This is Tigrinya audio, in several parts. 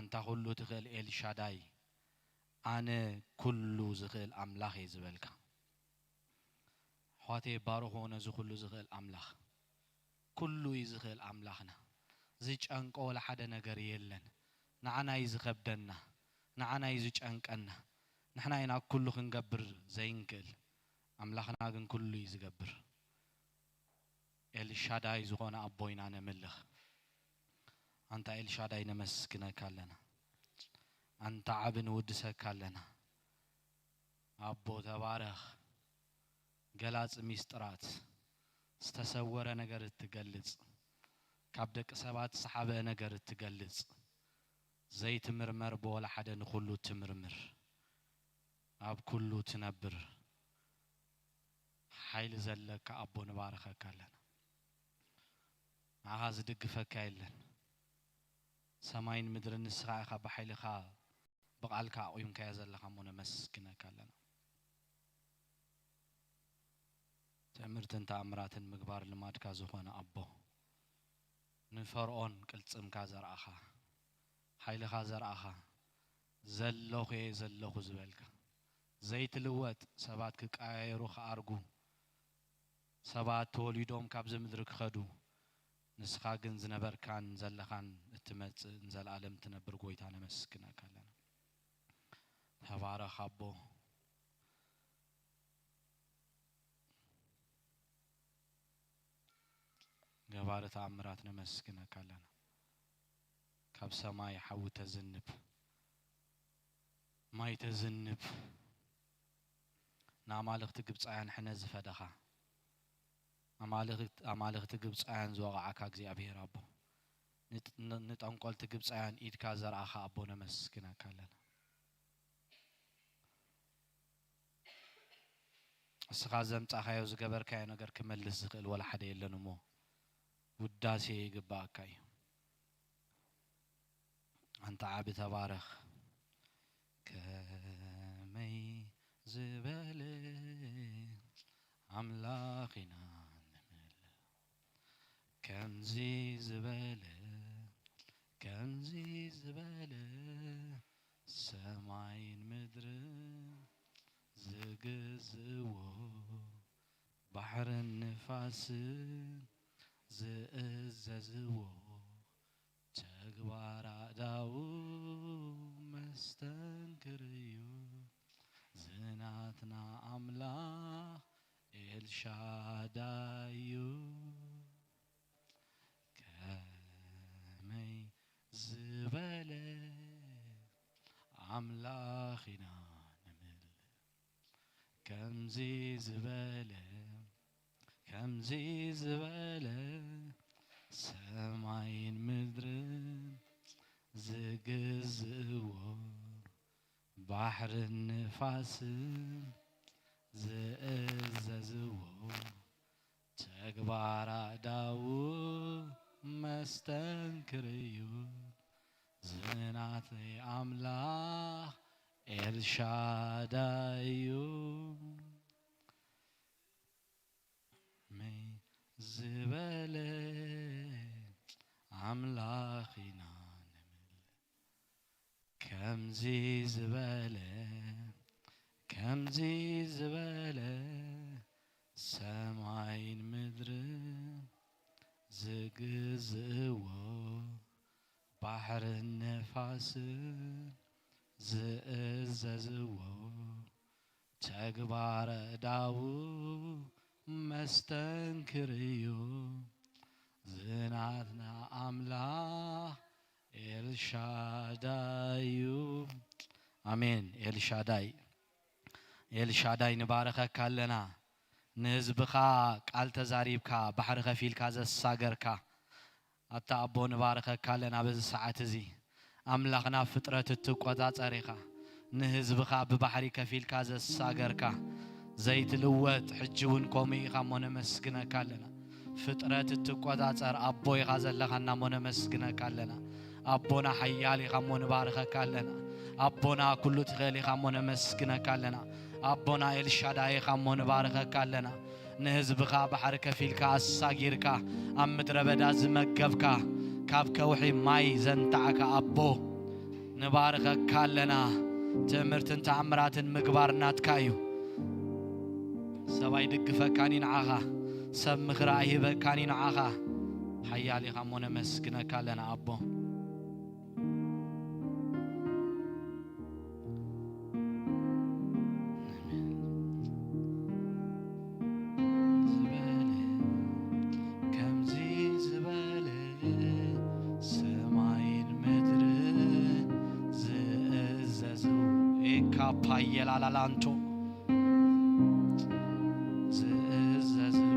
ኣንታ ኩሉ ትኽእል ኤልሻዳይ፣ ኣነ ኩሉ ዝኽእል ኣምላኽ እየ ዝበልካ። ኣሕዋተይ ባርኽዎ ነዚ ኩሉ ዝኽእል ኣምላኽ። ኩሉ እዩ ዝኽእል ኣምላኽና። ዝጨንቆ ወላ ሓደ ነገር የለን። ንዓና እዩ ዝኸብደና፣ ንዓና እዩ ዝጨንቀና። ንሕና ኢና ኩሉ ክንገብር ዘይንክእል፣ ኣምላኽና ግን ኩሉ እዩ ዝገብር። ኤልሻዳይ ዝኾነ ኣቦ ኢና ነምልኽ። ኣንታ ኤልሻዳይ ነመስግነካ ኣለና። ኣንታ ዓቢ ንውድሰካ ኣለና። ኣቦ ተባረኽ። ገላጺ ሚስጥራት፣ ዝተሰወረ ነገር እትገልጽ፣ ካብ ደቂ ሰባት ዝሰሓበ ነገር እትገልጽ፣ ዘይትምርመር ብወላ ሓደ ንኹሉ ትምርምር፣ ኣብ ኩሉ ትነብር፣ ሓይሊ ዘለካ ኣቦ ንባርኸካ ኣለና። ንዓኻ ዝድግፈካ የለን። ሰማይን ምድርን ንስኻ ኢኻ ብሓይልኻ ብቓልካ ኣቑምካዮ ዘለኻ እሞ ነመስግነካ ኣለና። ትእምርትን ተኣምራትን ምግባር ልማድካ ዝኾነ ኣቦ፣ ንፈርዖን ቅልጽምካ ዘርኣኻ፣ ሓይልኻ ዘርኣኻ፣ ዘለኹ እየ ዘለኹ ዝበልካ፣ ዘይትልወጥ፣ ሰባት ክቀያየሩ ክኣርጉ፣ ሰባት ተወሊዶም ካብዚ ምድሪ ክኸዱ፣ ንስኻ ግን ዝነበርካን ዘለኻን እትመጽእ ንዘለኣለም እትነብር ጎይታ ነመስግነካ ኣለና። ተባረኽ ኣቦ። ገባሪ ተኣምራት ነመስግነካ ኣለና። ካብ ሰማይ ሓዊ ተዝንብ፣ ማይ ተዝንብ፣ ንኣማልኽቲ ግብጻውያን ሕነ ዝፈደኻ፣ ኣማልኽት-፣ ኣማልኽቲ ግብጻውያን ዝወቕዓካ እግዚኣብሄር ኣቦ፣ ንጥ-፣ ን-፣ ንጠንቆልቲ ግብጻውያን ኢድካ ዘርኣኻ ኣቦ ነመስግነካ ኣለና። እስኻ ዘምጻኻዮ ዝገበርካዮ ነገር ክመልስ ዝኽእል ወላ ሓደ የለን እሞ ውዳሴ ይግባኣካ እዩ። ኣንታ ዓቢ ተባረኽ። ከመይ ዝበለ ኣምላኽ ኢና ንምል። ከምዚ ዝበለ፣ ከምዚ ዝበለ ሰማይን ምድርን ዝግዝእዎ፣ ባሕርን ንፋስን ዝእዘዝዎ፣ ተግባር ኣእዳዉ መስተንክር እዩ። ዝናትና ኣምላኽ ኤልሻዳይ እዩ። ከመይ ዝበለ ኣምላኽ ኢና ንምል። ከምዚ ዝበለ፣ ከምዚ ዝበለ ሰማይን ምድርን ዝግዝእዎ፣ ባሕርን ንፋስን ዝእዘዝዎ፣ ተግባር ኣእዳዉ መስተንክር እዩ። ዝናተይ ኣምላኽ ኤልሻዳይ እዩ። ከመይ ዝበለ ኣምላኽ ኢና ንምል። ከምዚ ዝበለ፣ ከምዚ ዝበለ ሰማይን ምድርን ዝግዝእዎ፣ ባሕርን ነፋስን ዝእዘዝዎ፣ ተግባር ኣእዳዉ መስተንክር እዩ። ዝናትና ኣምላኽ ኤልሻዳይ እዩ። ኣሜን። ኤልሻዳይ፣ ኤልሻዳይ ንባረኸካ ኣለና። ንህዝብኻ ቃል ተዛሪብካ፣ ባሕሪ ከፊልካ ዘሳገርካ፣ ኣታ ኣቦ ንባረኸካ ኣለና። በዚ ሰዓት እዚ ኣምላኽና ፍጥረት እትቆጻጸር ኢኻ። ንህዝብኻ ብባሕሪ ከፊልካ ዘሳገርካ ዘይትልወጥ፣ ሕጂ እውን ከምኡ ኢኻ እሞ ነመስግነካ ኣለና። ፍጥረት እትቆጻጸር ኣቦ ኢኻ ዘለኻና እሞ ነመስግነካ ኣለና። ኣቦና ሓያል ኢኻ እሞ ንባረኸካ ኣለና። ኣቦና ኩሉ ትኽእል ኢኻ እሞ ነመስግነካ ኣለና። ኣቦና ኤልሻዳይ ኢኻ እሞ ንባረኸካ ኣለና። ንህዝብኻ ባሕሪ ከፊልካ ኣሳጊርካ፣ ኣብ ምድረ በዳ ዝመገብካ፣ ካብ ከውሒ ማይ ዘንታዕካ ኣቦ፣ ንባርኸካ ኣለና። ትእምርትን ተኣምራትን ምግባር ናትካ እዩ። ሰብ ኣይድግፈካን እዩ ንዓኻ። ሰብ ምኽሪ ኣይህበካን እዩ ንዓኻ። ሓያል ኢኻ እሞ ነመስግነካ ኣለና ኣቦ። ዝበለ፣ ከምዚ ዝበለ ሰማይን ምድርን ዝእዘዝዎ። ኤካፓየላላላንቶ ዝእዘዝዎ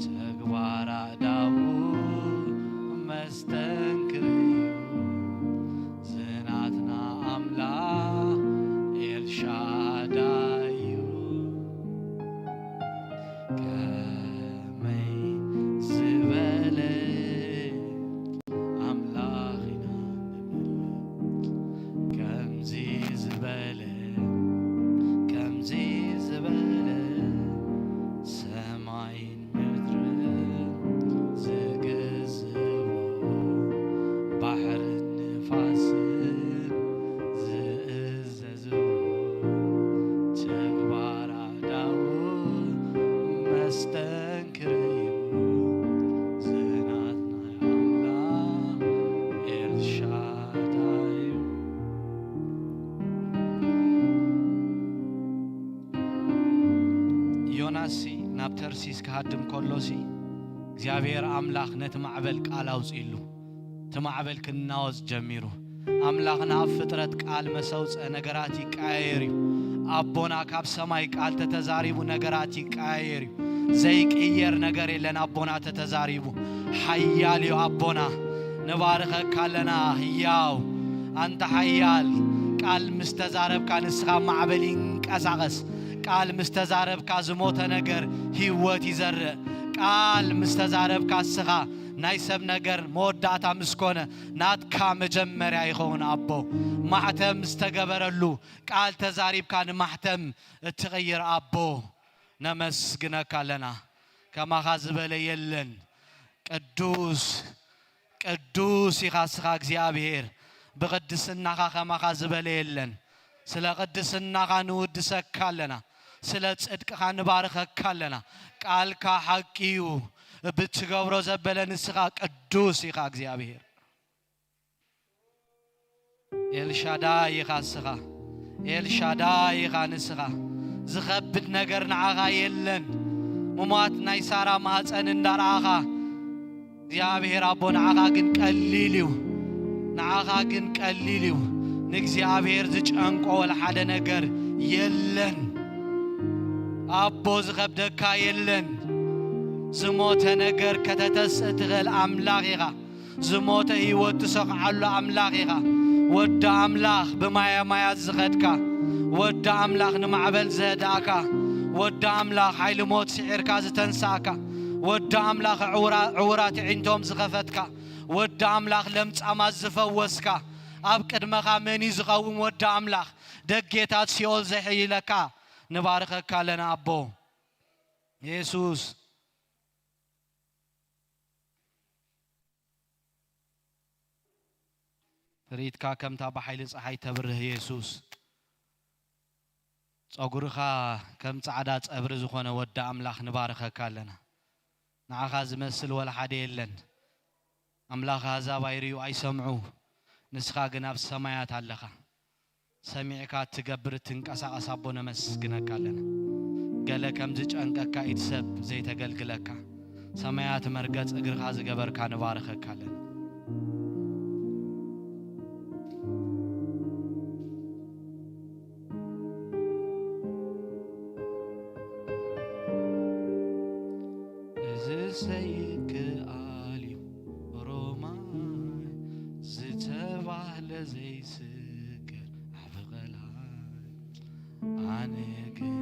ተግባር ኣእዳዉ መስተንክር እዩ። ዝናትና ኣምላኽ ኤልሻዳይ እዩ። ከመይ ዝበለ ኣምላኽ ኢና ነምልኽ። ከምዚ ዝበለ፣ ከምዚ ዝበለ ሰማይን ምድርን ዝግዝእዎ፣ ባሕርን ንፋስን ዝእዘዝዎ፣ ተግባር ኣእዳዉ መስተንክር እዩ። ዝናት ናይ ኣምላኽ ኤልሻዳይ እዩ። ዮናስሲ ናብ ተርሲስ ክሃድም ከሎሲ፣ እግዚኣብሔር ኣምላኽ ነቲ ማዕበል ቃል ኣውጺእሉ። እቲ ማዕበል ክናወጽ ጀሚሩ። ኣምላኽና ኣብ ፍጥረት ቃል መሰውጸ ነገራት ይቀያየር እዩ። ኣቦና ካብ ሰማይ ቃል ተተዛሪቡ ነገራት ይቀያየር እዩ። ዘይቅየር ነገር የለን። ኣቦና ተተዛሪቡ ሓያል እዩ። ኣቦና ንባርኸካ ኣለና። ህያው ኣንተ ሓያል ቃል ምስ ተዛረብካ ንስኻ ማዕበል ይንቀሳቐስ። ቃል ምስ ተዛረብካ ዝሞተ ነገር ህይወት ይዘርእ። ቃል ምስ ተዛረብካ ንስኻ ናይ ሰብ ነገር መወዳእታ ምስ ኮነ ናትካ መጀመርያ ይኸውን ኣቦ። ማሕተም ዝተገበረሉ ቃል ተዛሪብካ ንማሕተም እትቕይር ኣቦ ነመስግነካ ኣለና። ከማኻ ዝበለ የለን። ቅዱስ ቅዱስ ኢኻ እስኻ እግዚኣብሔር። ብቕድስናኻ ከማኻ ዝበለ የለን። ስለ ቅድስናኻ ንውድሰካ ኣለና። ስለ ጽድቅኻ ንባርኸካ ኣለና። ቃልካ ሓቂ እዩ። ብትገብሮ ዘበለ ንስኻ ቅዱስ ኢኻ እግዚኣብሔር። ኤልሻዳይ ኢኻ እስኻ። ኤልሻዳይ ኢኻ ንስኻ። ዝኸብድ ነገር ንዓኻ የለን። ምሟት ናይ ሳራ ማህፀን እንዳረኣኻ እግዚኣብሔር ኣቦ ንዓኻ ግን ቀሊል እዩ። ንዓኻ ግን ቀሊል እዩ። ንእግዚኣብሔር ዝጨንቆ ወላ ሓደ ነገር የለን። ኣቦ ዝኸብደካ የለን። ዝሞተ ነገር ከተተስእ ትኽእል ኣምላኽ ኢኻ። ዝሞተ ህይወት ትሰኽዓሉ ኣምላኽ ኢኻ። ወዲ ኣምላኽ ብማያ ማያት ዝኸድካ፣ ወዲ ኣምላኽ ንማዕበል ዘህድኣካ፣ ወዲ ኣምላኽ ሓይሊ ሞት ስዒርካ ዝተንሳእካ፣ ወዲ ኣምላኽ ዕውራ-፣ ዕውራት ኣዒንቶም ዝኸፈትካ፣ ወዲ ኣምላኽ ለምጻማት ዝፈወስካ፣ ኣብ ቅድመኻ መን እዩ ዝኸውን ወዲ ኣምላኽ? ደጌታት ሲኦል ዘሕይለካ ንባርኸካ ኣለና ኣቦ የሱስ። ትርኢትካ ከምታ ብሓይሊ ጸሓይ ተብርህ የሱስ። ጸጉርኻ ከም ጻዕዳ ጸብሪ ዝኾነ ወዲ ኣምላኽ ንባርኸካ ኣለና። ንዓኻ ዝመስል ወላ ሓደ የለን። ኣምላኽ ኣህዛብ ኣይርእዩ ኣይሰምዑ፣ ንስኻ ግን ኣብ ሰማያት ኣለኻ። ሰሚዕካ እትገብር እትንቀሳቐስ ኣቦ ነመስግነካ ኣለና። ገለ ከም ዝጨንቀካ ኢድ ሰብ ዘይተገልግለካ፣ ሰማያት መርገጽ እግርኻ ዝገበርካ ንባርኸካ ኣለና። እዚ ሰይክኣል እዩ ሮማይ ዝተባህለ ዘይስገር ዓቢ ቐላይ። ኣነ ግና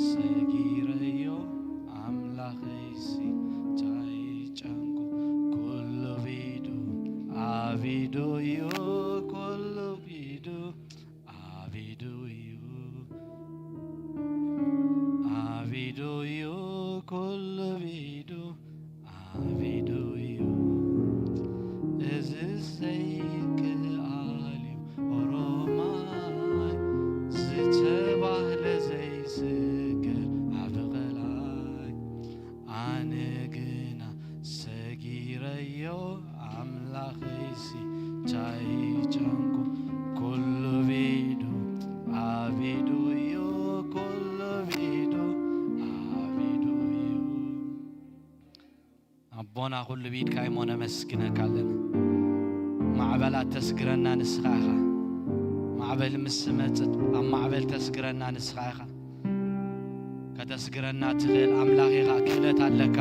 ሰጊረዮ ኣምላኸይሲ ታይ ጨንቁ ኩሉ ቢዱ ኣቢዱ እዩ ኩሉ ቢዱ ኣቢዱ እዩ ኣቢዱ እዩ ኩሉ ቢዱ ኣቢዱ እዩ እዚ ሰይክኣ ታይ ጨንቁ ኩሉ ቢዱ ኣቢዱ እዩ፣ ኩሉ ቢዱ ኣቢዱ እዩ። ኣቦና ኩሉ ቢድካ እሞ ነመስግነካ ኣለና። ማዕበላት ተስግረና ንስኻ ኢኻ። ማዕበል ምስ ዝመጽእ ኣብ ማዕበል ተስግረና ንስኻ ኢኻ። ከተስግረና ትኽእል ኣምላኽ ኢኻ፣ ክእለት ኣለካ።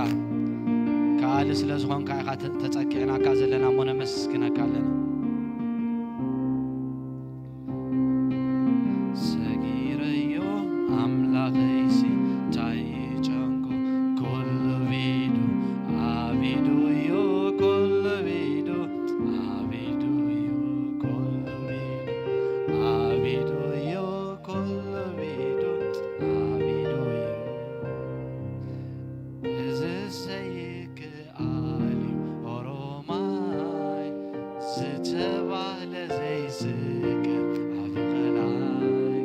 ከኣሊ ስለ ዝኾንካ ኢኻ ተ-፣ ተጸጊዕናካ ዘለና እሞ ነመስግነካ ኣለና። ሰጊረዮ ኣምላኸይሲ ታይ ጨንቁ ኩሉ ቢዱ ኣቢዱ እዩ፣ ኩሉ ቢዱ ኣቢዱ እዩ፣ ኩሉ ቢዱ ኣቢዱ እዩ፣ ኩሉ ቢዱ ኣቢዱ እዩ። እዚ ሰይክ ኣልዩ ኦሮማይ ዝተባህለ ዘይስገር ዓቢ ቐላይ።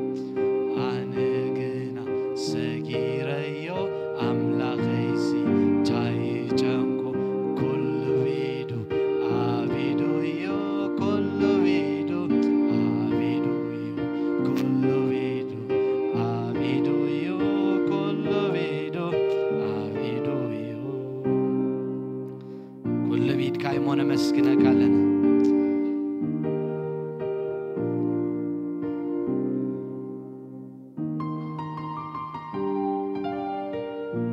ኣነ ግና ሰጊረዮ ኣምላኸይሲ ታይ ጨንቆ ኩሉ ቢዱ ኣቢዱ እዩ፣ ኩሉ ቢዱ ኣቢዱ እዩ፣ ኩሉ ቢዱ ኣቢዱ እዩ፣ ኩሉ ቢዱ ኣቢዱ እዩ። ኩሉ ቢድካ እሞ ነመስግነካ ኣለና።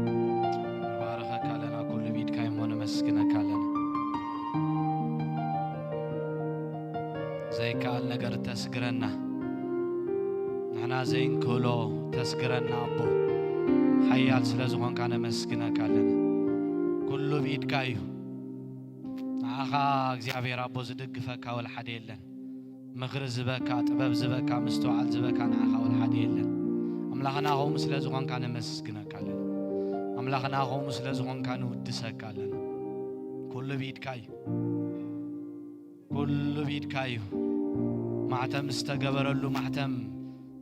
ንባረኸካ ኣለና። ኩሉ ቢድካ እሞ ነመስግነካ ኣለና። ዘይከኣል ነገር ተስግረና፣ ንሕና ዘይንክእሎ ተስግረና ኣቦ፣ ሓያል ስለ ዝኾንካ ነመስግነካ ኣለና። ኩሉ ብኢድካ እዩ። ንዓኻ እግዚኣብሔር ኣቦ ዝድግፈካ ወላ ሓደ የለን። ምኽሪ ዝበካ፣ ጥበብ ዝበካ፣ ምስትውዓል ዝበካ ንዓኻ ወላ ሓደ የለን። ኣምላኽና ኸምኡ ስለ ዝኾንካ ነመስግነካ ኣለና። ኣምላኽና ኸምኡ ስለ ዝኾንካ ንውድሰካ ኣለና። ኩሉ ብኢድካ እዩ። ኩሉ ብኢድካ እዩ። ማሕተም ዝተገበረሉ፣ ማሕተም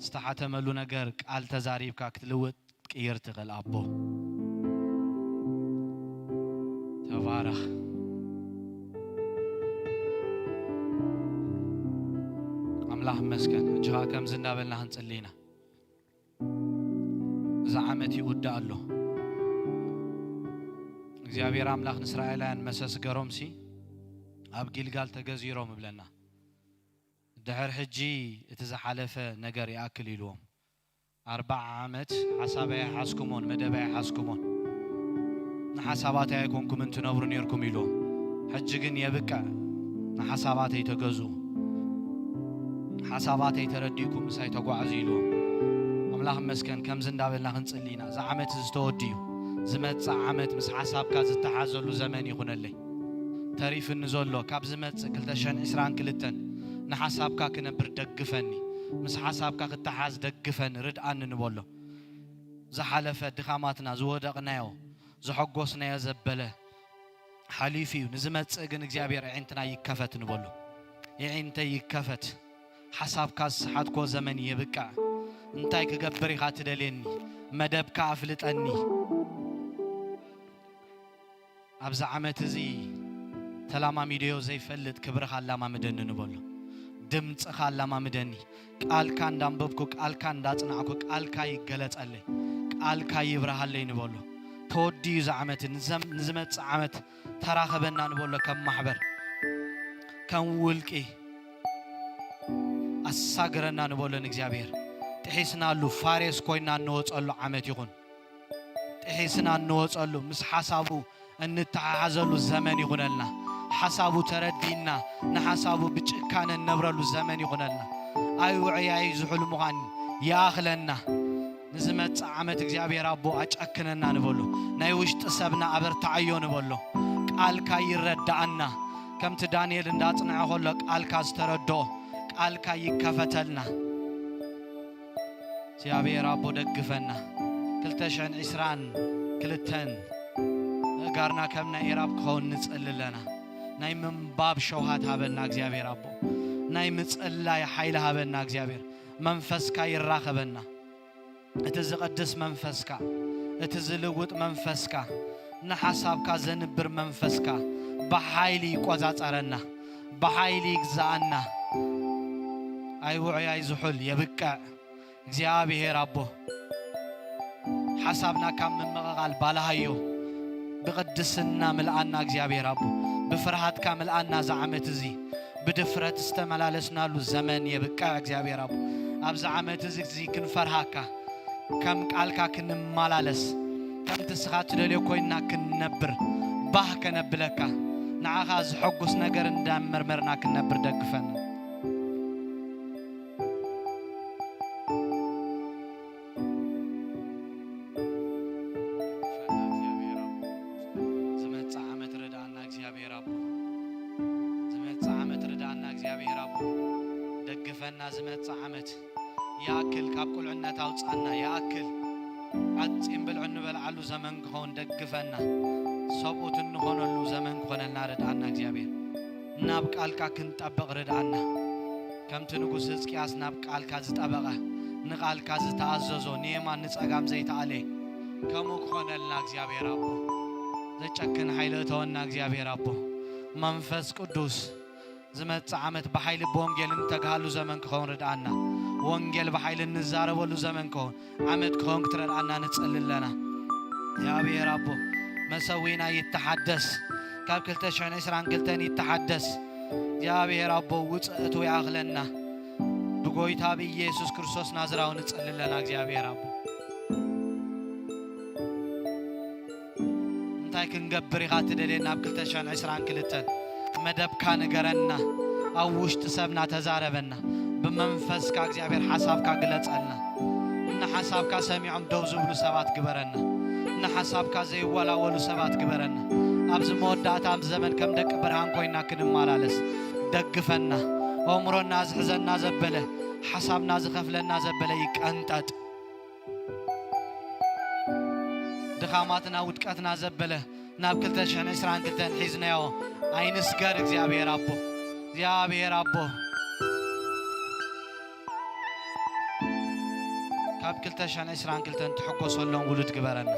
ዝተሓተመሉ ነገር ቃል ተዛሪብካ ክትልውጥ ክትቅይር ትኽእል ኣቦ። ተባረኽ። ኣምላኽ ይመስገን። ሕጂ ኸኣ ከምዚ እንዳበልና ክንጽሊ ኢና። እዚ ዓመት ይውዳእ ኣሎ። እግዚኣብሔር ኣምላኽ ንእስራኤላውያን መሰስገሮምሲ ኣብ ጊልጋል ተገዚሮም እብለና። ድሕር ሕጂ እቲ ዝሓለፈ ነገር ይኣክል ኢልዎም። ኣርብዓ ዓመት ሓሳብ ኣይሓዝኩሞን፣ መደብ ኣይሓዝኩሞን። ንሓሳባተይ ኣይኮንኩምን ትነብሩ ኔርኩም ኢልዎም። ሕጂ ግን የብቅዕ፣ ንሓሳባተይ ተገዝኡ፣ ሓሳባተይ ተረዲእኩም ምሳይ ተጓዕዙ ኢልዎም። ኣምላኽ ይመስገን፣ ከምዚ እንዳበልና ክንጽሊ ኢና። እዚ ዓመት እዚ ዝተወድዩ፣ ዝመጽእ ዓመት ምስ ሓሳብካ ዝተሓዘሉ ዘመን ይኹነለይ። ተሪፍኒ ዘሎ ካብ ዝመጽእ ክልተ ሽሕን ዕስራን ክልተን ንሓሳብካ ክነብር ደግፈኒ፣ ምስ ሓሳብካ ክተሓዝ ደግፈኒ፣ ርድኣኒ ንበሎ። ዝሓለፈ ድኻማትና፣ ዝወደቕናዮ፣ ዘሐጎስናዮ ዘበለ ሓሊፉ እዩ። ንዝመጽእ ግን እግዚኣብሔር ኣዒንትና ይከፈት ንበሎ። የዒንተይ ይከፈት። ሓሳብካ ዝሰሓትኮ ዘመን የብቅዕ። እንታይ ክገብር ኢኻ ትደልየኒ? መደብካ ኣፍልጠኒ። ኣብዚ ዓመት እዚ ተላማሚደዮ ዘይፈልጥ ክብርኻ ኣላማምደኒ ንበሎ። ድምፅኻ ኣላማምደኒ። ቃልካ እንዳንበብኩ፣ ቃልካ እንዳጽናዕኩ፣ ቃልካ ይገለጸለይ። ቃልካ ይብርሃለይ ንበሎ። ተወዲዩ እዚ ዓመት፣ ንዘም-፣ ንዝመጽእ ዓመት ተራኸበና ንበሎ። ከም ማሕበር፣ ከም ውልቂ ኣሳግረና ንበሎ። ንእግዚኣብሔር ጥሒስናሉ፣ ፋሬስ ኮይና እንወጸሉ ዓመት ይኹን። ጥሒስና እንወጸሉ፣ ምስ ሓሳቡ እንተሓሓዘሉ ዘመን ይኹነልና። ሓሳቡ ተረዲእና፣ ንሓሳቡ ብጭካነ እንነብረሉ ዘመን ይኹነልና። ኣይውዕያይ ዝሑል ምዃን ይኣኽለና። ንዝመጽእ ዓመት እግዚኣብሔር ኣቦ ኣጨክነና ንበሎ። ናይ ውሽጢ ሰብና ኣበርትዓዮ ንበሎ። ቃልካ ይረድኣና። ከምቲ ዳንኤል እንዳጽንዐ ከሎ ቃልካ ዝተረድኦ፣ ቃልካ ይከፈተልና። እግዚኣብሔር ኣቦ ደግፈና። ክልተ ሽሕን ዕስራን ክልተን እጋርና ከም ናይ ኤራብ ክኸውን ንጽሊ ኣለና። ናይ ምንባብ ሸውሃት ሃበና እግዚኣብሔር ኣቦ። ናይ ምጽላይ ሓይሊ ሃበና እግዚኣብሔር። መንፈስካ ይራኸበና። እቲ ዝቐድስ መንፈስካ፣ እቲ ዝልውጥ መንፈስካ፣ ንሓሳብካ ዘንብር መንፈስካ ብሓይሊ ይቆጻጸረና። ብሓይሊ ይግዛኣና። ኣይ ውዑይ ኣይ ዝሑል የብቅዕ። እግዚኣብሔር ኣቦ፣ ሓሳብና ካብ ምምቕቓል ባልሃዮ፣ ብቕድስና ምልኣና እግዚኣብሔር ኣቦ፣ ብፍርሃትካ ምልኣና። እዚ ዓመት እዚ ብድፍረት ዝተመላለስናሉ ዘመን የብቅዕ እግዚኣብሔር ኣቦ። ኣብዚ ዓመት እዚ፣ እዚ ክንፈርሃካ፣ ከም ቃልካ ክንመላለስ፣ ከምቲ ንስኻ ትደልዮ ኮይንና ክንነብር፣ ባህ ከነብለካ፣ ንዓኻ ዘሐጉስ ነገር እንዳመርመርና ክንነብር ደግፈና። ዝመጽእ ዓመት ርድኣና እግዚኣብሔር ኣቦ። ዝመጽእ ዓመት ርድኣና እግዚኣብሔር ኣቦ። ደግፈና ዝመጽእ ዓመት። ይኣክል፣ ካብ ቁልዕነት ኣውጻና። ይኣክል፣ ዓጺም ብልዒ እንበልዓሉ ዘመን ክኸውን ደግፈና። ሰብኡት እንኾነሉ ዘመን ክኾነልና ርድኣና እግዚኣብሔር። ናብ ቃልካ ክንጠብቕ ርድኣና። ከምቲ ንጉስ ህዝቅያስ ናብ ቃልካ ዝጠበቐ፣ ንቃልካ ዝተኣዘዞ፣ ንየማን ንጸጋም ዘይተኣለ፣ ከምኡ ክኾነልና እግዚኣብሔር ኣቦ። ዘጨክን ሓይሊ እተወና እግዚኣብሔር ኣቦ። መንፈስ ቅዱስ ዝመጽእ ዓመት ብሓይሊ ብወንጌል እንተግሃሉ ዘመን ክኸውን ርድኣና። ወንጌል ብሓይሊ እንዛረበሉ ዘመን ክኸውን፣ ዓመት ክኸውን ክትረድኣና ንጽሊ ኣለና። እግዚኣብሔር ኣቦ፣ መሰዊና ይተሓደስ፣ ካብ ክልተ ሽሕን ዕስራን ክልተን ይተሓደስ። እግዚኣብሔር ኣቦ፣ ውጽእ እትው ይኣኽለና። ብጎይታ ብኢየሱስ ክርስቶስ ናዝራዊ ንጽሊ ኣለና እግዚኣብሔር ኣቦ። እንታይ ክንገብር ኢኻ ትደልየና? ኣብ ክልተ ሽሕን ዕስራን ክልተን መደብካ ንገረና። ኣብ ውሽጢ ሰብና ተዛረበና። ብመንፈስካ እግዚኣብሔር ሓሳብካ ግለጸልና። ንሓሳብካ ሰሚዖም ደው ዝብሉ ሰባት ግበረና። ንሓሳብካ ዘይወላወሉ ሰባት ግበረና። ኣብዚ መወዳእታ ዘመን ከም ደቂ ብርሃን ኮይና ክንመላለስ ደግፈና። ኣእምሮና ዝሕዘና ዘበለ፣ ሓሳብና ዝኸፍለና ዘበለ ይቀንጠጥ። ድኻማትና ውድቀትና ዘበለ ናብ ክልተ ሽሕን ዕስራን ክልተን ሒዝናዮ ኣይንስገር። እግዚኣብሔር ኣቦ፣ እግዚኣብሔር ኣቦ፣ ካብ ክልተ ሽሕን ዕስራን ክልተን ትሕጎሰሎም ውሉድ ግበረና።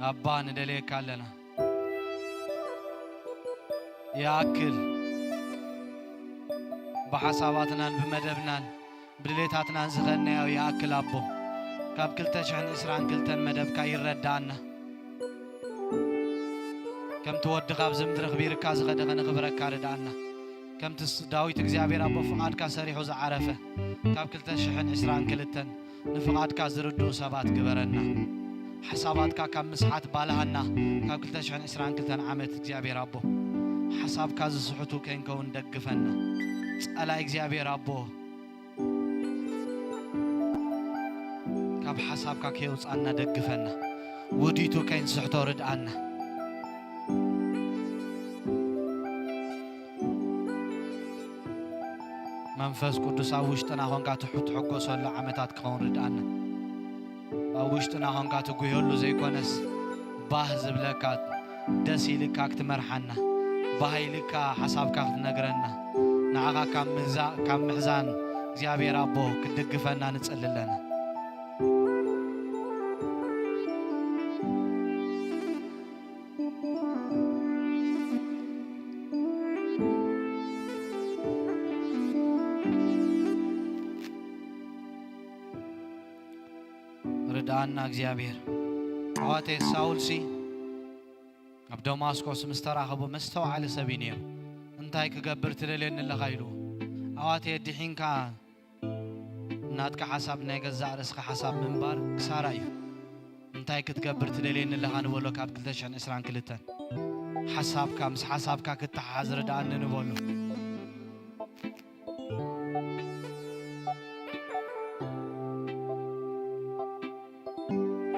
ኣባ ንደልየካ ኣለና። ይኣክል ብሓሳባትናን ብመደብናን ብድሌታትናን ዝኸድናዮ ይኣክል ኣቦ። ካብ ክልተ ሽሕን ዕስራን ክልተን መደብካ ይረዳኣና። ከምቲ ወድኻ ኣብዚ ምድሪ ኣኽቢርካ ዝኸደ ከነኽብረካ ርድኣና። ከምቲ ስ-፣ ዳዊት እግዚኣብሔር ኣቦ ፍቓድካ ሰሪሑ ዝዓረፈ ካብ ክልተ ሽሕን ዕስራን ክልተን ንፍቓድካ ዝርድኡ ሰባት ግበረና። ሓሳባትካ ካብ ምስሓት ባልሃና ካብ ክልተ ሽሕን ዕስራን ክልተን ዓመት እግዚኣብሔር ኣቦ። ሓሳብካ ዝስሕቱ ከይንከውን ደግፈና። ጸላይ እግዚኣብሔር ኣቦ ካብ ሓሳብካ ከየውጻና ደግፈና። ውዲቱ ከይንስሕቶ ርድኣና። መንፈስ ቅዱስ ኣብ ውሽጥና ኾንካ ትሕ-፣ ትሕጎሰሉ ዓመታት ክኸውን ርድኣና። ኣብ ውሽጥና ኾንካ ትጉየሉ ዘይኮነስ፣ ባህ ዝብለካ፣ ደስ ኢልካ ክትመርሓና፣ ባህ ኢልካ ሓሳብካ ክትነግረና፣ ንዓኻ ካብ ምህዛ-፣ ካብ ምሕዛን እግዚኣብሔር ኣቦ ክትድግፈና ንጽሊ ኣለና። ርድኣና እግዚኣብሔር። ኣሕዋተይ፣ ሳውልሲ ኣብ ደማስቆስ ምስ ተራኸቦ መስተውዓሊ ሰብ እዩ ነይሩ። "እንታይ ክገብር ትደልየኒ ኣለኻ?" ኢሉ። ኣሕዋተይ፣ ኣዲሒንካ ናትካ ሓሳብ ናይ ገዛእ ርእስኻ ሓሳብ ምንባር ክሳራ እዩ። "እንታይ ክትገብር ትደልየኒ ኣለኻ?" ንበሎ ካብ ክልተ ሽሕን ዕስራን ክልተን። ሓሳብካ ምስ ሓሳብካ ክተሓሓዝ ርድኣኒ ንበሎ።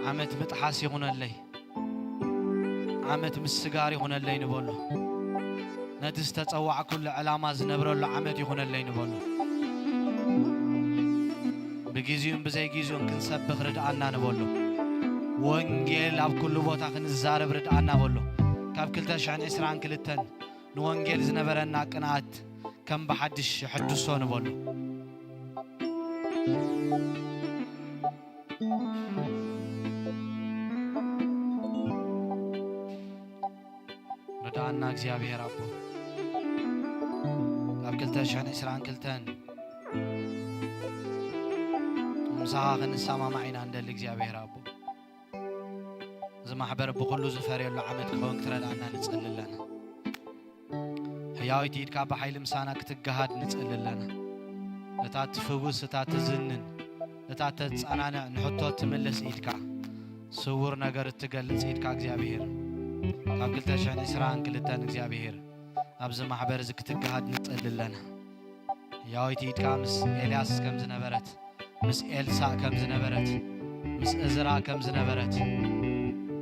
ዓመት ምጥሓስ ይኹነለይ፣ ዓመት ምስጋር ይኹነለይ ንበሎ። ነቲ ዝተጸዋዕኩሉ ዕላማ ዝነብረሉ ዓመት ይኹነለይ ንበሎ። ብግዜኡን ብዘይግዜኡን ክንሰብኽ ርድኣና ንበሎ። ወንጌል ኣብ ኩሉ ቦታ ክንዛረብ ርድኣና በሎ። ካብ ክልተ ሽሕን ዕስራን ክልተን ንወንጌል ዝነበረና ቅንኣት ከም ብሓድሽ የሐድሶ ንበሎ። ርድኣና እግዚኣብሔር ኣቦ፣ ኣብ ክልተ ሽሕን ዕስራን ክልተን ምሳኻ ክንሰማማዕ ኢና እንደሊ እግዚኣብሔር ኣቦ። እዚ ማሕበር ብኹሉ ዝፈርየሉ ዓመት ክኸውን ክትረድኣና ንጽሊ ኣለና። ሕያዊት ኢድካ ብሓይሊ ምሳና ክትገሃድ ንጽሊ ኣለና። እታ ትፍውስ፣ እታ ትዝንን፣ እታ ተጸናንዕ፣ ንሕቶ ትምልስ ኢድካ፣ ስውር ነገር እትገልጽ ኢድካ እግዚኣብሔር፣ ካብ ክልተ ሽሕን ዕስራን ክልተን እግዚኣብሔር ኣብዚ ማሕበር እዚ ክትገሃድ ንጽሊ ኣለና። ሕያዊት ኢድካ ምስ ኤልያስ ከም ዝነበረት፣ ምስ ኤልሳእ ከም ዝነበረት፣ ምስ እዝራ ከም ዝነበረት፣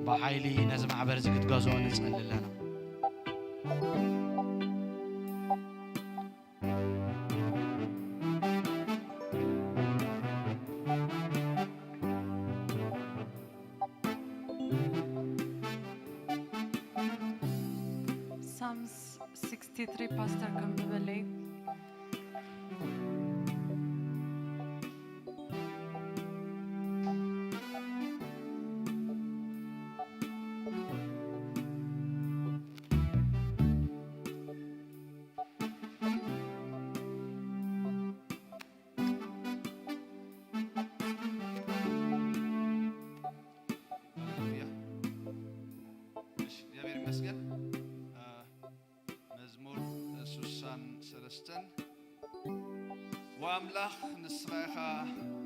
ብሓይሊ ነዚ ማሕበር እዚ ክትገዝኦ ንጽሊ ኣለና። Psalms sixty-three ፓስተር ከም ዝበለይ። ሃሌሉያ። እሺ፣ እግዚኣብሔር ይመስገን። እ፣ መዝሙር ስሳን ሰለስተን። ወኣምላኽ ንስኻ ኢኻ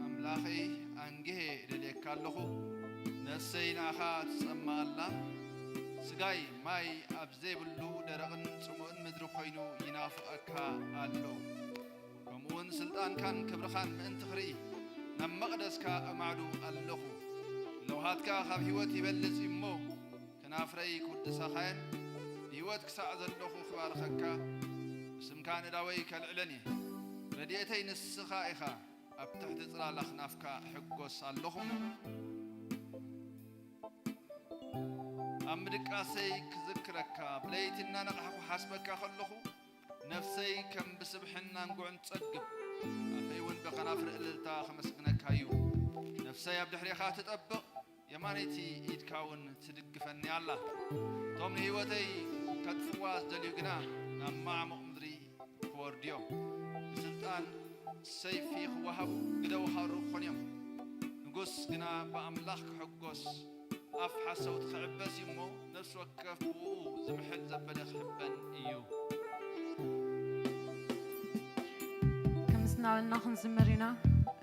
ኣምላኸይ፣ ኣንግሄ እደልየካ ኣለኹ። ነፍሰይ ንኣኻ ትጸምእ ኣላ። ስጋይ ማይ ኣብ ዘይብሉ ደረቕን ጽሙእን ምድሪ ኮይኑ ይናፍቐካ ኣሎ። ከምኡ እውን ስልጣንካን ክብርኻን ምእንቲ ክርኢ ናብ መቕደስካ ኣማዕዱ ኣለኹ። ለውሃትካ ካብ ህይወት ይበልጽ እዩ እሞ፣ ከናፍረይ ክውድሳኻየን ብህይወት ክሳዕ ዘለኹ ክባርኸካ፣ ብስምካ ንዳወይ ከልዕለን እየ። ረድኤተይ ንስኻ ኢኻ፣ ኣብ ትሕቲ ጽላል ኣኽናፍካ እሕጎስ ኣለኹ እሞ። ኣብ ምድቃሰይ ክዝክረካ፣ ብለይቲ እናነቓሕኩ ሓስበካ ከለኹ፣ ነፍሰይ ከም ብስብሕን ኣንጉዕን ትጸግብ። ኣፈይ እውን ብኸናፍር እልልታ ከመስግነካ እዩ። ነፍሰይ ኣብ ድሕሬኻ ትጠብቕ፣ የማነይቲ ኢድካ እውን ትድግፈኒ ኣላ። እቶም ንህይወተይ ከጥፍዋ ዝደልዩ ግና ናብ ማዕሙቕ ምድሪ ክወርዱ እዮም። ብስልጣን ሰይፊ ክወሃቡ፣ ግደ ወኻሩ ክኾኑ እዮም። ንጉስ ግና ብኣምላኽ ክሕጎስ፣ ኣፍ ሓሰውቲ ክዕበስ እዩ እሞ፣ ነፍሲ ወከፍ ብኡ ዝምሕል ዘበለ ክሕበን እዩ። ከምዚ እናበልና ክንዝምር ኢና።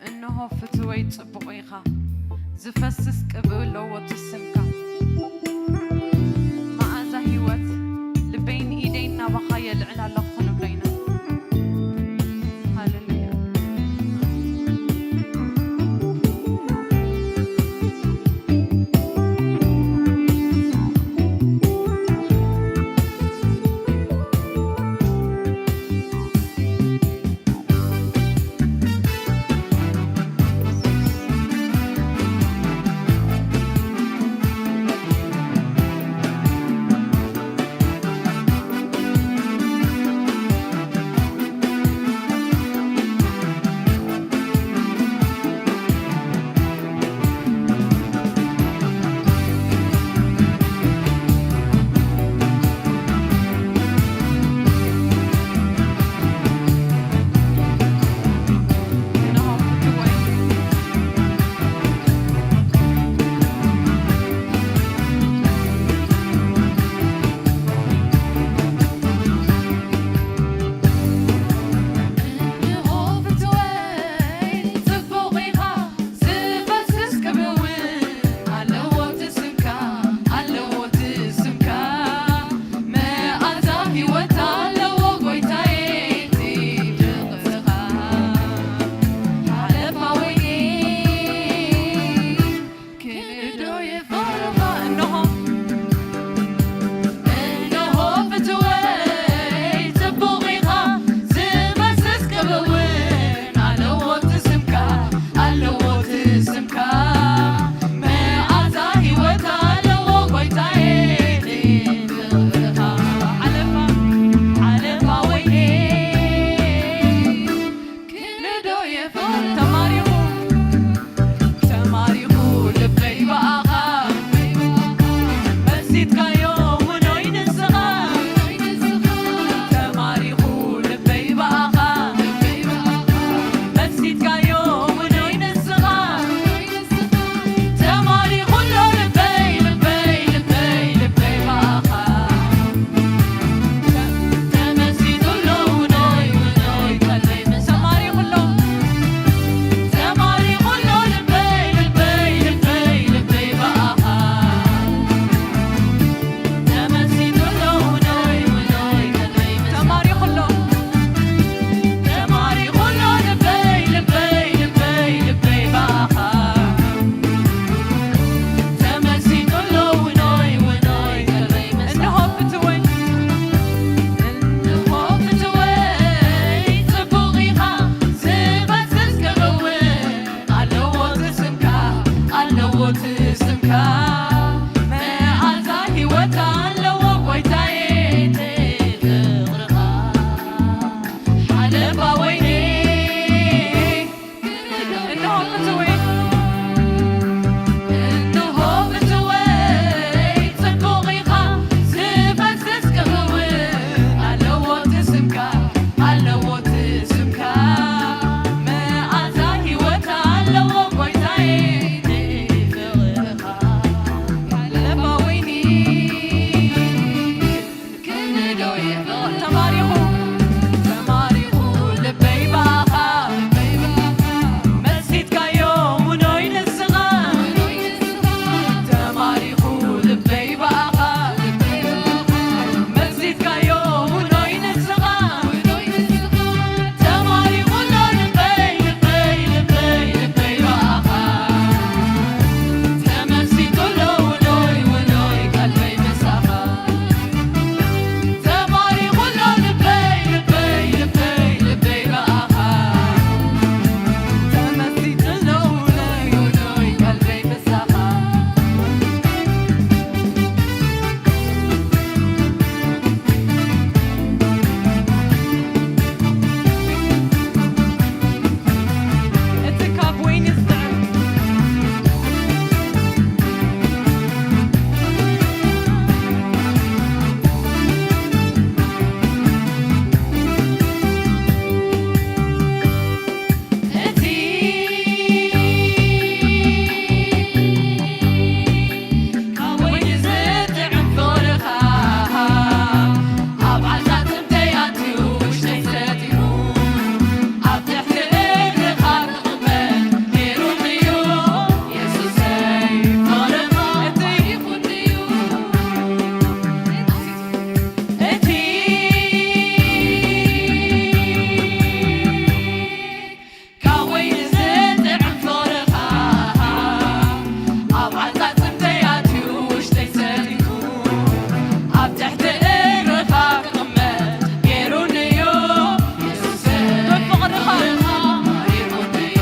እንሆ ፍትወይ ጽቡቕ ኢኻ፣ ዝፈስስ ቅብእ ኣለዎ እቲ ስምካ። መኣዛ ህይወት ልበይን ኢደይን ናባኻ የልዕል ኣለኹ ክንብሎ ኢና። ሃሌሉያ። ተማሪኹ፣ ተማሪኹ ልበይ ብኣኻ፣ መሲጥካዮ ውኖይ ንስኻ። ተማሪኹ ልበይ ብኣኻ፣ መሲጥካዮ ውኖይ ንስኻ። ተማሪኹ ኣሎ ልበይ፣ ልበይ፣ ልበይ፣ ልበይ ብኣኻ። ተመሲጡ ኣሎ ውኖይ፣ ውኖይ ቀልበይ ምሳኻ። ተማሪኹ ኣሎ ልበይ፣ ልበይ፣ ልበይ፣ ልበይ ብኣኻ። ተመሲጡ ኣሎ ውኖይ፣ ውኖይ ቀልበይ ምሳኻ። እቲ ካብ ወይኒ ዝጥዕም። እቲ ካብ ወይኒ ዝጥዕም ፍቕርኻ ኣብ ዓንጻጽምተይ ኣትዩ ውሽጠይ ሰጢሙ ኣብ ትሕቲ እግርኻ ክቕመጥ ገይሩኒ እዩ የሱሰይ ፍቕርኻ እቲ ይኹን እዩ እቲ ካብ ወይኒ ዝጥዕም ፍቕርኻ ኣብ ዓንጻጽምተይ ኣትዩ ውሽጠይ ሰጢሙ ኣብ ትሕቲ እግርኻ ክቕመጥ ገይሩኒ እዩ የሱሰይ ፍቕርኻ ይኹን እዩ።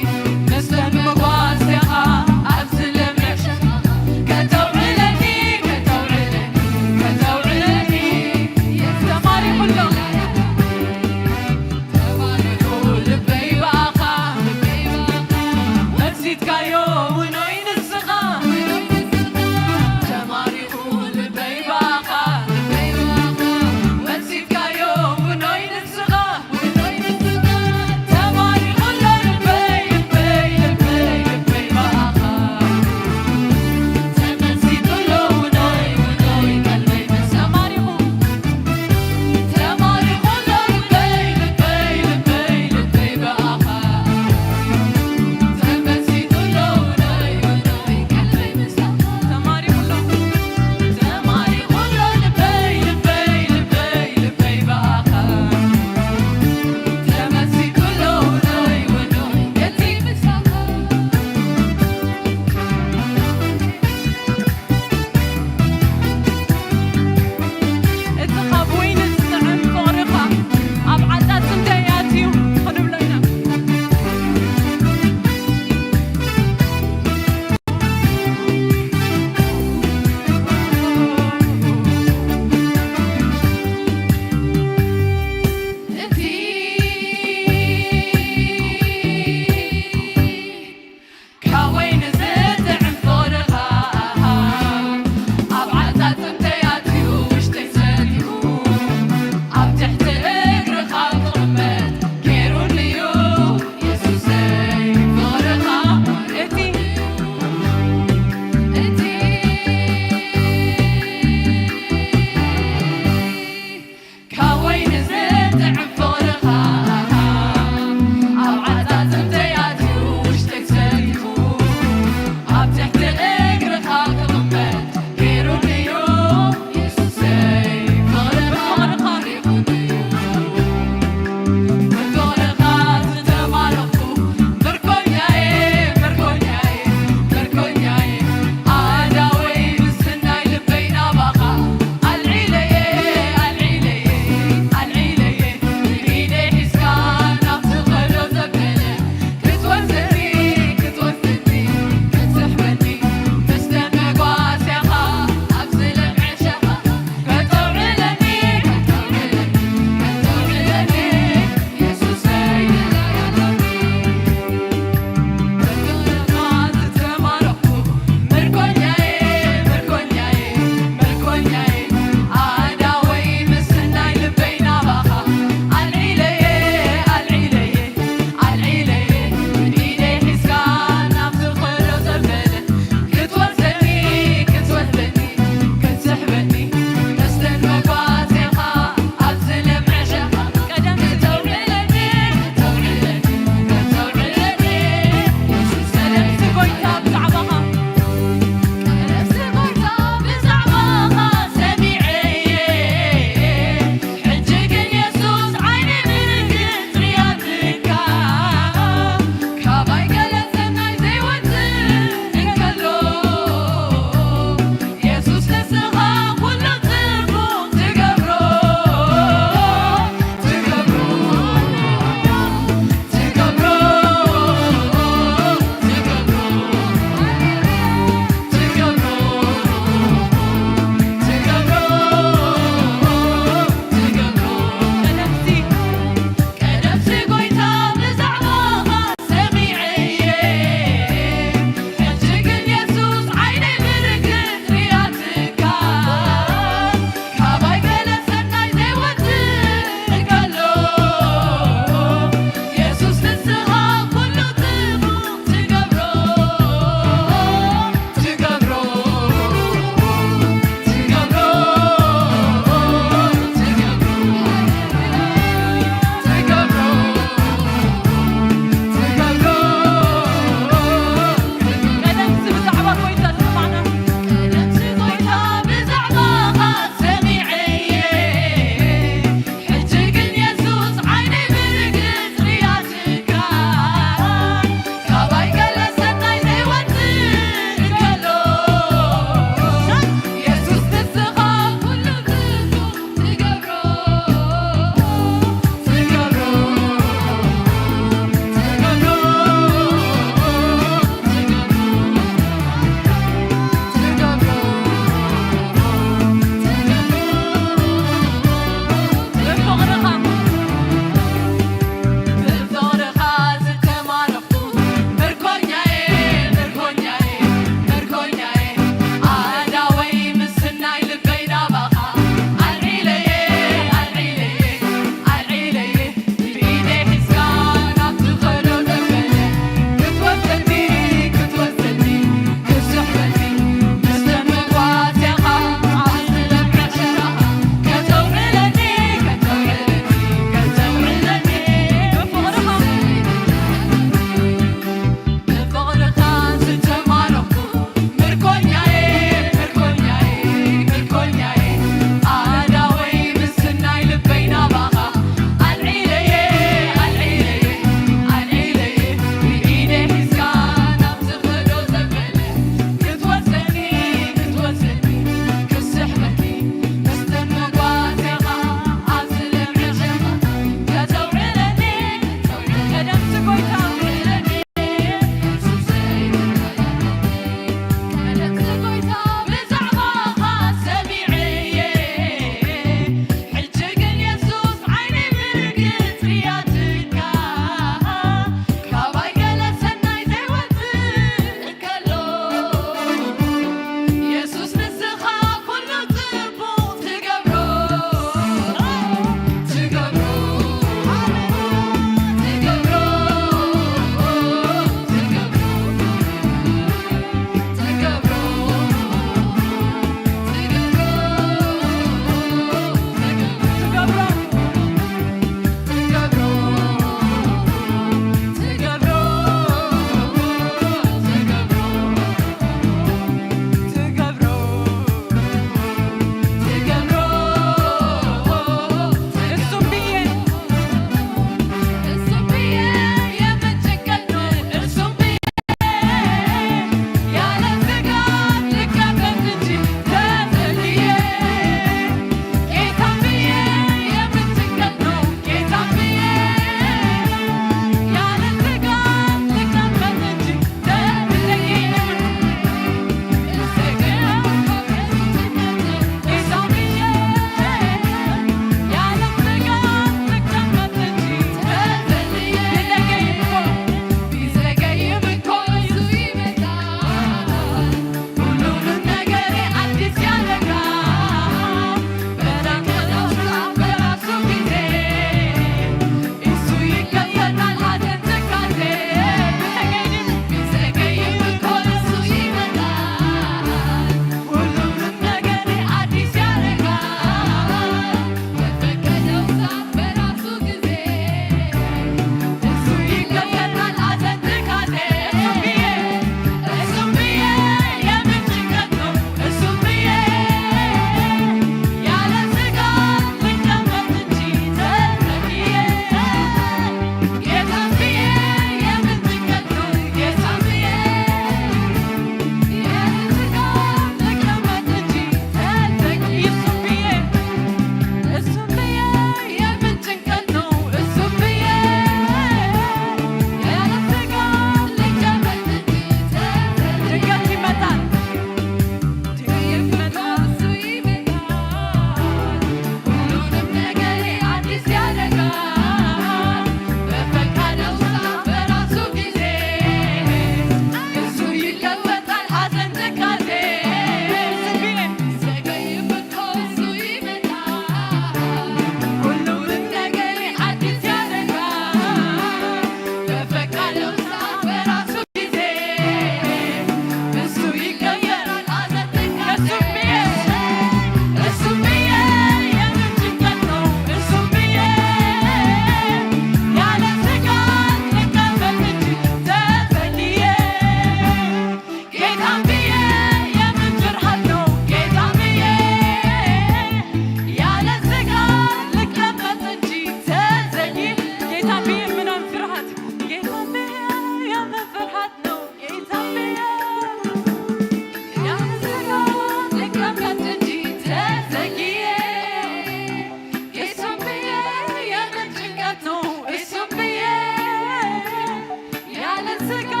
ስጋት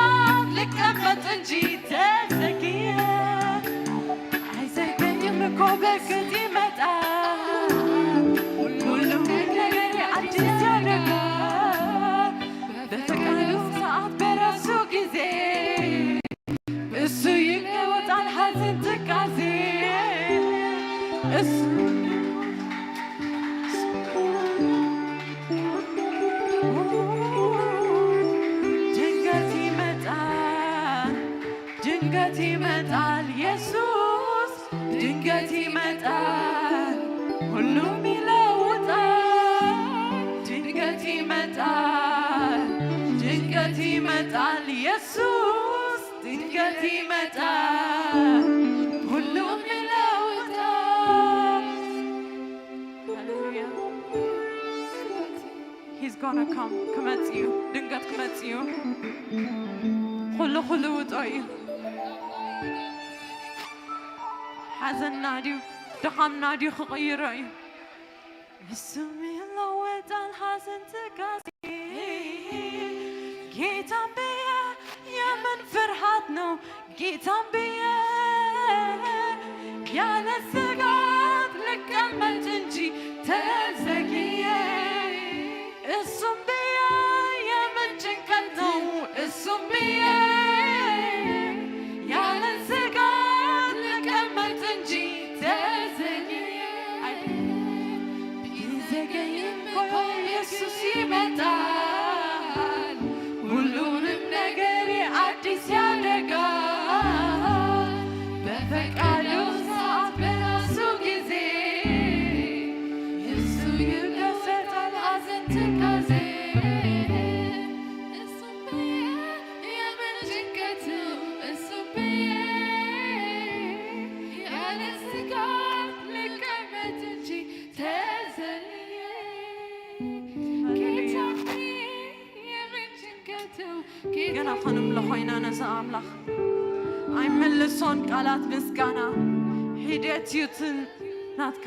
ልቀመጥ እንጂ ተዘግየ። አይዘገይም እኮ በእርግጥ ይመጣል። ሁሉም ነገር አዲስ ያደርጋል። በፈቃዱ ሰዓት በራሱ ጊዜ እሱ ይለወጣል ሐዘን ትካዜ። እሱ ድንገት ይመጣል፣ ድንገት ይመጣል ኢየሱስ፣ ድንገት ይመጣል፣ ሁሉም ይለውጣል። ድንገት ይመጣል፣ ድንገት ይመጣል ኢየሱስ፣ ድንገት ይመጣል፣ ሁሉም ይለውጣል። ሃሌሉያ። He's gonna come። ክመጽእ እዩ፣ ድንገት ክመጽእ እዩ። ኩሉ ክልውጦ እዩ። ሓዘንና ድዩ ድኻምና ድዩ ክቕይሮ እዩ። እሱም ይለወጣል ሐዘን ትካዜ። ጌታን ብዬ የምን ፍርሃት ነው? ጌታን ብዬ ያለ ስጋት ልቀመጥ እንጂ ተዘግዬ። እሱም ብዬ የምን ጭንቀት ነው? እሱም ብዬ ያለ ስጋት ልቀመጥ እንጂ ተዘግዬ። ቢዘገይም እኮ ኢየሱስ ይመጣል፣ ሁሉንም ነገር አዲስ ያደርጋል። በፈቃዱ ሰዓት በራሱ ጊዜ እሱ ይለወጣል ሐዘን ትካዜ። እሱም ብዬ የምን ጭንቀት ነው? እሱም ብዬ ያለ ስጋት ልቀመጥ እንጂ ተዘልዬ። ጌታ ብዬ የምን ጭንቀት ነው? ጌታ ገና ኸነምልኾ ኢና ነዚ ኣምላኽ። ኣይምልሶን ቃላት ምስጋና። ሒደት እዩ እቲ ናትካ።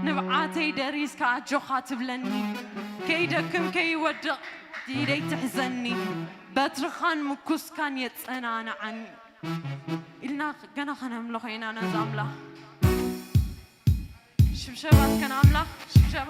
ንብዓተይ ደሪስካ ኣጆኻ ትብለኒ፣ ከይደክም ከይወድቕ ኢደይ ትሕዘኒ፣ በትርኻን ምኩስካን የጸናንዓኒ ኢልና ገና ከነምልኾ ኢና ነዚ ኣምላኽ። ሽብሸባ እስከ ንኣምላኽ ሽብሸባ።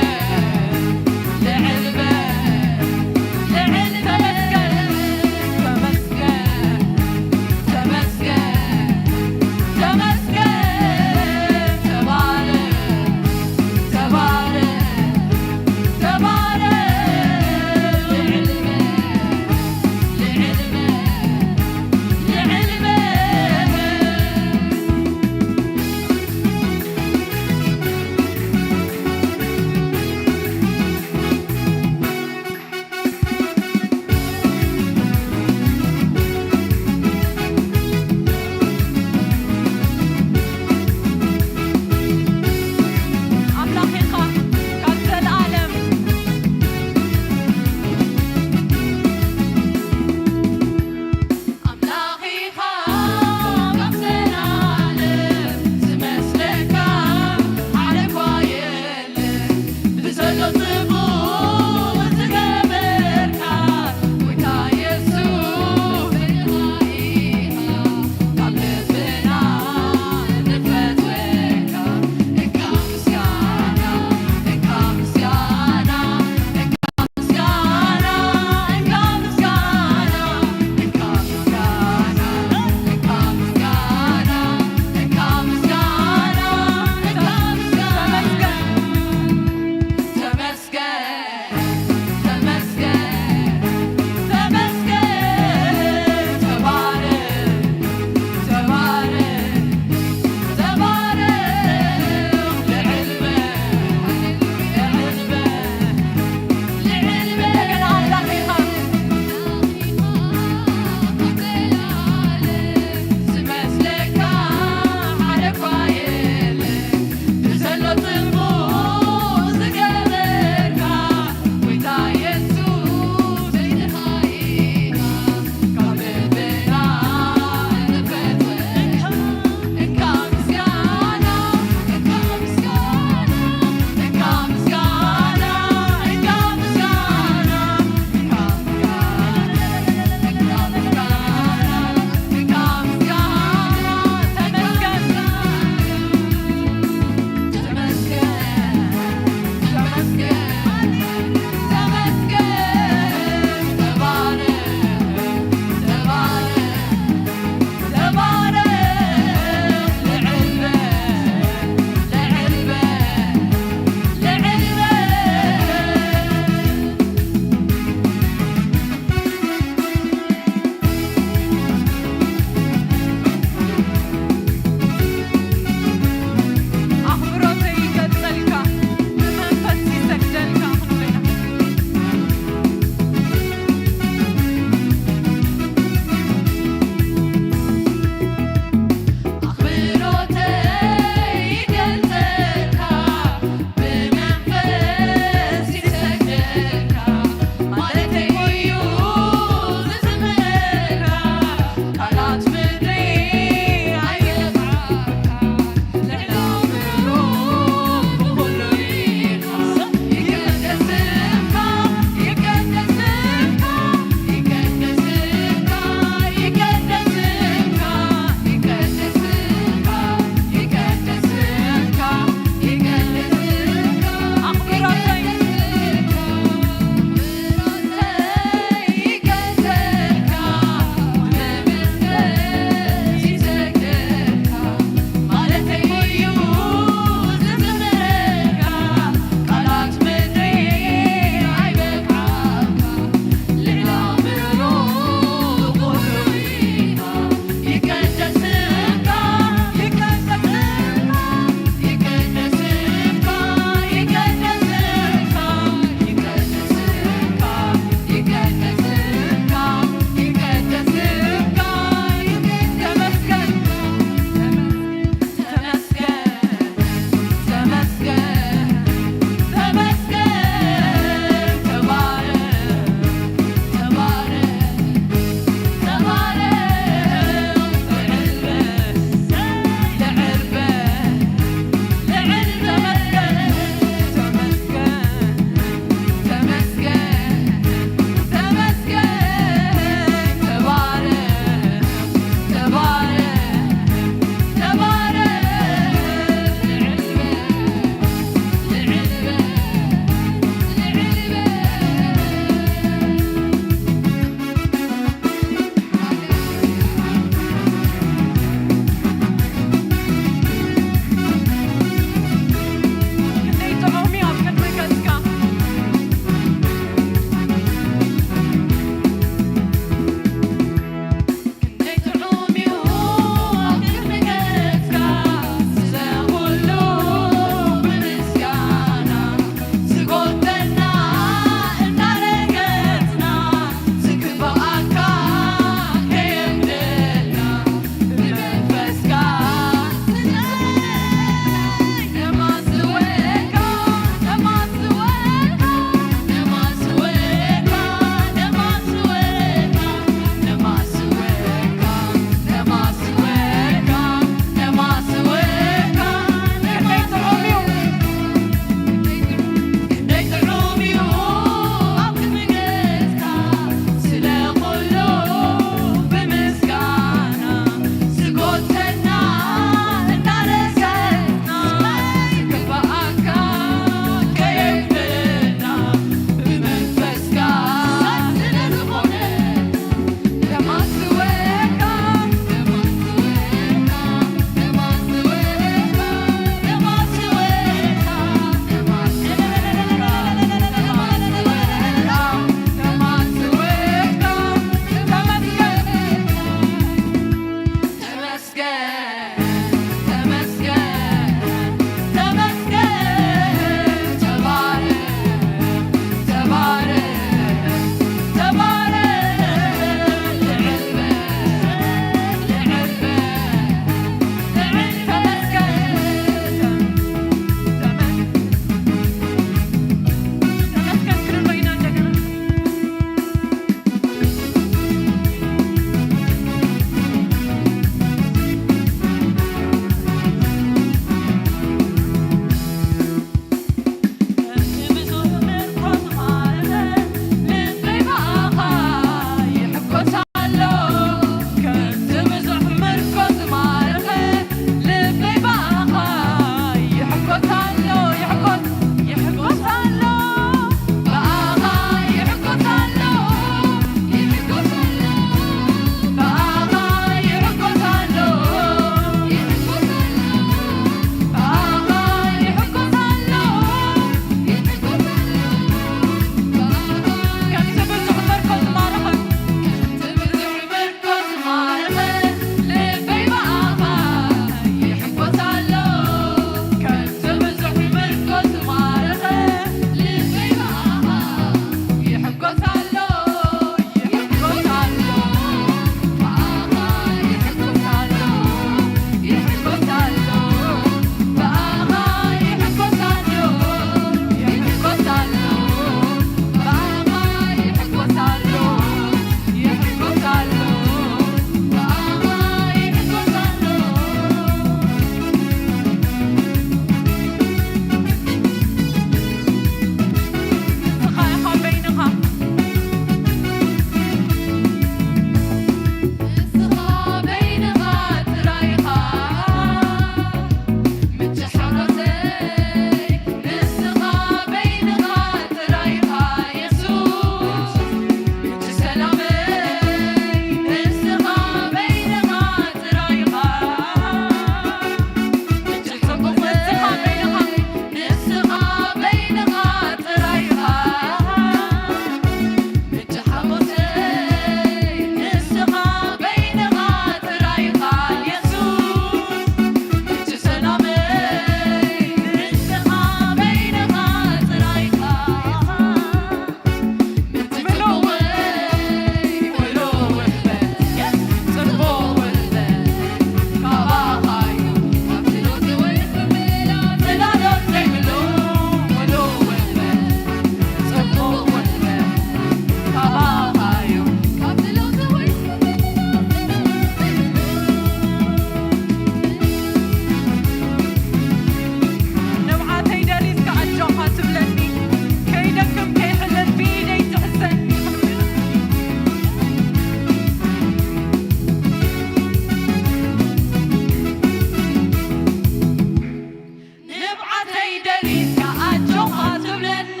ደሪስካ ኣጆኻ ትብለኒ፣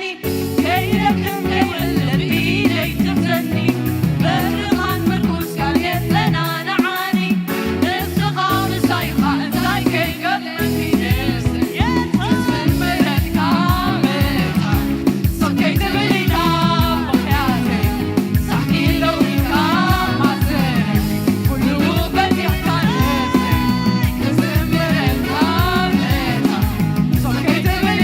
ከይደክም ከይውዕል ልቢ ደይትብለኒ፣ በርኻን ምርኩስካን የጸናንዓኒ፣ ንስኻ ምሳይኻ እንታይ ከይገለኒ ነፍሰይ፣ ክዝምረልካ መታን፣ ሶት ከይትብል ኢልካ ምኽንያተይ፣ ሳሕቲ ለው ኢልካ ማሰረይ፣ ኩሉ በሊሕካ ነፍሰይ፣ ክዝምረልካ መታን፣ ሶት ከይትብል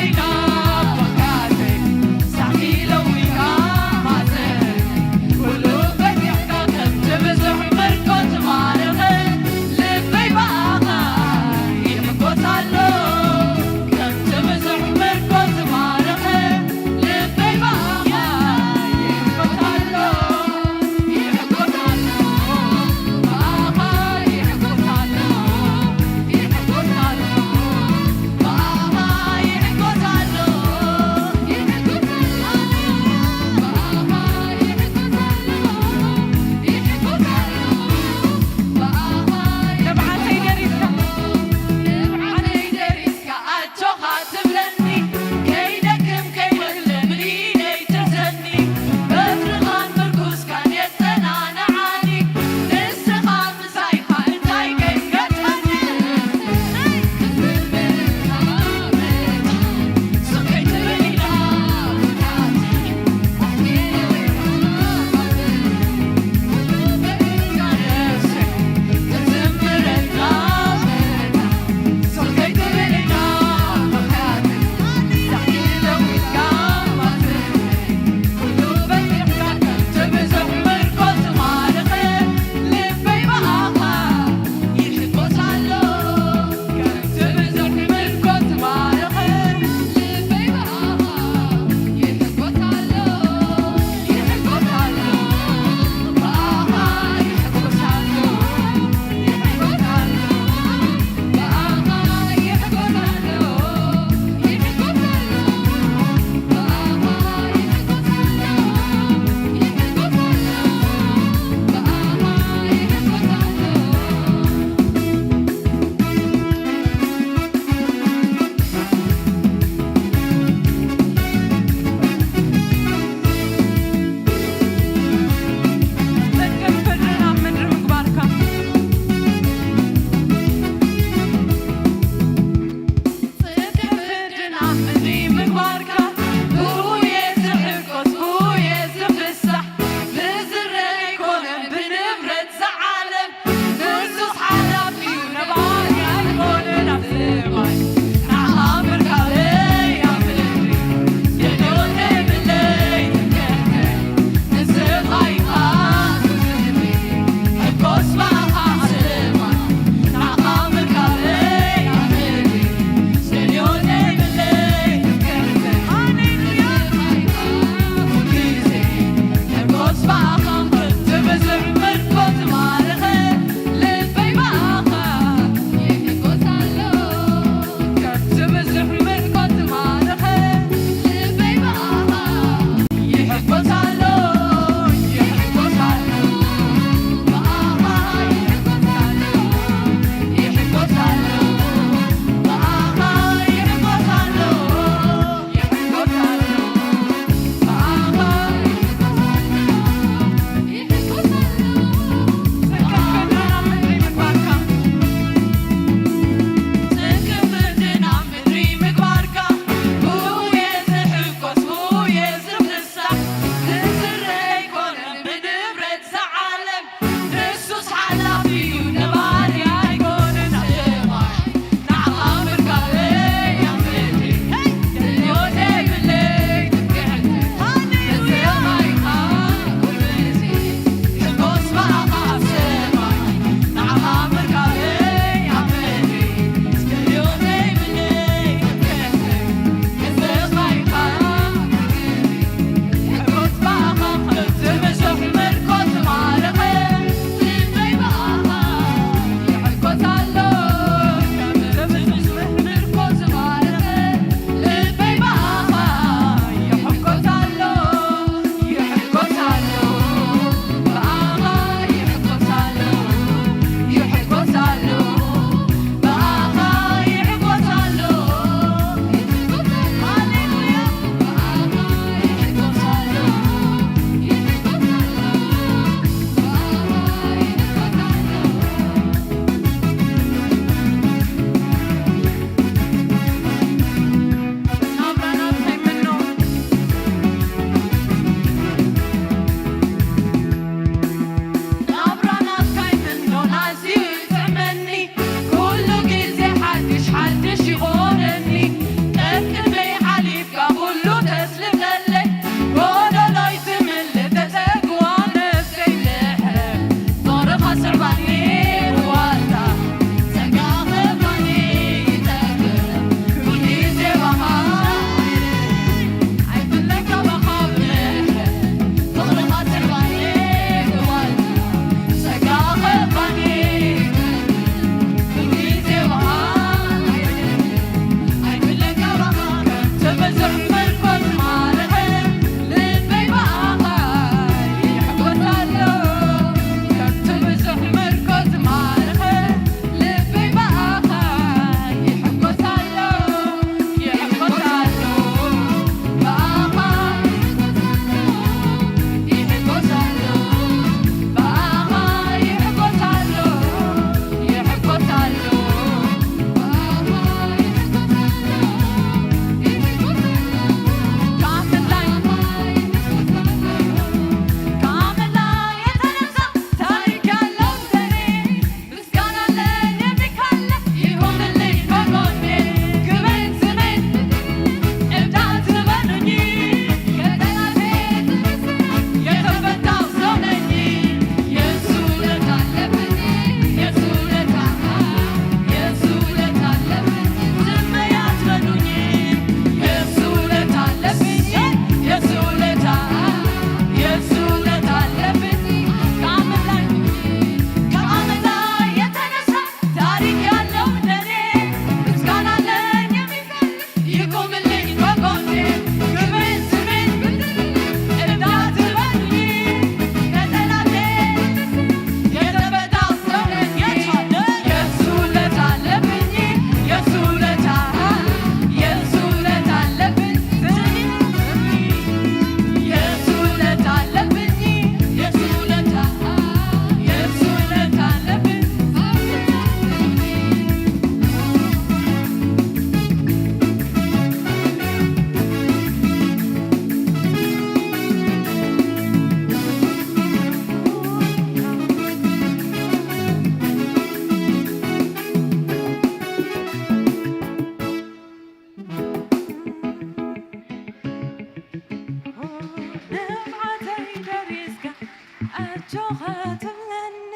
ጆኸ ትብለኒ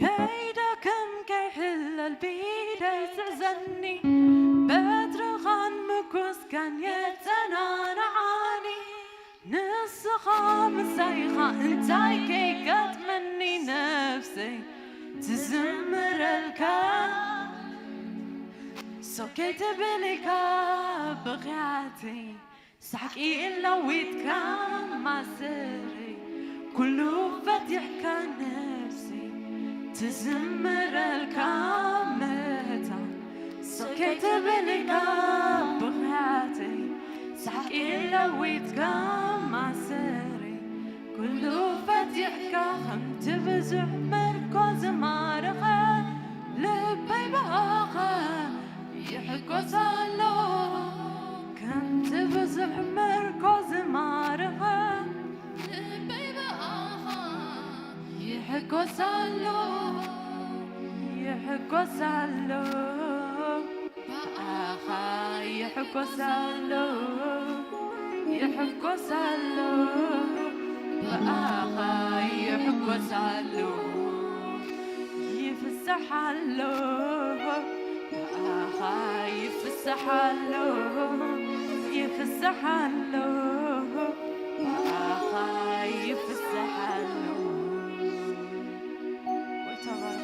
ከይደክም ከይሕለል ብኢደይ ትሕዘኒ በትርኻን ምጉስካን የጸናንዓኒ ንስኻ ምሳይኻ እንታይ ከይገጥመኒ ነፍሰይ ትዝምረልካ ሶከይ ትብል ኢኻ ብኽያተይ ሳቂ ለዊጥካ ማሰረይ ኩሉ ፈቲሕካ ነፍሰይ ትዝምረልካ መታ ሶከይ ትብል ኢኻ ብኽያተይ ሳቂ ለዊጥካ ማሰረይ ኩሉ ፈቲሕካ ከምቲ ብዙሕ ምርኮ ዝማረኸ ልበይ ብኣኻ ይሕጎስ ኣሎ ከምቲ ብዙሕ ምርኮ ዝማረኸ ልበይ ብኣኻ ይሕጎስ ኣሎ ይሕጎስ ኣሎ ብኣኻ ይሕጎስ ኣሎ ይሕጎስ ኣሎ ብኣኻ ይሕጎስ ኣሎ ይፍስሕ ኣሎ ብኣኻ ይፍስሕ ኣሎ ይፍስሕ ኣሎ ብኣኻ ይፍስሕ ኣሎ ጎይታ ባርክ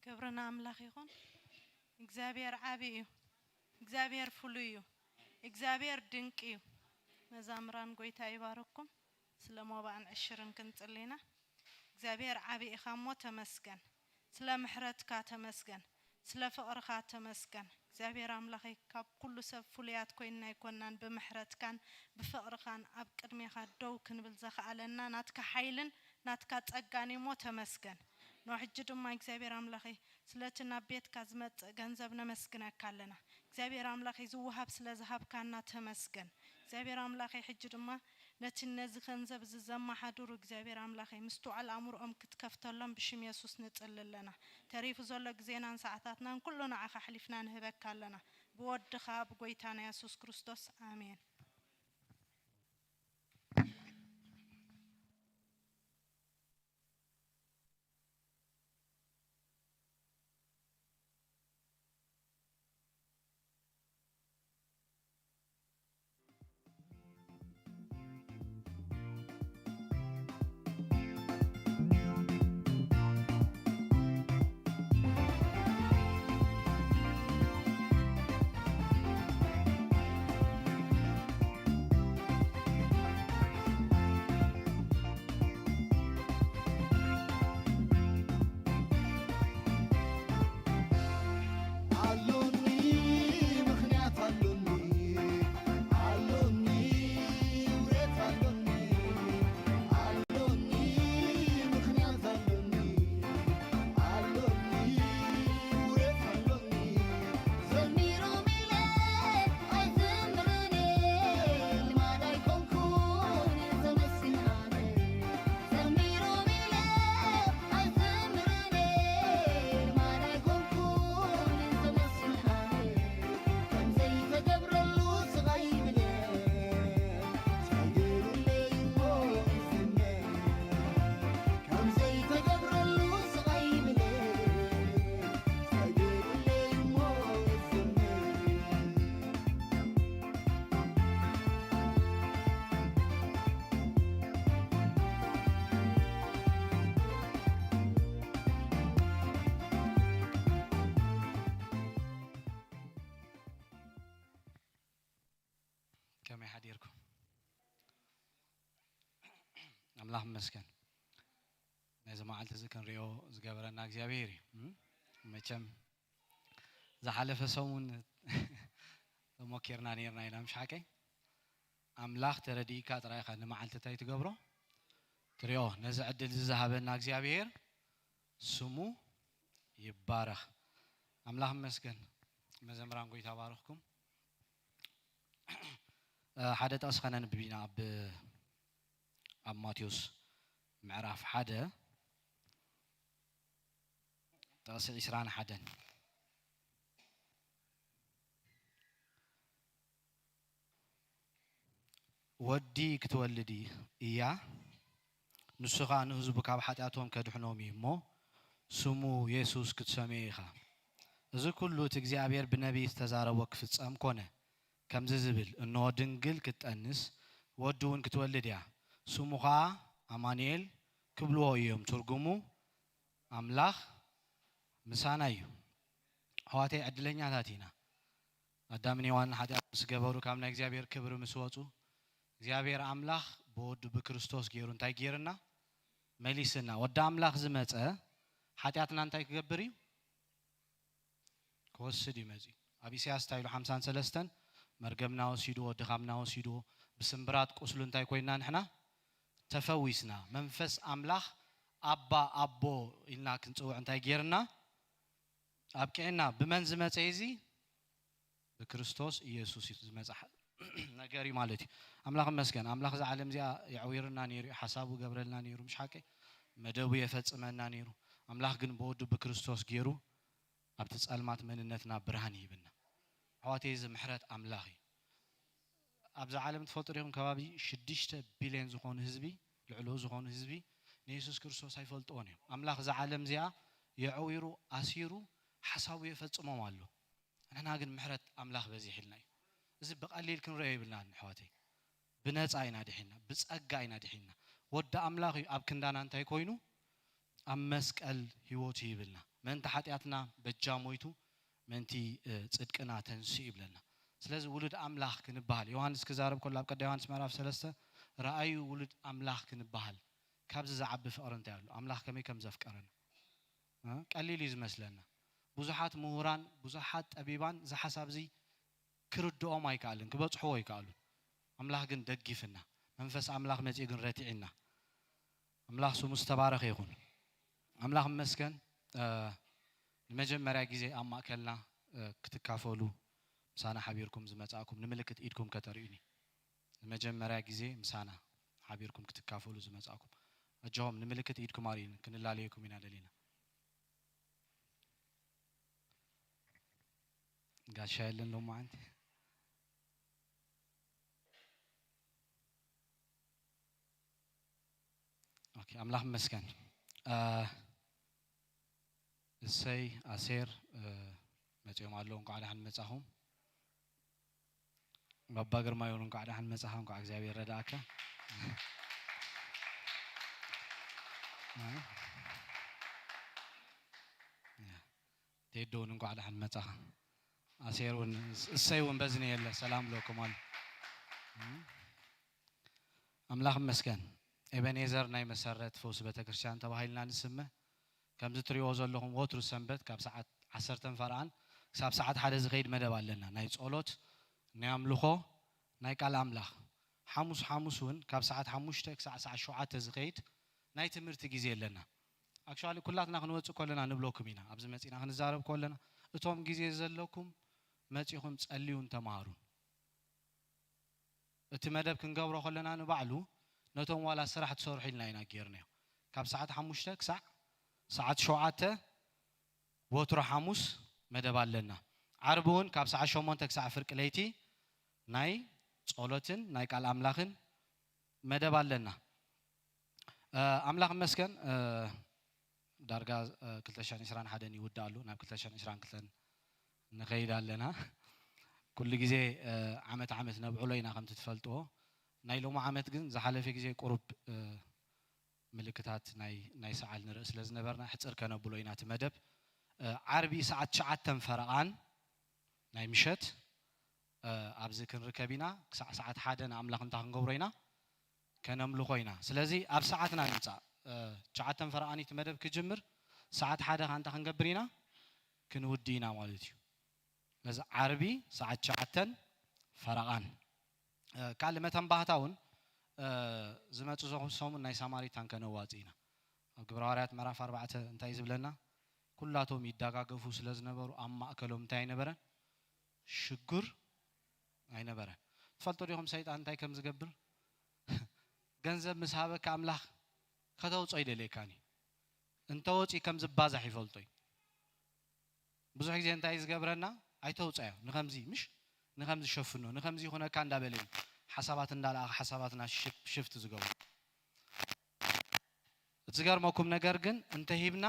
ክብሪ ንኣምላኽ ይኹን። እግዚኣብሔር ዓቢ እዩ። እግዚኣብሔር ፍሉይ እዩ። እግዚኣብሔር ድንቂ እዩ። መዛምራን ጎይታ ይባርኩም። ስለ ሞባእን ዕሽርን ክንጽሊ ኢና። እግዚኣብሔር ዓቢ ኢኻ እሞ ተመስገን። ስለ ምሕረትካ ተመስገን። ስለ ፍቕርኻ ተመስገን እግዚኣብሔር ኣምላኸይ ካብ ኩሉ ሰብ ፍሉያት ኮይንና ኣይኮንናን ብምሕረትካን ብፍቕርኻን ኣብ ቅድሜኻ ደው ክንብል ዘኽኣለና ናትካ ሓይልን ናትካ ጸጋን እዩሞ ተመስገን። ኖ ሕጂ ድማ እግዚኣብሔር ኣምላኸይ ስለቲ ናብ ቤትካ ዝመጽእ ገንዘብ ነመስግነካ ኣለና እግዚኣብሔር ኣምላኸይ ዝወሃብ ስለ ዝሃብካና ተመስገን እግዚኣብሔር ኣምላኸይ ሕጂ ድማ ነቲ ነዚ ገንዘብ እዚ ዘመሓድሩ እግዚኣብሔር ኣምላኸይ ምስትውዓል ኣእምርኦም ክትከፍተሎም ብሽም የሱስ ንጽሊ ኣለና። ተሪፉ ዘሎ ግዜናን ሰዓታትናን ኩሉ ንዓኻ ኣሕሊፍና ንህበካ ኣለና። ብወድኻ ብጎይታና የሱስ ክርስቶስ ኣሜን። ከመይ ሓዲርኩም? ኣምላኽ ይመስገን። ነዚ መዓልቲ እዚ ክንሪኦ ዝገበረና እግዚኣብሔር እዩ። እም? መቸም ዝሓለፈ ሰሙን ተሞኪርና ነርና ኢና፣ ምሽ ሓቀይ? ኣምላኽ ተረዲእካ ጥራይ ኢኻ ንመዓልቲ እንታይ ትገብሮ ትሪኦ። ነዚ ዕድል እዚ ዝሃበና እግዚኣብሔር ስሙ ይባረኽ። ኣምላኽ ይመስገን። መዘምራን ጎይታ ባርኽኩም። እ፣ ሓደ ጥቕሲ ከነንብብ ኢና ኣብ፣ ኣብ ማቴዎስ ምዕራፍ ሓደ ጥቕሲ ዕስራን ሓደን። ወዲ ክትወልድ እያ፣ ንሱ ኸኣ ንህዝቡ ካብ ሓጢኣቶም ከድሕኖም እዩ እሞ፣ ስሙ የሱስ ክትሰምዮ ኢኻ። እዚ ኩሉ እቲ እግዚኣብሔር ብነቢይ ዝተዛረቦ ክፍጸም ኮነ። ከምዚ ዝብል፣ እንሆ ድንግል ክትጠንስ፣ ወዲ እውን ክትወልድ እያ፣ ስሙ ኸኣ ኣማኑኤል ክብልዎ እዮም። ትርጉሙ ኣምላኽ ምሳና እዩ። ኣሕዋተይ ዕድለኛታት ኢና። ኣዳምን ሄዋንን ሓጢኣት ምስ ገበሩ ካብ ናይ እግዚኣብሔር ክብሪ ምስ ወጹ እግዚኣብሔር ኣምላኽ ብወዱ ብክርስቶስ ገይሩ እንታይ ገይርና? መሊስና። ወዲ ኣምላኽ ዝመጸ ሓጢኣትና እንታይ ክገብር እዩ? ክወስድ እዩ መጺኡ። ኣብ ኢሳያስ እንታይ ኢሉ ሓምሳን ሰለስተን መርገምና ወሲድዎ፣ ድኻምና ወሲድዎ፣ ብስምብራት ቁስሉ እንታይ ኮይንና ንሕና? ተፈዊስና። መንፈስ ኣምላኽ ኣባ ኣቦ ኢልና ክንጽውዕ እንታይ ገይርና? ኣብቂዕና። ብመን ዝመጸ እዚ? ብክርስቶስ ኢየሱስ እዩ ዝመጽእ ነገር እዩ ማለት እዩ። ኣምላኽ ይመስገን። ኣምላኽ እዛ ዓለም እዚኣ የዕዊርና ነይሩ እዩ፣ ሓሳቡ ገብረልና ነይሩ፣ ምሽ ሓቂ መደቡ የፈጽመና ነይሩ። ኣምላኽ ግን ብወዱ ብክርስቶስ ገይሩ ኣብቲ ጸልማት መንነትና ብርሃን ይህብና። ኣሕዋተይ፣ እዚ ምሕረት ኣምላኽ እዩ። ኣብዛ ዓለም ትፈልጡ ዲኹም? ከባቢ ሽዱሽተ ቢልዮን ዝኾኑ ህዝቢ፣ ልዕሊኡ ዝኾኑ ህዝቢ ንየሱስ ክርስቶስ ኣይፈልጥዎን እዮም። ኣምላኽ እዛ ዓለም እዚኣ የዕዊሩ፣ ኣሲሩ፣ ሓሳቡ የፈጽሞም ኣሎ። ንሕና ግን ምሕረት ኣምላኽ በዚሕልና እዩ። እዚ ብቐሊል ክንሪኦ ይብልናን ኣሕዋተይ። ብነጻ ኢና ድሒንና፣ ብጸጋ ኢና ድሒንና። ወዲ ኣምላኽ እዩ ኣብ ክንዳና እንታይ ኮይኑ? ኣብ መስቀል ህይወቱ ይብልና። ምእንቲ ሓጢኣትና በጃ ሞይቱ፣ ምእንቲ፣ እ፣ ጽድቅና ተንስኡ ይብለና። ስለዚ ውሉድ ኣምላኽ ክንበሃል፣ ዮሃንስ ክዛረብ ከሎ ኣብ ቀዳማይ ዮሃንስ ምዕራፍ ሰለስተ፣ ረኣዩ ውሉድ ኣምላኽ ክንበሃል፣ ካብዚ ዝዓቢ ፍቕሪ እንታይ ኣሎ? ኣምላኽ ከመይ ከም ዘፍቀረና። እ? ቀሊል እዩ ዝመስለና። ብዙሓት ምሁራን፣ ብዙሓት ጠቢባን እዚ ሓሳብ እዚ ክርድኦም ኣይከኣልን፣ ክበጽሕዎ ኣይከኣሉን። ኣምላኽ ግን ደጊፍና፣ መንፈስ ኣምላኽ መጺኡ ግን ረቲዕና። ኣምላኽ ስሙ ዝተባረኸ ይኹን። ኣምላኽ ይመስገን። እ፣ ንመጀመርያ ግዜ ኣብ ማእከልና፣ እ፣ ክትካፈሉ ምሳና ሓቢርኩም ዝመጻእኩም ንምልክት ኢድኩም ከተርእዩኒ። ንመጀመርያ ግዜ ምሳና ሓቢርኩም ክትካፈሉ ዝመጻእኩም። ኣጆኹም ንምልክት ኢድኩም ኣርእዩኒ፣ ክንላለየኩም ኢና ደሊና። ጋሻ የለን ሎማዓንቲ። ኦኬ፣ ኣምላኽ ይመስገን። እ፣ እሰይ፣ ኣሴር፣ እ፣ መጺኦም ኣለዉ። እንኳዕ ደሓን መጻኹም። ባባ ግርማይ እውን እንኳዕ ደሓን መጻኻ፣ እንኳዕ እግዚኣብሔር ረዳእካ። እ፣ ያ። ቴዶ እውን እንኳዕ ደሓን መጻኻ። ኣሴር እውን፣ እሰይ እውን በዝኒ የለ፣ ሰላም ለኩም ኣሎ። እ፣ ኣምላኽ ይመስገን። ኤቤኔዘር ናይ መሰረት ፈውሲ ቤተክርስትያን ተባሂልና ንስመ። ከምዚ ትሪእዎ ዘለኹም ወትሩ ሰንበት ካብ ሰዓት ዓሰርተ ፈረቓን ክሳብ ሰዓት ሓደ ዝኸይድ መደብ ኣለና። ናይ ጸሎት፣ ናይ ኣምልኾ፣ ናይ ቃል ኣምላኽ። ሓሙስ ሓሙስ እውን ካብ ሰዓት ሓሙሽተ ክሳዕ ሰዓት ሸውዓተ ዝኸይድ ናይ ትምህርቲ ግዜ ኣለና። ኣክቹዋሊ ኩላትና ክንወጽእ ከለና ንብለኩም ኢና። ኣብዚ መጺና ክንዛረብ ከለና እቶም ግዜ ዘለኩም መጺኹም ጸልዩን ተማሃሩን። እቲ መደብ ክንገብሮ ከለና ንባዕሉ ነቶም ዋላ ስራሕ ትሰርሑ ኢልና ኢና ጌርናዮ። ካብ ሰዓት ሓሙሽተ ክሳዕ ሰዓት ሸውዓተ ወትሮ ሓሙስ መደብ ኣለና። ዓርቢ እውን ካብ ሰዓት ሸሞንተ ክሳዕ ፍርቂ ለይቲ ናይ ጸሎትን ናይ ቃል ኣምላኽን መደብ ኣለና። እ፣ ኣምላኽ ይመስገን፣ እ፣ ዳርጋ፣ እ፣ ክልተ ሽሕን ዕስራን ሓደን ይውዳእ ኣሎ፣ ናብ ክልተ ሽሕን ዕስራን ክልተን ንኸይድ ኣለና። ኩሉ ግዜ፣ እ፣ ዓመት ዓመት ነብዕሎ ኢና ከምቲ ትፈልጥዎ። ናይ ሎሚ ዓመት ግን ዝሓለፈ ግዜ ቁሩብ፣ እ፣ ምልክታት ናይ፣ ናይ ሰዓል ንርኢ ስለ ዝነበርና ሕጽር ከነብሎ ኢና እቲ መደብ። እ፣ ዓርቢ ሰዓት ትሽዓተ ፈረቓን ናይ ምሸት፣ እ፣ ኣብዚ ክንርከብ ኢና። ክሳዕ ሰዓት ሓደ ንኣምላኽ እንታይ ክንገብሮ ኢና? ከነምልኾ ኢና። ስለዚ ኣብ ሰዓትና ንምጻእ። እ፣ ትሽዓተ ፈረቓን እቲ መደብ ክጅምር፣ ሰዓት ሓደ ከኣ እንታይ ክንገብር ኢና? ክንውዲ ኢና ማለት እዩ። ስለዚ ዓርቢ ሰዓት ትሽዓተ ፈረቓን። እ፣ ካልእ መተንባህታ እውን፣ እ፣ ዝመጽእ ሰሙን ናይ ሳማሪታን ከነዋጽእ ኢና። ኣብ ግብረ ሃዋርያት ምዕራፍ ኣርባዕተ እንታይ እዩ ዝብለና? ኩላቶም ይደጋገፉ ስለ ዝነበሩ ኣብ ማእከሎም እንታይ ኣይነበረን? ሽጉር ኣይነበረን። ትፈልጡ ዲኹም ሰይጣን እንታይ ከም ዝገብር? ገንዘብ ምስ ሃበካ ኣምላኽ ከተውጾ ይደልየካን እዩ። እንተወጺኡ ከም ዝባዛሕ ይፈልጦ እዩ። ብዙሕ ግዜ እንታይ እዩ ዝገብረና? ኣይተውጻዮ፣ ንኸምዚ፣ ምሽ፣ ንኸምዚ ሸፍኖ፣ ንኸምዚ ይኹነካ እንዳበለ እዩ ሓሳባት እንዳለኣኸ ሓሳባትና ሽፍ-፣ ሽፍት ዝገብሩ። እቲ ዝገርመኩም ነገር ግን እንተሂብና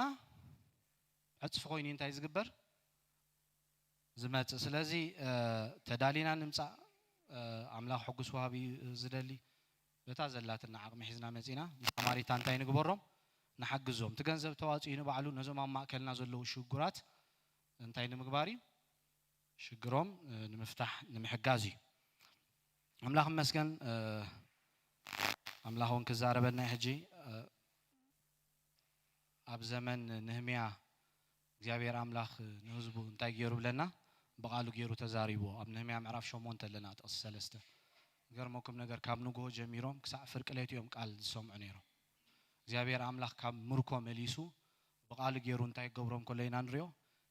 ዕጽፊ ኮይኑ እንታይ ዝግበር? ዝመጽእ። ስለዚ፣ እ፣ ተዳሊና ንምጻእ፣ እ፣ ኣምላኽ ሕጉስ ወሃቢ እዩ ዝደሊ። በታ ዘላትና ዓቕሚ ሒዝና መጺና፣ ንሳማሪታ እንታይ ንግበሮም? ንሓግዞም። እቲ ገንዘብ ተዋጺኡ ንባዕሉ ነዞም ኣብ ማእከልና ዘለዉ ሽጉራት እንታይ ንምግባር እዩ? ሽግሮም፣ እ፣ ንምፍታሕ፣ ንምሕጋዝ እዩ። ኣምላኽ ይመስገን፣ እ፣ ኣምላኽ እውን ክዛረበና እዩ ሕጂ። እ፣ ኣብ ዘመን ንህምያ እግዚኣብሔር ኣምላኽ ንህዝቡ እንታይ ገይሩ ብለና? ብቓሉ ገይሩ ተዛሪብዎ። ኣብ ነህምያ ምዕራፍ ሸሞንተ ኣለና፣ ጥቕሲ ሰለስተ። ዝገርመኩም ነገር፣ ካብ ንግሆ ጀሚሮም ክሳዕ ፍርቂ ለይቲ እዮም ቃል ዝሰምዑ ነይሮም። እግዚኣብሔር ኣምላኽ ካብ ምርኮ መሊሱ ብቓሉ ገይሩ እንታይ ክገብሮም ከሎ ኢና ንሪኦ?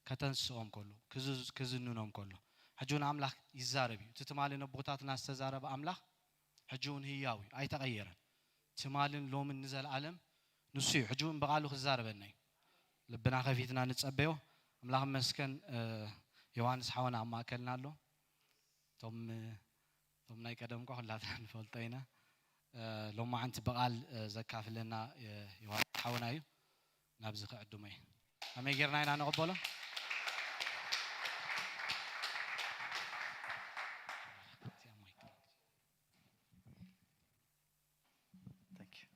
ከተንስኦም ከሎ፣ ክዝ-፣ ክዝንኖም ከሎ። ሕጂ እውን ኣምላኽ ይዛረብ እዩ። እቲ ትማሊ ነቦታትና ዝተዛረበ ኣምላኽ ሕጂ እውን ህያው እዩ፣ ኣይተቐየረን። ትማልን ሎምን ንዘለኣለም ንሱ እዩ። ሕጂ እውን ብቓሉ ክዛረበና እዩ። ልብና ከፊትና ንጸበዮ። ኣምላኽ መስከን፣ እ፣ ዮሃንስ ሓወና ኣብ ማእከልና ኣሎ። እቶም፣ እቶም ናይ ቀደም እኳ ኩላትና ንፈልጦ ኢና። እ፣ ሎማዓንቲ ብቓል፣ እ፣ ዘካፍለና፣ እ፣ ዮሃንስ ሓወና እዩ። ናብዚ ክዕድሞ እየ። ከመይ ጌርና ኢና ንቕበሎ? Thank you.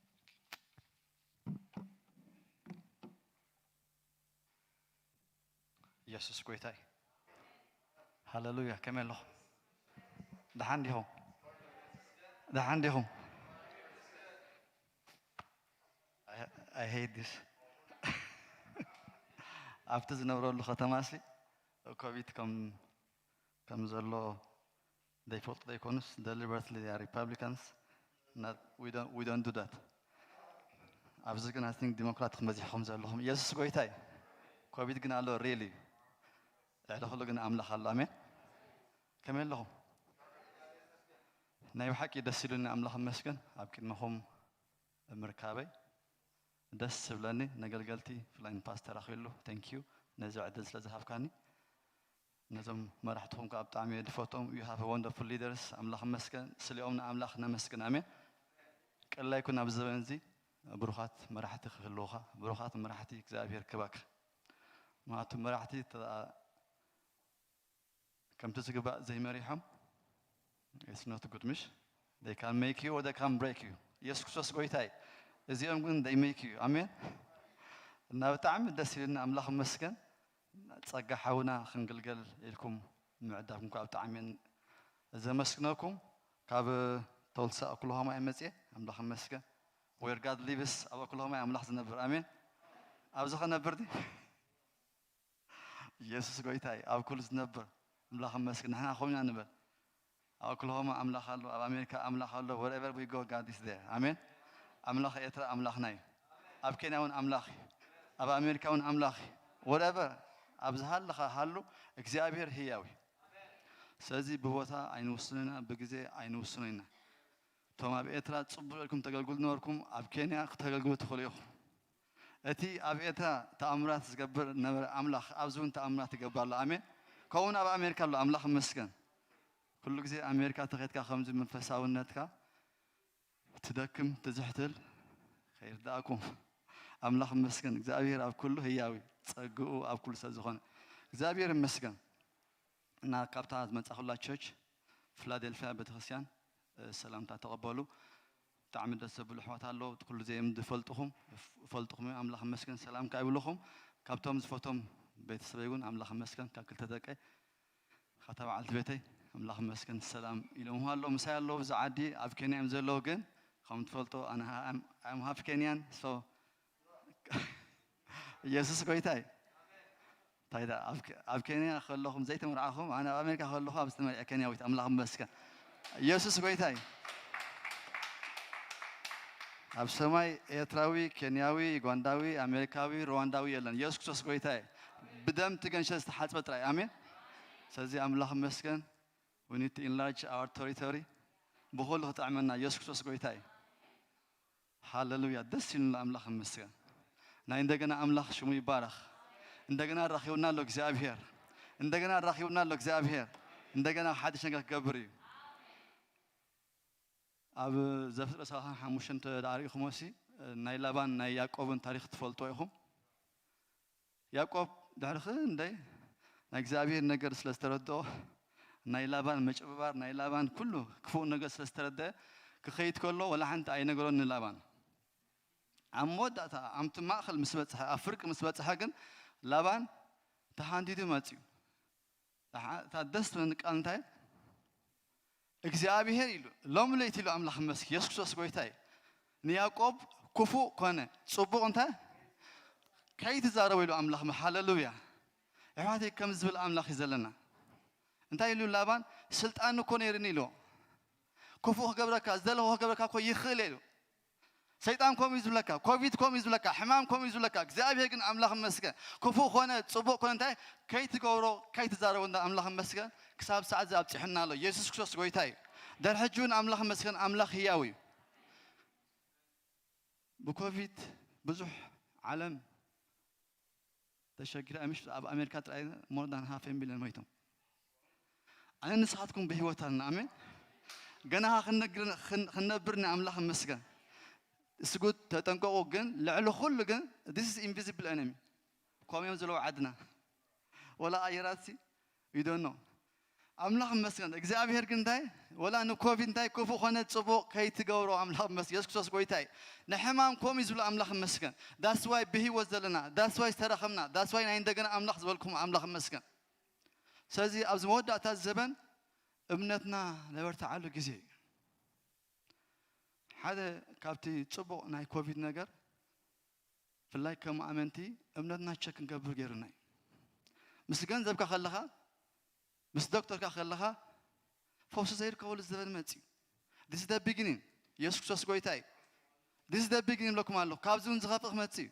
ኢየሱስ ጎይታ እዩ። ሃሌሉያ። ከመይ ኣለኹም? ደሓን ዲኹም? ደሓን ዲኹም? I, I hate this. ኣብቲ ዝነብረሉ ከተማ ሲ ኮቪድ ከም፣ ከም ዘሎ ዘይፈልጡ ዘይኮኑስ፣ deliberately they are Republicans. Not, we don't, we don't do that. ኣብዚ ግን I think ዲሞክራት ክመዚሕኹም ዘለኹም። ኢየሱስ ጎይታ እዩ። ኮቪድ ግን ኣሎ፣ ሪል እዩ። ልዕሊ ኩሉ ግን ኣምላኽ ኣሎ። ኣሜን። ከመይ ኣለኹም? ናይ ብሓቂ ደስ ኢሉኒ፣ ኣምላኽ ይመስገን ኣብ ቅድመኹም ምርካበይ። ደስ ዝብለኒ ነገልገልቲ፣ ብፍላይ ንፓስተር ኣኽሊሉ፣ thank you ነዚ ዕድል ስለ ዝሃብካኒ። ነዞም መራሕትኹም ከዓ ብጣዕሚ እየ ዝፈትዎም። You have wonderful leaders። ኣምላኽ ይመስገን። ስሊኦም ንኣምላኽ ነመስግን። ኣሜን። ቀላይ ይኩን ኣብዚ ዘበን እዚ ብሩኻት መራሕቲ ክህልውኻ፣ ብሩኻት መራሕቲ እግዚኣብሔር ክህበካ። ምኽንያቱ መራሕቲ እንተ ከምቲ ዝግባእ ዘይመሪሖም፣ it's not good፣ ምሽ? They can make you or they can break you። ኢየሱስ ክርስቶስ ጎይታ እዩ። እዚኦም ግን they make you። ኣሜን። እና ብጣዕሚ ደስ ኢሉና፣ ኣምላኽ ይመስገን። ጸጋ ሓውና ክንግልገል ኢልኩም ምዕዳምኩም ከዓ ብጣዕሚ እየ ዘመስግነኩም። ካብ ቶልሳ ኦክላሆማ እየ መጽየ። ኣምላኽ ይመስገን። Where God lives፣ ኣብ ኦክላሆማ እዩ ኣምላኽ ዝነብር። ኣሜን። ኣብዚ ከነብር ድዩ? ኢየሱስ ጎይታ እዩ። ኣብ ኩሉ ዝነብር ኣምላኽ ይመስገን። ንሕና ከምኡ ኢና ንበል። ኣብ ኦክላሆማ ኣምላኽ ኣሎ፣ ኣብ ኣሜሪካ ኣምላኽ ኣሎ። Wherever we go, God is there። ኣሜን። ኣምላኽ ኤርትራ ኣምላኽና እዩ። ኣብ ኬንያ እውን ኣምላኽ እዩ። ኣብ ኣሜሪካ እውን ኣምላኽ እዩ። Whatever፣ ኣብ ዝሃለኻ ሃሉ፣ እግዚኣብሔር ህያው እዩ። ስለዚ ብቦታ ኣይንውስኖ ኢና፣ ብግዜ ኣይንውስኖ ኢና። እቶም ኣብ ኤርትራ ጽቡቕ ኢልኩም ተገልግሉ ነበርኩም፣ ኣብ ኬንያ ክተገልግሉ ትኽእሉ ኢኹም። እቲ ኣብ ኤርትራ ተኣምራት ዝገብር ነበረ ኣምላኽ ኣብዚ እውን ተኣምራት ይገብር ኣሎ። ኣሜን። ከምኡውን ኣብ ኣሜሪካ ኣሎ። ኣምላኽ ይመስገን። ኩሉ ግዜ ኣሜሪካ ተኸድካ ከምዚ መንፈሳውነትካ ትደክም ትዝሕትል ከይርዳእኩም። ኣምላኽ ይመስገን። እግዚኣብሔር ኣብ ኩሉ ህያዊ ጸግኡ ኣብ ኩሉ ሰብ ዝኾነ እግዚኣብሔር ይመስገን። እና ካብታ ዝመጻኹላ ቸርች ፊላደልፊያ ቤተክርስትያን፣ እ፣ ሰላምታ ተቐበሉ። ብጣዕሚ ደስ ዘብሉ ኣሕዋት ኣለዉ። ኩሉ ዘይም ዝፈልጥኹም፣ ይፍ-፣ ይፈልጥኹም እዮም። ኣምላኽ ይመስገን። ሰላም ከኣ ይብልኹም። ካብቶም ዝፈቶም ቤተሰበይ እውን ኣምላኽ ይመስገን። ካብ ክልተ ደቀይ፣ ካብታ በዓልቲ ቤተይ ኣምላኽ ይመስገን። ሰላም ኢሎም ኣለዉ። ምሳይ ኣለዉ። ብዛ ዓዲ ኣብ ኬንያ እዮም ዘለዉ፣ ግን ከም ትፈልጦ ኣነ I'm half Kenyan so ኢየሱስ ጎይታ እዩ። እንታይ ደኣ ኣብ ኬንያ ከለኹም ዘይተመርዓኹም ኣነ ኣብ ኣሜሪካ ከለኹ ኣብ ዝተመርዐ ኬንያዊት ኣምላኽ ይመስገን። ኢየሱስ ጎይታ እዩ። ኣብ ሰማይ ኤርትራዊ፣ ኬንያዊ፣ ዩጋንዳዊ፣ ኣሜሪካዊ፣ ሩዋንዳዊ የለን። ኢየሱስ ክርስቶስ ጎይታ እዩ። ብደም እቲ ገንሸል ዝተሓጽበ ጥራይ። ኣሜን። ስለዚ ኣምላኽ ይመስገን። We need to enlarge our territory። ብኹሉ ክጥዕመና ኢየሱስ ክርስቶስ ጎይታ እዩ። ሃሌሉያ ደስ ይሉና ኣምላኽ ይመስገን። ናይ እንደገና ኣምላኽ ሽሙ ይባረኽ። እንደገና ኣራኺቡና ኣሎ እግዚኣብሔር። እንደገና ኣራኺቡና ኣሎ እግዚኣብሔር። እንደገና ሓድሽ ነገር ክገብር እዩ። ኣብ ዘፍጥረት ሰላሳ ሓሙሽተ እንተ ደኣ ርኢኹሞ ሲ ናይ ላባን ናይ ያዕቆብን ታሪኽ ትፈልጥዎ ኢኹም። ያዕቆብ ድሕሪ ክንደይ ናይ እግዚኣብሔር ነገር ስለ ዝተረድኦ ናይ ላባን ምጭብባር ናይ ላባን ኩሉ ክፉእ ነገር ስለ ዝተረድአ ክኸይድ ከሎ ወላ ሓንቲ ኣይነገሮን ንላባን። ኣብ መወዳእታ ኣብቲ ማእኸል ምስ በፅሐ ኣብ ፍርቂ ምስ በፅሐ ግን ላባን ተሃንዲዱ መፅዩ። እታ ደስ ትብለኒ ቃል እንታይ እግዚኣብሔር ኢሉ ሎም ለይቲ ኢሉ ኣምላኽ መስኪ የሱስ ክርስቶስ ጎይታ እዩ። ንያዕቆብ ክፉእ ኮነ ጽቡቕ እንታይ ከይትዛረቦ ኢሉ ኣምላኽ ሃለሉያ። ኣሕዋተይ ከም ዝብል ኣምላኽ እዩ ዘለና። እንታይ ኢሉ ላባን ስልጣን እኮ ነይርኒ ኢሉ ክፉእ ክገብረካ ዝደለኹ ክገብረካ እኮ ይኽእል ኢሉ ሰይጣን ከምኡ እዩ ዝብለካ፣ ኮቪድ ከምኡ እዩ ዝብለካ፣ ሕማም ከምኡ እዩ ዝብለካ። እግዚኣብሔር ግን ኣምላኽ ይመስገን ክፉእ ኮነ ጽቡቕ ኮነ እንታይ ከይትገብሮ ከይትዛረቦ እንዳ ኣምላኽ ይመስገን ክሳብ ሰዓት እዚ ኣብጺሑና ኣሎ። የሱስ ክርስቶስ ጎይታ እዩ። ደር ሕጂ እውን ኣምላኽ ይመስገን ኣምላኽ ህያው እዩ። ብኮቪድ ብዙሕ ዓለም ተሸጊራ ምሽ ኣብ ኣሜሪካ ጥራይ more than half a million ሞይቶም። ኣነ ንስኻትኩም ብህይወት ኣለና ኣሜን። ገና ክንነግር- ክን- ክንነብር ንኣምላኽ ይመስገን። ስጉድ ተጠንቀቑ ግን ልዕሊ ኩሉ ግን this is invisible enemy ኮም እዮም ዘለዉ ዓድና ወላ ኣየራት ሲ you don't know። ኣምላኽ ይመስገን እግዚኣብሔር ግን እንታይ ወላ ንኮቪድ እንታይ ክፉእ ኮነ ጽቡቕ ከይትገብሮ ኣምላኽ ይመስገን። የሱስ ክርስቶስ ጎይታ እዩ። ንሕማም ኮም እዩ ዝብሎ ኣምላኽ ይመስገን። That's why ብህይወት ዘለና that's why ዝተረኸብና that's why ናይ እንደገና ኣምላኽ ዝበልኩም ኣምላኽ ይመስገን። ስለዚ ኣብዚ መወዳእታ ዘበን እምነትና ነበርትዓሉ ግዜ እዩ። ሓደ ካብቲ ጽቡቕ ናይ ኮቪድ ነገር ብፍላይ ከም ኣመንቲ እምነትና ቸክ ክንገብር ገይሩና እዩ። ምስ ገንዘብካ ከለኻ ምስ ዶክተርካ ከለኻ ፈውሲ ዘይርከበሉ ዘበን መጽዩ። This is the beginning። የሱስ ክርስቶስ ጎይታ እዩ። This is the beginning ይብለኩም ኣለኹ። ካብዚ እውን ዝኸፍእ ክመጽእ እዩ።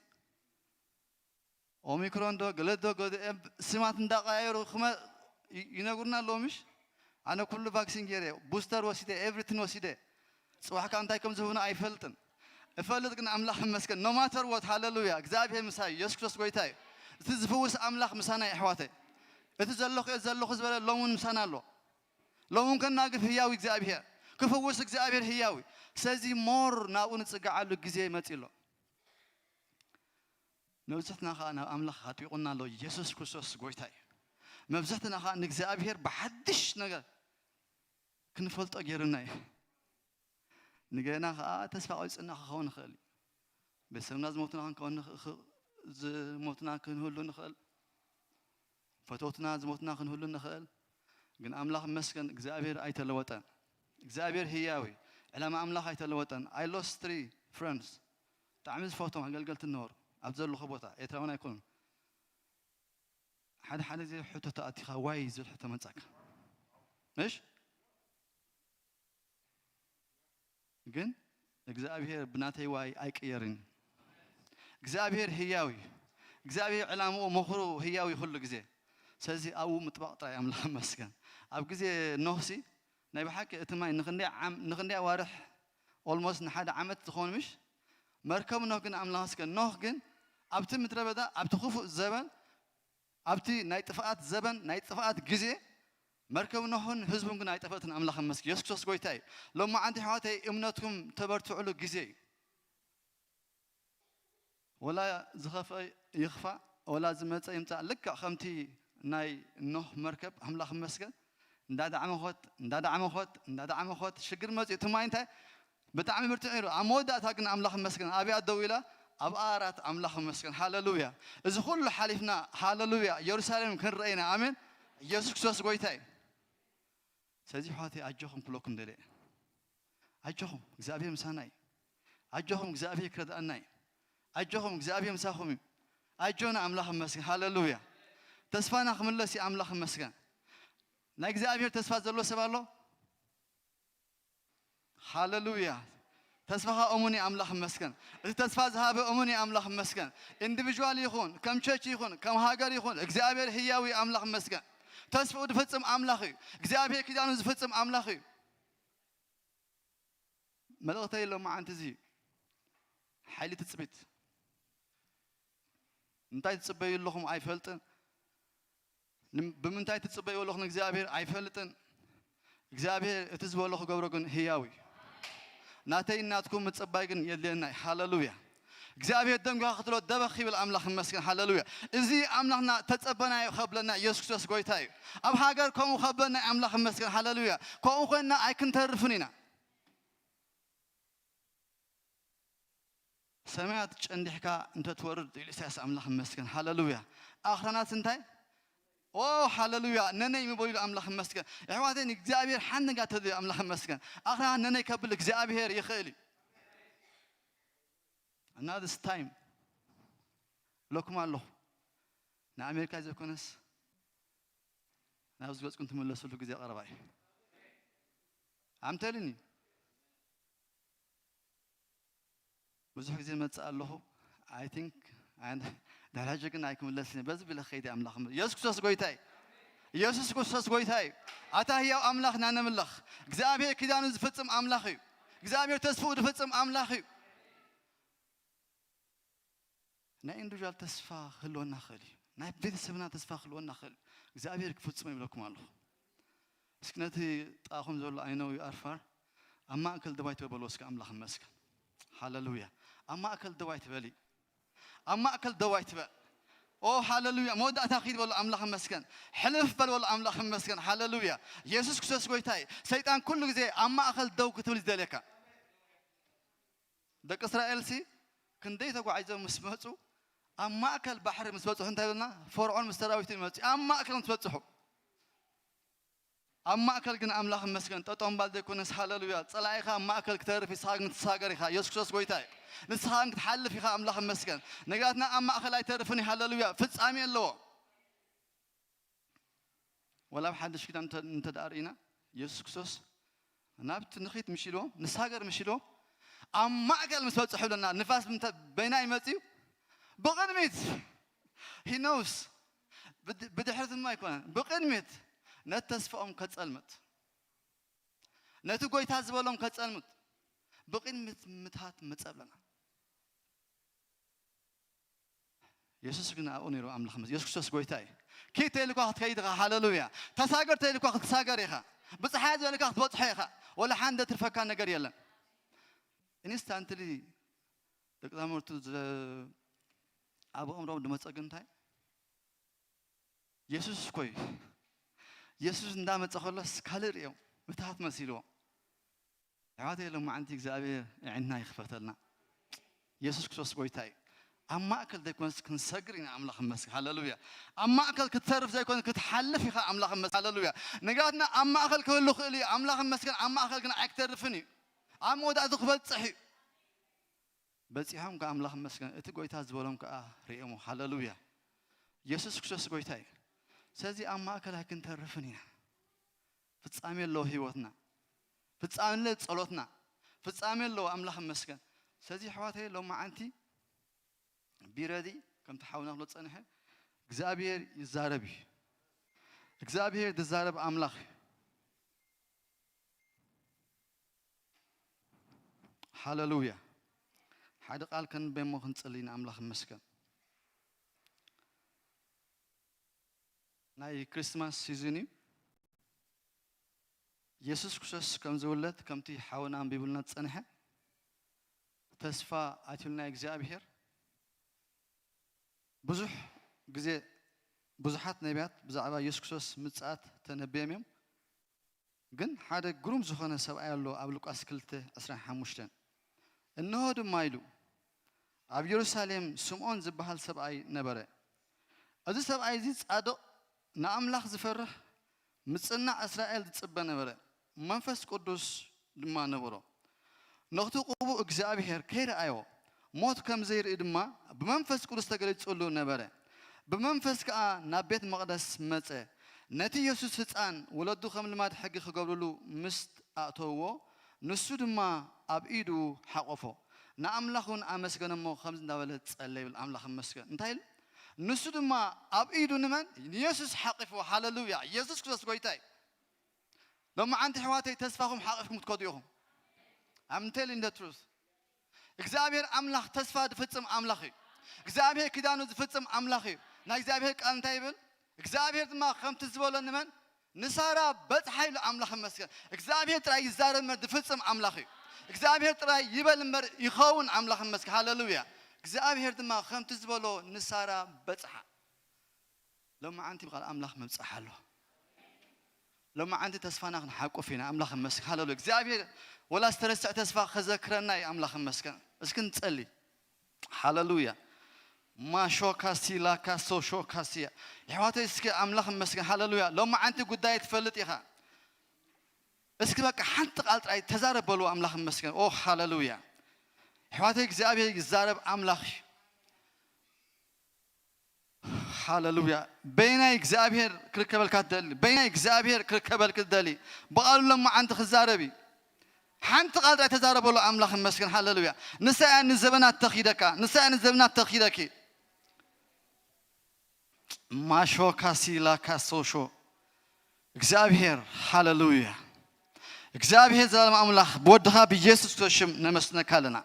ኦሚክሮን ዶ ገለ ዶ ገለ ስማት እንዳቀያየሩ ክመ- ይ- ይነግሩና ኣለዉ ምሽ? ኣነ ኩሉ ቫክሲን ገይረ፣ ቡስተር ወሲደ፣ ኤቭሪቲን ወሲደ። ጽባሕ ከዓ እንታይ ከም ዝህቡና ኣይፈልጥን። እፈልጥ ግን ኣምላኽ ይመስገን no matter what ሃለሉያ እግዚኣብሔር ምሳይ እዩ። የሱስ ክርስቶስ ጎይታ እዩ። እቲ ዝፍውስ ኣምላኽ ምሳና እዩ ኣሕዋተይ። እቲ ዘለኹ እየ ዘለኹ ዝበለ ሎም እውን ምሳና ኣሎ። ሎም እውን ከናግፍ ህያው እግዚኣብሔር ክፍውስ እግዚኣብሔር ህያው እዩ። ስለዚ ሞር ናብኡ ንጽግዓሉ ግዜ መጺ ኣሎ። መብዝሕትና ኸዓ ናብ ኣምላኽ ኣጥቢቑና ኣሎ። የሱስ ክርስቶስ ጎይታ እዩ። መብዝሕትና ኸዓ ንእግዚኣብሔር ብሓድሽ ነገር ክንፈልጦ ገይሩና እዩ። ንገና ኸዓ ተስፋ ቆይፅና ክኸውን ንኽእል እዩ። ቤተሰብና ዝሞትና ክንከውን ንኽ- ኽ- ዝሞትና ክንህሉ ንኽእል። ፈተውትና ዝሞትና ክንህሉ ንኽእል። ግን ኣምላኽ መስገን እግዚኣብሔር ኣይተለወጠን። እግዚኣብሔር ህያዊ ዕላማ ኣምላኽ ኣይተለወጠን። I lost three friends ብጣዕሚ ዝፈቶም ኣገልገልቲ ነበሩ ኣብ ዘለኹ ቦታ ኤርትራውን ኣይኮኑን። ሓደ ሓደ ዜ ሕቶ ተኣቲኻ ዋይ ዝብል ሕቶ መጻካ ምሽ ግን እግዚኣብሔር ብናተይ ዋይ ኣይቅየርን። እግዚኣብሔር ህያው እዩ። እግዚኣብሔር ዕላምኡ ምኽሩ ህያው እዩ ኩሉ ግዜ። ስለዚ ኣብኡ ምጥባቕ ጥራይ ኣምላኽ መስገን። ኣብ ግዜ ኖህሲ ናይ ብሓቂ እቲ ማይ ንኽንደይ ዓም- ንኽንደይ ኣዋርሕ ኦልሞስት ንሓደ ዓመት ዝኾኑ ምሽ መርከብ ኖህ ግን ኣምላኽ መስገን ኖህ ግን ኣብቲ ምድረ በዳ ኣብቲ ክፉእ ዘበን ኣብቲ ናይ ጥፍኣት ዘበን ናይ ጥፍኣት ግዜ መርከብ ኖህን ህዝቡን ግን ኣይጠፈእትን። ኣምላኽ መስገን። የሱስ ክርስቶስ ጎይታ እዩ። ሎማዓንቲ ኣሕዋተይ እምነትኩም ተበርትዕሉ ግዜ እዩ። ወላ ዝኸፍአ ይኽፋእ ወላ ዝመፀ ይምፃእ ልክዕ ከምቲ ናይ ኖህ መርከብ ኣምላኽ መስገን እንዳዳዕመኾት እንዳዳዕመኾት እንዳዳዕመኾት ሽግር መፅኡ እቲ ማይ እንታይ ብጣዕሚ ብርትዕ ነይሩ። ኣብ መወዳእታ ግን ኣምላኽ መስገን ኣብያ ደው ኢላ ኣብ ኣራት ኣምላኽ መስገን ሃለሉያ። እዚ ኩሉ ሓሊፍና ሃለሉያ ኢየሩሳሌም ክንረአ ኢና። ኣሜን። ኢየሱስ ክርስቶስ ጎይታ እዩ። ስለዚ ኣሕዋተይ ኣጆኹም ክብለኩም ደልየ ኣጆኹም እግዚኣብሔር ምሳና እዩ። ኣጆኹም እግዚኣብሔር ክረድኣና እዩ። ኣጆኹም እግዚኣብሔር ምሳኹም እዩ። ኣጆና ኣምላኽ ይመስገን። ሃሌሉያ። ተስፋና ክምለስ እዩ ኣምላኽ ይመስገን። ናይ እግዚኣብሔር ተስፋ ዘሎ ሰብ ኣሎ? ሃሌሉያ። ተስፋኻ እሙን እዩ ኣምላኽ ይመስገን። እቲ ተስፋ ዝሃበ እሙን እዩ ኣምላኽ ይመስገን። ኢንዲቪዥዋል ይኹን፣ ከም ቸርች ይኹን፣ ከም ሃገር ይኹን፣ እግዚኣብሔር ህያው እዩ ኣምላኽ ይመስገን። ተስፍኡ ዝፍጽም ኣምላኽ እዩ። እግዚኣብሔር ኪዳኑ ዝፍጽም ኣምላኽ እዩ። መልእኽተይ ሎማዓንቲ እዚ እዩ። ሓይሊ ትጽቢት። እንታይ ትጽበዩ ኣለኹም ኣይፈልጥን። ንም-፣ ብምንታይ ትጽበዩ ኣለኹም እግዚኣብሔር ኣይፈልጥን። እግዚኣብሔር እቲ ዝበሎ ክገብሮ ግን ህያው እዩ። ናተይ ናትኩም ምጽባይ ግን የድልየና እዩ። ሃሌሉያ። እግዚኣብሔር ደንጓ ክትሎ ደበኽ ይብል ኣምላኽ ይመስገን። ሃሌሉያ። እዚ ኣምላኽና ተጸበናዮ ከብለና ኢየሱስ ክርስቶስ ጎይታ እዩ። ኣብ ሃገር ከምኡ ከብለና ኣምላኽ ይመስገን። ሃሌሉያ። ከምኡ ኮይንና ኣይክንተርፍን ኢና። ሰማያት ጨንዲሕካ እንተትወርድ ኢሉ ኢሳያስ ኣምላኽ ይመስገን። ሃሌሉያ። ኣኽራናት እንታይ? ኦ ሃሌሉያ። ነነይ ምበሉ ኢሉ ኣምላኽ ይመስገን። ኣሕዋተይ ንእግዚኣብሔር ሓንጋ ተድልዩ ኣምላኽ ይመስገን። ኣኽራናት ነነይ ከብል እግዚኣብሔር ይኽእል እዩ። እና this time እብለኩም ኣለኹ። ንኣሜሪካ ዘይኮነስ ናብ ዝገጽኩም ትምለስሉ ግዜ ቀረባ እዩ። ኣምተልኒ ብዙሕ ግዜ መጽእ ኣለኹ። I think and ዳሕራጀ ግን ኣይክምለስን እየ። በዚ ብለ ከይዲ ኣምላኽ ም-፣ ኢየሱስ ክርስቶስ ጎይታ እዩ። ኢየሱስ ክርስቶስ ጎይታ እዩ። ኣታ ህያው ኣምላኽ ኢና ነምልኽ። እግዚኣብሔር ኪዳኑ ዝፍጽም ኣምላኽ እዩ። እግዚኣብሔር ተስፍኡ ዝፍጽም ኣምላኽ እዩ። ናይ ኢንዲቪዥዋል ተስፋ ክህልወና ክእል እዩ። ናይ ቤተሰብና ተስፋ ክህልወና ክእል እዩ። እግዚኣብሔር ክፍጽሞ ይብለኩም ኣለኹ። እስኪ ነቲ ጥቓኹም ዘሎ I know you are far ኣብ ማእከል ደው ኣይትበል በልዎ እስኪ ኣምላኽ ይመስገን። ሃሌሉያ። ኣብ ማእከል ደው ኣይትበሊ። ኣብ ማእከል ደው ኣይትበል። ኦ ሃሌሉያ። መወዳእታ ኪድ በሎ ኣምላኽ ይመስገን። ሕልፍ በል በሎ ኣምላኽ ይመስገን። ሃሌሉያ። ኢየሱስ ክርስቶስ ጎይታ እዩ። ሰይጣን ኩሉ ግዜ ኣብ ማእከል ደው ክትብል እዩ ዝደልየካ። ደቂ እስራኤልሲ ክንደይ ተጓዒዞም ምስ መጹ ኣብ ማእከል ባሕሪ ምስ በጽሑ እንታይ ይብለና? ፈርዖን ምስ ሰራዊቱ ይመጹ ኣብ ማእከል ምስ በጽሑ ኣብ ማእከል ግን ኣምላኽ ይመስገን ጠጠው ምባል ዘይኮነስ ሃሌሉያ ጸላኢኻ ኣብ ማእከል ክተርፍ ንስኻ ግን ትሳገር ኢኻ። ኢየሱስ ክርስቶስ ጎይታ እዩ። ንስኻ ግን ክትሓልፍ ኢኻ ኣምላኽ ይመስገን። ነጋትና ኣብ ማእከል ኣይተርፍን እዩ ሃሌሉያ ፍጻሜ ኣለዎ። ወላ ኣብ ሓድሽ ኪዳን እንተ-፣ እንተ ደኣ ርኢና፣ ኢየሱስ ክርስቶስ ናብቲ ንኺድ ምሽ ኢልዎም፣ ንሳገር ምሽ ኢልዎም፣ ኣብ ማእከል ምስ በጽሑ ብለና፣ ንፋስ ብምንታይ በይናይ መጽዩ? ብቕድሚት። He knows። ብድ-፣ ብድሕሪት ድማ ኣይኮነን። ብቕድሚት ነቲ ተስፋኦም ከጸልምት፣ ነቲ ጎይታ ዝበሎም ከጸልምት፣ ብቕድሚት ምትሃት መጸ ብለና። የሱስ ግን ኣብኡ ነይሩ ኣምላኽ ምስ-፣ የሱስ ክርስቶስ ጎይታ እዩ። ኪድ ተይልኳ ክትከይድ ኢኻ፣ ሃሌሉያ። ተሳገር ተይልኳ ክትሳገር ኢኻ። ብጽሓ ዝበልካ ክትበጽሖ ኢኻ። ወላ ሓንደ ትርፈካ ነገር የለን። ኢንስታንትሊ ደቂ መዛሙርቱ ዝ-፣ ኣብ ኣእምሮኦም ዝመጸ ግን እንታይ? የሱስ እኮ እዩ። የሱስ እንዳመጸ ከሎስ ካልእ ርእዮም፣ ምትሃት መሲልዎም። ኣሕዋተይ፣ ሎማዓንቲ እግዚኣብሔር ኣዒንትና ይኽፈተልና። የሱስ ክርስቶስ ጎይታ እዩ። ኣብ ማእከል ዘይኮነስ ክንሰግር ኢና ኣምላኽ ይመስገን። ሃሌሉያ። ኣብ ማእከል ክትተርፍ ዘይኮነ ክትሓልፍ ኢኻ ኣምላኽ ይመስገን። ሃሌሉያ። ነጋትና ኣብ ማእከል ክህሉ ክእል እዩ። ኣምላኽ ይመስገን። ኣብ ማእከል ግን ኣይክተርፍን እዩ። ኣብ መወዳእቱ ክበጽሕ እዩ። በጺሖም ከኣ ኣምላኽ ይመስገን። እቲ ጎይታ ዝበሎም ከኣ ርእዮሞ። ሃሌሉያ። የሱስ ክርስቶስ ጎይታ እዩ። ስለዚ ኣብ ማእከል ኣይክንተርፍን ኢና። ፍጻሜ ኣለዎ ህይወትና። ፍጻሜ ኣለዎ ጸሎትና። ፍጻሜ ኣለዎ ኣምላኽ ይመስገን። ስለዚ ኣሕዋተይ ሎማዓንቲ be ready ከምቲ ሓውና ክብሎ ዝጸንሐ እግዚኣብሔር ይዛረብ እዩ። እግዚኣብሔር ዝዛረብ ኣምላኽ እዩ። ሃሌሉያ። ሓደ ቃል ከንብብ እሞ ክንጽሊ ንኣምላኽ ይመስገን። ናይ ክሪስማስ ሲዝን እዩ። የሱስ ክርስቶስ ከም ዝውለድ ከምቲ ሓውና ኣንቢቡልና ዝጸንሐ ተስፋ ኣትዩልና እግዚኣብሔር። ብዙሕ ግዜ ብዙሓት ነቢያት ብዛዕባ የሱስ ክርስቶስ ምጽኣት ተነብዮም እዮም። ግን ሓደ ግሩም ዝኾነ ሰብኣይ ኣሎ ኣብ ሉቃስ ክልተ ዕስራን ሓሙሽተን። እንሆ ድማ ኢሉ፣ ኣብ የሩሳሌም ስምዖን ዝበሃል ሰብኣይ ነበረ። እዚ ሰብኣይ እዚ ጻድቕ፣ ንኣምላኽ ዝፈርህ፣ ምጽናዕ እስራኤል ዝጽበ ነበረ። መንፈስ ቅዱስ ድማ ነበሮ። ነቲ ቅቡእ እግዚኣብሔር ከይረኣዮ፣ ሞት ከም ዘይርኢ ድማ ብመንፈስ ቅዱስ ተገሊጹሉ ነበረ። ብመንፈስ ከኣ ናብ ቤት መቕደስ መጸ። ነቲ የሱስ ህጻን ወለዱ ከም ልማድ ሕጊ ክገብርሉ ምስ ኣእተውዎ፣ ንሱ ድማ ኣብ ኢዱ ሓቖፎ። ንኣምላኽ እውን ኣመስገነ እሞ ከምዚ እንዳበለ ጸለየ ይብል። ኣምላኽ ይመስገን። እንታይ ኢሉ? ንሱ ድማ ኣብ ኢዱ ንመን? ንየሱስ ሓቒፍዎ። ሃሌሉያ! የሱስ ክርስቶስ ጎይታ እዩ። ሎማዓንቲ ኣሕዋተይ ተስፋኹም ሓቒፍኩም ክትከዱ ኢኹም። I'm telling the truth. እግዚኣብሔር ኣምላኽ ተስፋ ዝፍጽም ኣምላኽ እዩ። እግዚኣብሔር ኪዳኑ ዝፍጽም ኣምላኽ እዩ። ናይ እግዚኣብሔር ቃል እንታይ ይብል? እግዚኣብሔር ድማ ከምቲ ዝበሎ ንመን? ንሳራ በጽሓ ኢሉ ኣምላኽ ይመስገን። እግዚኣብሔር ጥራይ ይዛረብ እምበር ዝፍጽም ኣምላኽ እዩ። እግዚኣብሔር ጥራይ ይበል እምበር ይኸውን ኣምላኽ ይመስገን። ሃሌሉያ። እግዚኣብሔር ድማ ከምቲ ዝበሎ ንሳራ በጽሓ። ሎማዓንቲ ብቓል ኣምላኽ ምብጻሕ ኣሎ። ሎማዓንቲ ተስፋና ክንሓቁፍ ኢና። ኣምላኽ ይመስገን። ሃሌሉያ። እግዚኣብሔር ወላ ዝተረስዐ ተስፋ ከዘክረና እዩ። ኣምላኽ ይመስገን። እስኪ ንጸሊ። ሃሌሉያ። ማሾካሲ ላካሶ ሾካሲያ። የሕዋተይ እስኪ ኣምላኽ ይመስገን። ሃሌሉያ። ሎማዓንቲ ጉዳይ ትፈልጥ ኢኻ። እስኪ በቃ ሓንቲ ቃል ጥራይ ተዛረብ በሉ። ኣምላኽ ይመስገን። ኦ ሃሌሉያ። የሕዋተይ እግዚኣብሔር ይዛረብ ኣምላኽ እዩ። ሃሌሉያ። በይናይ እግዚኣብሔር ክርከበልካ ትደሊ፣ በይናይ እግዚኣብሔር ክርከበልክ ትደሊ። ብቓሉ ሎማዓንቲ ክዛረብ እዩ። ሓንቲ ቃል ጥራይ ተዛረበሉ። ኣምላኽ ይመስገን። ሃሌሉያ። ንሳ እያ ንዘበናት ተኺደካ፣ ንሳ እያ ንዘበናት ተኺደኪ። ማሾ ካሲላ ካሶሾ። እግዚኣብሔር፣ ሃሌሉያ። እግዚኣብሔር ዘላለም ኣምላኽ፣ ብወድኻ ብኢየሱስ ክርስቶስ ሽም ነመስግነካ ኣለና።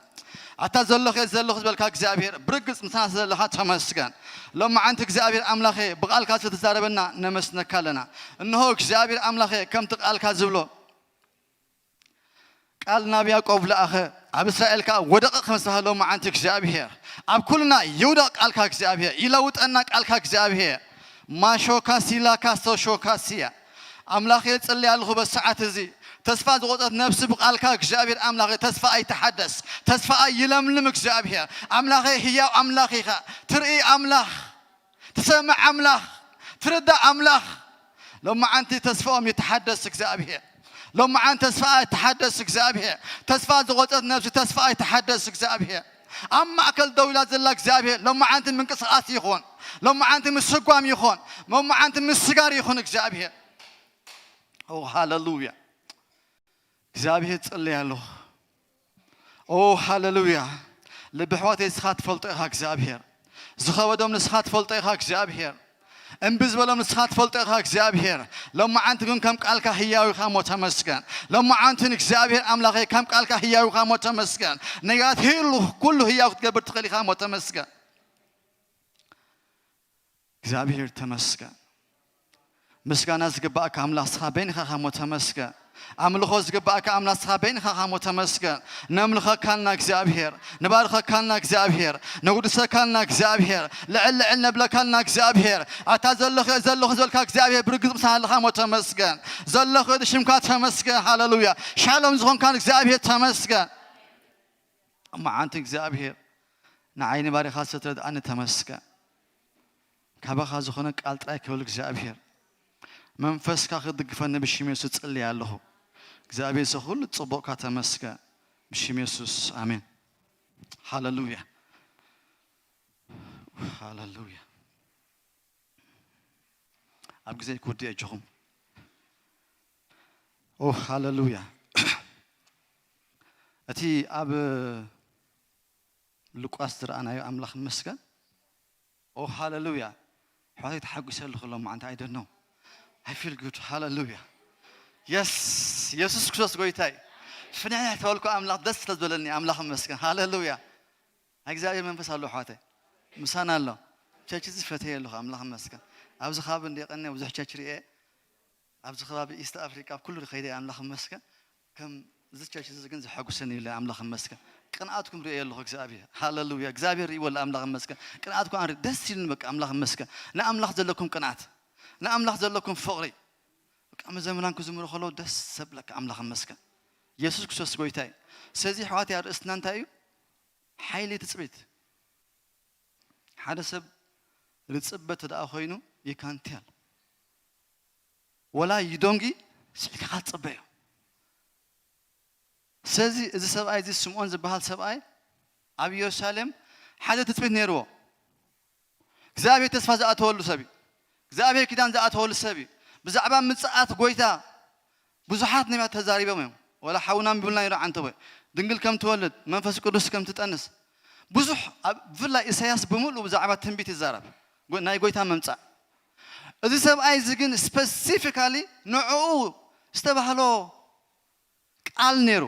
ኣታ ዘለኹ እየ ዘለኹ ዝበልካ እግዚኣብሔር፣ ብርግጽ ምሳና ዘለኻ ተመስገን። ሎማዓንቲ እግዚኣብሔር ኣምላኸ፣ ብቓልካ ስለተዛረበና ነመስግነካ ኣለና። እንሆ እግዚኣብሔር ኣምላኸ፣ ከምቲ ቃልካ ዝብሎ፣ ቃል ናብ ያዕቆብ ለኣኸ፣ ኣብ እስራኤል ከኣ ወደቐ ከም ዝተባህለ ሎማዓንቲ እግዚኣብሔር፣ ኣብ ኩልና ይውደቕ ቃልካ እግዚኣብሔር፣ ይለውጠና ቃልካ እግዚኣብሔር። ማሾ ካሲላ ካሶ ሾ ካሲያ። ኣምላኸ፣ እጽሊ ኣለኹ በዚ ሰዓት እዚ፣ ተስፋ ዝቖጸት ነፍሲ ብቓልካ እግዚኣብሔር ኣምላኸ፣ ተስፋኣ ይተሓደስ፣ ተስፋኣ ይለምልም እግዚኣብሔር። ኣምላኸ፣ ህያው ኣምላኽ ኢኻ፣ ትርኢ ኣምላኽ፣ ትሰምዕ ኣምላኽ፣ ትርዳእ ኣምላኽ። ሎማዓንቲ ተስፋኦም ይተሓደስ እግዚኣብሔር። ሎማዓንቲ ተስፋኣ ይተሓደስ እግዚኣብሔር። ተስፋ ዝቖጸት ነፍሲ ተስፋኣ ይተሓደስ እግዚኣብሔር። ኣብ ማእከል ደው ኢላ ዘላ እግዚኣብሔር፣ ሎማዓንቲ ምንቅስቓስ ይኹን፣ ሎማዓንቲ ምስጓም ይኹን፣ ሎማዓንቲ ምስጋር ይኹን እግዚኣብሔር። ኦ ሃሌሉያ። እግዚኣብሔር ጽልይ ኣለኹ። ኦ ሃሌሉያ። ልቢ ኣሕዋተይ ንስኻ ትፈልጦ ኢኻ እግዚኣብሔር። ዝኸበዶም ንስኻ ትፈልጦ ኢኻ እግዚኣብሔር። እምቢ ዝበሎም ንስኻ ትፈልጦ ኢኻ እግዚኣብሔር። ሎማዓንቲ ግን ከም ቃልካ ህያው ኢኻ እሞ ተመስገን። ሎማዓንቲ ንእግዚኣብሔር ኣምላኸይ ከም ቃልካ ህያው ኢኻ እሞ ተመስገን። ነጋት ህሉ ኩሉ ህያው ክትገብር ትኽእል ኢኻ እሞ ተመስገን። እግዚኣብሔር ተመስገን። ምስጋና ዝግባእካ ኣምላኽ ስኻ በይንኻ ኢኻ እሞ ተመስገን። ኣምልኾ ዝግባእካ ኣምላኽ ስኻ በይንኻ ኢኻ እሞ ተመስገን። ነምልኸካልና እግዚኣብሔር፣ ንባርኸካልና እግዚኣብሔር፣ ነጉድሰካልና እግዚኣብሔር፣ ልዕል ልዕል ነብለካልና እግዚኣብሔር፣ ኣታ ዘለኹ እየ ዘለኹ ዝበልካ እግዚኣብሔር ብርግጽ ምሳና ኣለኻ እሞ ተመስገን። ዘለኹ እየ ንሽምካ ተመስገን። ሃሌሉያ። ሻሎም ዝኾንካን እግዚኣብሔር ተመስገን። መዓንቲ እግዚኣብሔር ንዓይኒ ባሪኻ ዝተረድኣኒ ተመስገን። ካባኻ ዝኾነ ቃል ጥራይ ክብል እግዚኣብሔር፣ መንፈስካ ክድግፈኒ ብሽም የሱስ ጽልየ ኣለኹ። እግዚኣብሔር ስለ ኩሉ ጽቡቕካ ተመስገን። ብሽም የሱስ ኣሜን። ሃሌሉያ። ሃሌሉያ። ኣብ ግዜ ክውዲ ኣጆኹም። ኦ ሃሌሉያ። እቲ ኣብ ሉቃስ ዝረኣናዮ ኣምላኽ ይመስገን። ኦ ሃሌሉያ። ኣሕዋተይ ተሓጒሰ ኣለኹ ሎማዓንቲ፣ I don't know. I feel good. ሃሌሉያ። የስ፣ የሱስ ክርስቶስ ጎይታ እዩ። ፍንሕንሕ ተበልኩ ኣምላኽ ደስ ስለ ዝበለኒ ኣምላኽ ይመስገን። ሃሌሉያ። ናይ እግዚኣብሔር መንፈስ ኣሎ ኣሕዋተይ። ምሳና ኣሎ። ቸርች እዚ ፈተየ ኣለኹ ኣምላኽ ይመስገን። ኣብዚ ከባቢ እንደ ቀነ ብዙሕ ቸርች ርኤ። ኣብዚ ከባቢ ኢስት ኣፍሪቃ ኣብ ኩሉ ከይደ ኣምላኽ ይመስገን። ከም እዚ ቸርች እዚ ግን ዘሐጉሰኒ የለ ኣምላኽ ይመስገን። ቅንኣትኩም ርእየ ኣለኹ እግዚኣብሔር። ሃሌሉያ። እግዚኣብሔር ርእይዎ ኣለ ኣምላኽ ይመስገን። ቅንኣትኩም ኣንሪ ደስ ኢሉኒ በቃ ኣምላኽ ይመስገን። ንኣምላኽ ዘለኩም ቅንኣት፣ ንኣምላኽ ዘለኩም ፍቕሪ። በቃ መዘምራን ክዝምሩ ከለዉ ደስ ዘብለካ ኣምላኽ ይመስገን። የሱስ ክርስቶስ ጎይታ እዩ። ስለዚ ኣሕዋተይ ኣርእስትና እንታይ እዩ? ሓይሊ ትጽቢት። ሓደ ሰብ ዝጽበ ተደኣ ኮይኑ you can tell። ወላ ይዶንጊ ስሒልካ ክትጽበዮ። ስለዚ እዚ ሰብኣይ እዚ ስምዖን ዝበሃል ሰብኣይ ኣብ ኢየሩሳሌም ሓደ ትጽቢት ነይርዎ። እግዚኣብሔር ተስፋ ዝኣተወሉ ሰብ እዩ። እግዚኣብሔር ኪዳን ዝኣተወሉ ሰብ እዩ። ብዛዕባ ምጽኣት ጎይታ ብዙሓት ነቢያት ተዛሪቦም እዮም። ወላ ሓውና ቢብልና ነይሩ ዓንተቦ ድንግል ከም ትወልድ መንፈስ ቅዱስ ከም ትጠንስ ብዙሕ ኣብ ብፍላይ ኢሳያስ ብምሉእ ብዛዕባ ትንቢት ይዛረብ። ጎ- ናይ ጎይታ ምምጻእ። እዚ ሰብኣይ እዚ ግን ስፐሲፊካሊ ንዕኡ ዝተባህሎ ቃል ነይሩ።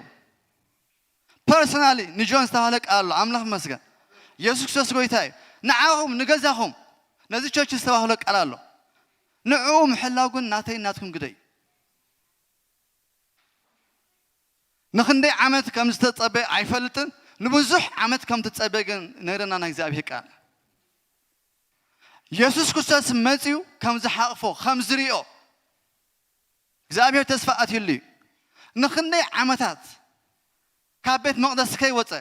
ፐርሰናሊ ንጆን ዝተባህለ ቃል ኣሎ። ኣምላኽ ይመስገን። የሱስ ክርስቶስ ጎይታ እዩ። ንዓኹም ንገዛኹም ነዚ ቸርች ዝተባህሎ ቃል ኣሎ። ንዕኡ ምሕላው ግን ናተይ ናትኩም ግደ እዩ። ንኽንደይ ዓመት ከም ዝተጸበ ኣይፈልጥን። ንብዙሕ ዓመት ከም ትጸበ ግን ነግረና ናይ እግዚኣብሔር ቃል። የሱስ ክርስቶስ መጺኡ ከም ዝሓቕፎ ከም ዝሪኦ እግዚኣብሔር ተስፋ ኣትዩሉ እዩ። ንኽንደይ ዓመታት ካብ ቤት መቕደስ ከይወጸ፣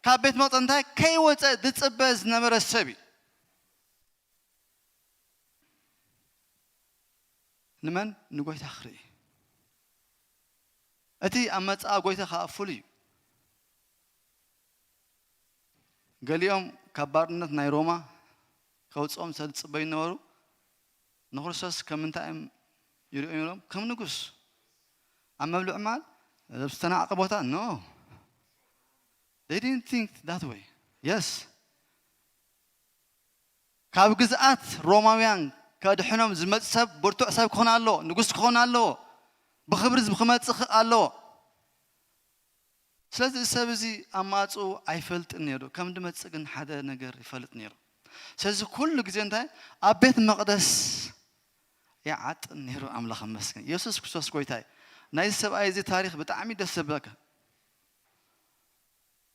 ካብ ቤት መቕደስ እንታይ ከይወጸ ዝጽበ ዝነበረ ሰብ እዩ። ንመን? ንጎይታ ክርኢ። እቲ ኣመጻኣ ጎይታ ከኣ ፍሉይ እዩ። ገሊኦም ካብ ባርነት ናይ ሮማ ከውጽኦም ስለ ዝጽበዩ ነበሩ። ንክርስቶስ ከም ምንታይ እዮም ይርእዩ ነይሮም? ከም ንጉስ። ኣብ መብልዒ ማል ኣብ ዝተናዕቐ ቦታ? No. They didn't think that way. Yes. ካብ ግዝኣት ሮማውያን ከድሕኖም ዝመጽእ ሰብ ብርቱዕ ሰብ ክኾን ኣለዎ፣ ንጉስ ክኾን ኣለዎ፣ ብኽብሪ ክመጽእ ኣለዎ። ስለዚ እዚ ሰብ እዚ ኣማጽኡ ኣይፈልጥን ነይሩ። ከም ድመጽእ ግን ሓደ ነገር ይፈልጥ ነይሩ። ስለዚ ኩሉ ግዜ እንታይ ኣብ ቤት መቕደስ ይዓጥን ነይሩ። ኣምላኽ ይመስገን። የሱስ ክርስቶስ ጎይታ እዩ። ናይዚ ሰብኣይ እዚ ታሪኽ ብጣዕሚ ደስ ዘብለካ።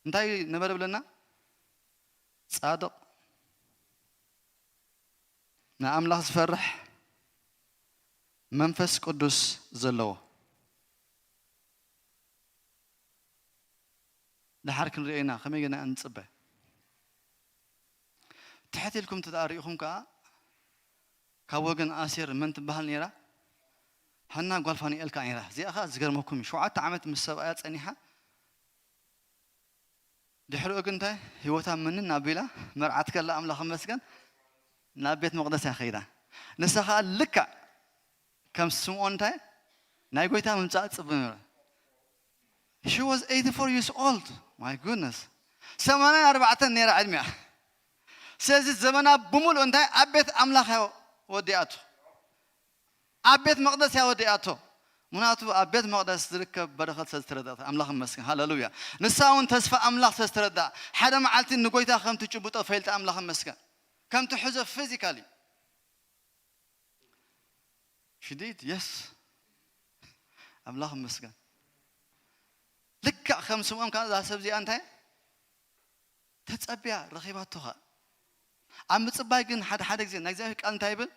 እንታይ ነበረ ብለና? ጻድቕ፣ ንኣምላኽ ዝፈርሕ፣ መንፈስ ቅዱስ ዘለዎ። ደሓር ክንሪኦ ኢና፣ ከመይ ገና ንጽበ። ትሕት ኢልኩም እንተ ደኣ ርኢኹም ከኣ፣ ካብ ወገን ኣሴር መን ትበሃል ነይራ? ሃና ጓል ፋኑኤል ከኣ ነይራ። እዚኣ ከኣ ዝገርመኩም እዩ። ሸውዓተ ዓመት ምስ ሰብኣያ ጸኒሓ፣ ድሕሪኡ ግን እንታይ ህይወታ ምንን ኣቢላ መርዓት ከላ ኣምላኽ ይመስገን ናብ ቤት መቕደስ እያ ከይዳ። ንሳ ኸኣ ልክዕ ከም ስምዖን እንታይ ናይ ጎይታ ምምጻእ ትጽበ ነበረ። She was eighty-four years old. My goodness. ሰማንያን ኣርባዕተን ነይራ ዕድሚኣ። ስለዚ ዘመና ብምሉእ እንታይ ኣብ ቤት ኣምላኽ እያ ወዲኣቶ። ኣብ ቤት መቕደስ እያ ወዲኣቶ። ምኽንያቱ ኣብ ቤት መቕደስ ዝርከብ በረኸት ስለ ዝተረድኣት ኣምላኽ ይመስገን። ሃሌሉያ። ንሳ እውን ተስፋ ኣምላኽ ስለ ዝተረድኣ ሓደ መዓልቲ ንጎይታ ከም ትጭብጦ ፈልጣ ኣምላኽ ይመስገን። ከም ትሕዞ ፊዚካሊ። She did, yes. ኣምላኽ ይመስገን። ልክዕ ከም ስምዖን ከኣ እዛ ሰብ እዚኣ እንታይ ተጸብያ ረኺባቶ ኸኣ። ኣብ ምጽባይ ግን ሓደ ሓደ ግዜ ናይ እግዚኣብሔር ቃል እንታይ ይብል?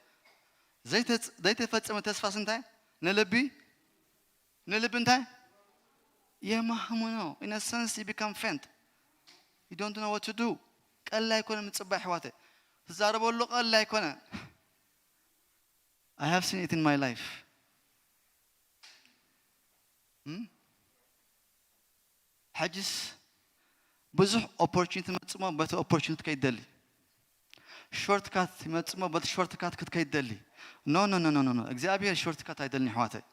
ዘይተጽ-፣ ዘይተፈጸመ ተስፋስ እንታይ? ንልቢ፣ ንልቢ እንታይ? የማህምኖ። In a sense, you become faint. You don't know what to do. ቀሊል ኣይኮነ ምጽባይ ኣሕዋተይ። ትዛረበሉ ቀሊል ኣይኮነ። I have seen it in my life. እም? ሕጅስ ብዙሕ ኦፖርቹኒቲ ይመጽእ እሞ በቲ ኦፖርቹኒቲ ከይትደሊ። ሾርት ካት ይመጽእ እሞ በቲ ሾርት ካት ክትከይድ ትደሊ። ኖ፣ ኖ፣ ኖ፣ ኖ፣ ኖ፣ ኖ። እግዚኣብሔር ሾርት ካት ኣይደልን ኣሕዋተይ።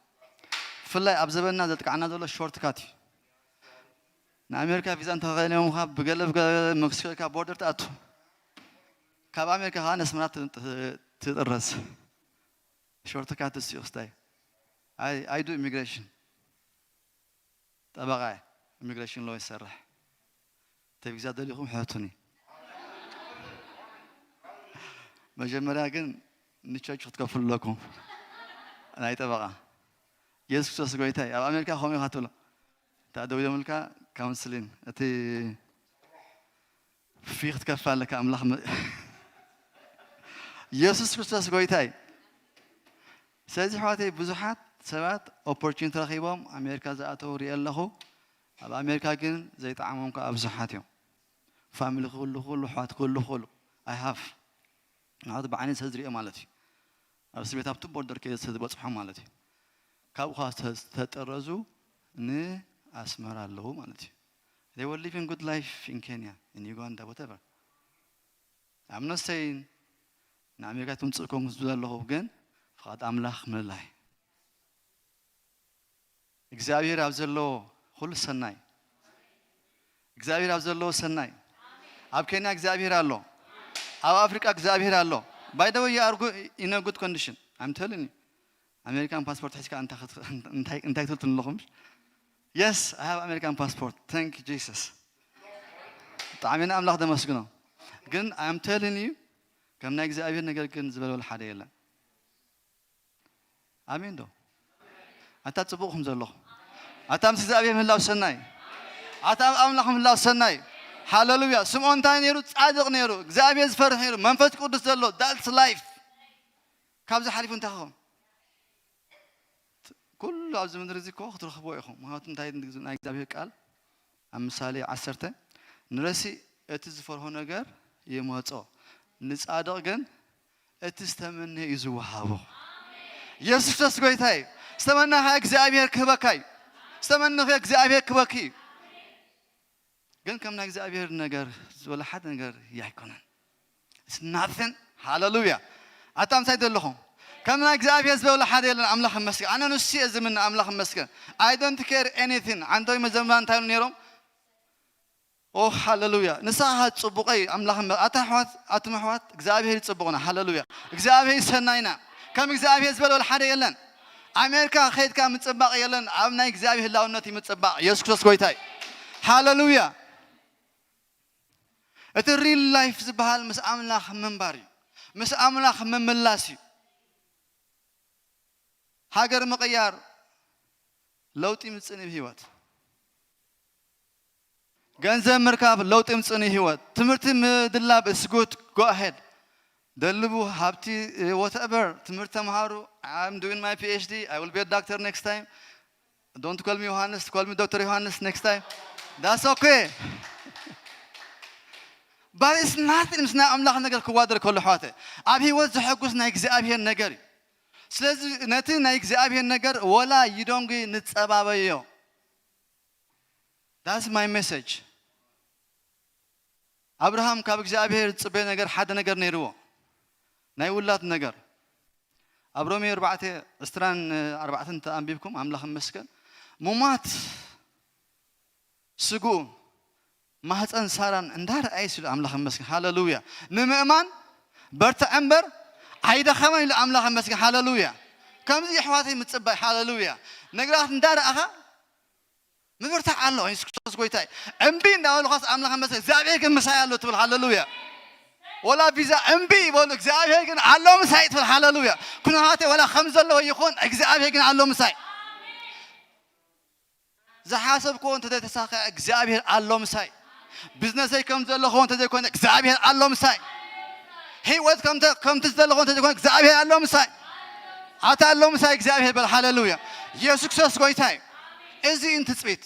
ብፍላይ ኣብ ዘበንና ዘጥቅዓና ዘሎ ሾርት ካት እዩ። ንኣሜሪካ ቪዛ እንተኸልዮምኻ ብገለ ብገለ ሜክሲኮ ኢልካ ቦርደር ትኣቱ። ካብ ኣሜሪካ ኸዓ ነስመራ ት-፣ ት-፣ ትጥረዝ። ሾርት ካት እሱ እዩ ክስታይ። I, I do immigration። ጠበቓ እየ። ኢሚግሬሽን ሎ ይሰርሕ። ተቪዛ ደሊኹም ሕቱኒ። መጀመርያ ግን ንቸርች ክትከፍሉ ኣለኩም። ናይ ጠበቓ። የሱስ ክርስቶስ ጎይታ እዩ። ኣብ ኣሜሪካ ከምኡ ኢኻ ትብሎ። እታ ደው ኢሎምልካ ካውንስሊን። እቲ ፊ ክትከፍል ኣለካ ኣምላኽ መ-፣ የሱስ ክርስቶስ ጎይታ እዩ። ስለዚ ኣሕዋተይ ብዙሓት ሰባት ኦፖርቹኒቲ ረኺቦም ኣሜሪካ ዝኣተዉ ሪኤ ኣለኹ። ኣብ ኣሜሪካ ግን ዘይጠዓሞም ከኣ ብዙሓት እዮም። ፋሚሊ ክህሉ ክህሉ፣ ኣሕዋት ክህሉ ክህሉ። I have። ንሕዋት ብዓይነይ ስለ ዝሪኦ ማለት እዩ። ኣብ እስር ቤት ኣብቲ ቦርደር ከይደ ስለ ዝበጽሖም ማለት እዩ። ካብኡ ከኣ ስለ ዝተጠረዙ ን-፣ ኣስመራ ኣለዉ ማለት እዩ። They were living good life in Kenya, in Uganda, whatever. I'm not saying ንኣሜሪካ ትምፅእ ኮንኩ ዝብል ኣለኹ፣ ግን ፍቓድ ኣምላኽ ምልላይ። እግዚኣብሔር ኣብ ዘለዎ ኩሉ ሰናይ። እግዚኣብሔር ኣብ ዘለዎ ሰናይ። ኣብ ኬንያ እግዚኣብሔር ኣሎ። ኣብ ኣፍሪቃ እግዚኣብሔር ኣሎ። By the way, you are go- in a good condition. I'm telling you. ኣሜሪካን ፓስፖርት ሒዝካ እንታይ ክት- እንታይ እንታይ ክትብል ኣለኹም? Yes, I have American passport. Thank you, Jesus. ብጣዕሚ ንኣምላኽ ደመስግኖ። ግን I'm telling you፣ ከም ናይ እግዚኣብሔር ነገር ግን ዝበለ ወላ ሓደ የለን። ኣሜን ዶ? ኣታ ጽቡቕኹም ዘለኹም። ኣታ ምስ እግዚኣብሔር ምህላው ሰናይ። ኣታ ኣብ ኣምላኽ ምህላው ሰናይ። ሃሌሉያ። ስምዖን እንታይ ነይሩ? ጻድቕ ነይሩ። እግዚኣብሔር ዝፈርሕ ነይሩ። መንፈስ ቅዱስ ዘሎ። That's life። ካብዚ ሓሊፉ እንታይ ክኸውን? ኩሉ ኣብዚ ምድሪ እዚ እኮ ክትረኽብዎ ኢኹም። ምኽንያቱ እንታይ ናይ እግዚኣብሔር ቃል ኣብ ምሳሌ ዓሰርተ፣ ንረሲእ እቲ ዝፈርሆ ነገር ይመጾ፣ ንጻድቕ ግን እቲ ዝተመነየ እዩ ዝወሃቦ። የሱስ ክርስቶስ ጎይታ እዩ። ዝተመነኻ እግዚኣብሔር ክህበካ እዩ። ዝተመነኸ እግዚኣብሔር ክህበኪ እዩ። ግን ከም ናይ እግዚኣብሔር ነገር ዝበለ ሓደ ነገር ኣይኮነን። It's nothing. ሃሌሉያ። ኣታ ምሳይ ዘለኹም ከም ናይ እግዚኣብሔር ዝበለ ሓደ የለን። ኣምላኽ ይመስገን። ኣነ ንሱ እየ ዝምነ። ኣምላኽ ይመስገን። I don't care anything። ዓንዶይ መዘምራን እንታይ ኢሉ ነይሮም? ኦ ሃሌሉያ። ንስኻ ጽቡቐይ ኣምላኽ ይመ- ኣታ ኣሕዋት ኣቱም ኣሕዋት እግዚኣብሔር ይጽቡቕና። ሃሌሉያ። እግዚኣብሔር ይሰናይና። ከም እግዚኣብሔር ዝበለ ወላ ሓደ የለን። ኣሜሪካ ከይድካ ምጽባቕ የለን። ኣብ ናይ እግዚኣብሔር ህላውነት እዩ ምጽባቕ። የሱስ ክርስቶስ ጎይታ እዩ። ሃሌሉያ። እቲ ሪል ላይፍ ዝበሃል ምስ ኣምላኽ ምንባር እዩ። ምስ ኣምላኽ ምምላስ እዩ። ሃገር ምቕያር ለውጢ ምጽእ ንህይወት። ገንዘብ ምርካብ ለውጢ ምጽእ ንህይወት። ትምህርቲ ምድላብ is good, go ahead። ደልቡ ሃብቲ whatever ትምህርቲ ተምሃሩ። I'm doing my PhD, I will be a doctor next time. Don't call me ዮሃንስ, call me ዶክተር ዮሃንስ next time. That's okay. But it's nothing ምስ ናይ ኣምላኽ ነገር ክዋደር ከሎ ኣሕዋተ ኣብ ህይወት ዘሐጉስ ናይ እግዚኣብሔር ነገር እዩ። ስለዚ ነቲ ናይ እግዚኣብሔር ነገር ወላ ይዶንጊ ንጸባበዮ። That's my message. ኣብርሃም ካብ እግዚኣብሔር ዝጽበዮ ነገር ሓደ ነገር ነይርዎ፣ ናይ ውላድ ነገር። ኣብ ሮሜ ኣርባዕተ ዕስራን ኣርባዕተን እንተ ኣንቢብኩም ኣምላኽ ይመስገን፣ ሙማት ስግኡ ማህፀን ሳራን እንዳረኣየ ሲሉ ኣምላኽ ይመስገን። ሃሌሉያ። ንምእማን በርትዐ እምበር ኣይደኸመን ኢሉ ኣምላኽ ይመስገን። ሃሌሉያ። ከምዚ የሕዋተይ ምጽባይ። ሃሌሉያ። ነገራት እንዳረኣኻ ምብርታዕ ኣሎ። የሱስ ክርስቶስ ጎይታይ። እምቢ እንዳበልኳስ ኣምላኽ ይመስገን እግዚኣብሔር ግን ምሳይ ኣሎ ትብል። ሃሌሉያ። ወላ ቪዛ እምቢ ይበሉ እግዚኣብሔር ግን ኣሎ ምሳይ ትብል። ሃሌሉያ። ኩነታተይ ወላ ከም ዘለዎ ይኹን እግዚኣብሔር ግን ኣሎ ምሳይ። ዝሓሰብክዎ እንተዘይተሳኽዐ እግዚኣብሔር ኣሎ ምሳይ። ቢዝነሰይ ከም ዘለኹዎ እንተዘይኮነ እግዚኣብሔር ኣሎ ምሳይ። ህይወት ከምተ- ከምቲ ዘለኹዎ እንተዘይኮነ እግዚኣብሔር ኣሎ ምሳይ። ኣታ ኣሎ ምሳይ እግዚኣብሔር በል። ሃሌሉያ። የሱስ ክርስቶስ ጎይታይ። እዚ እዩ ትጽቢት።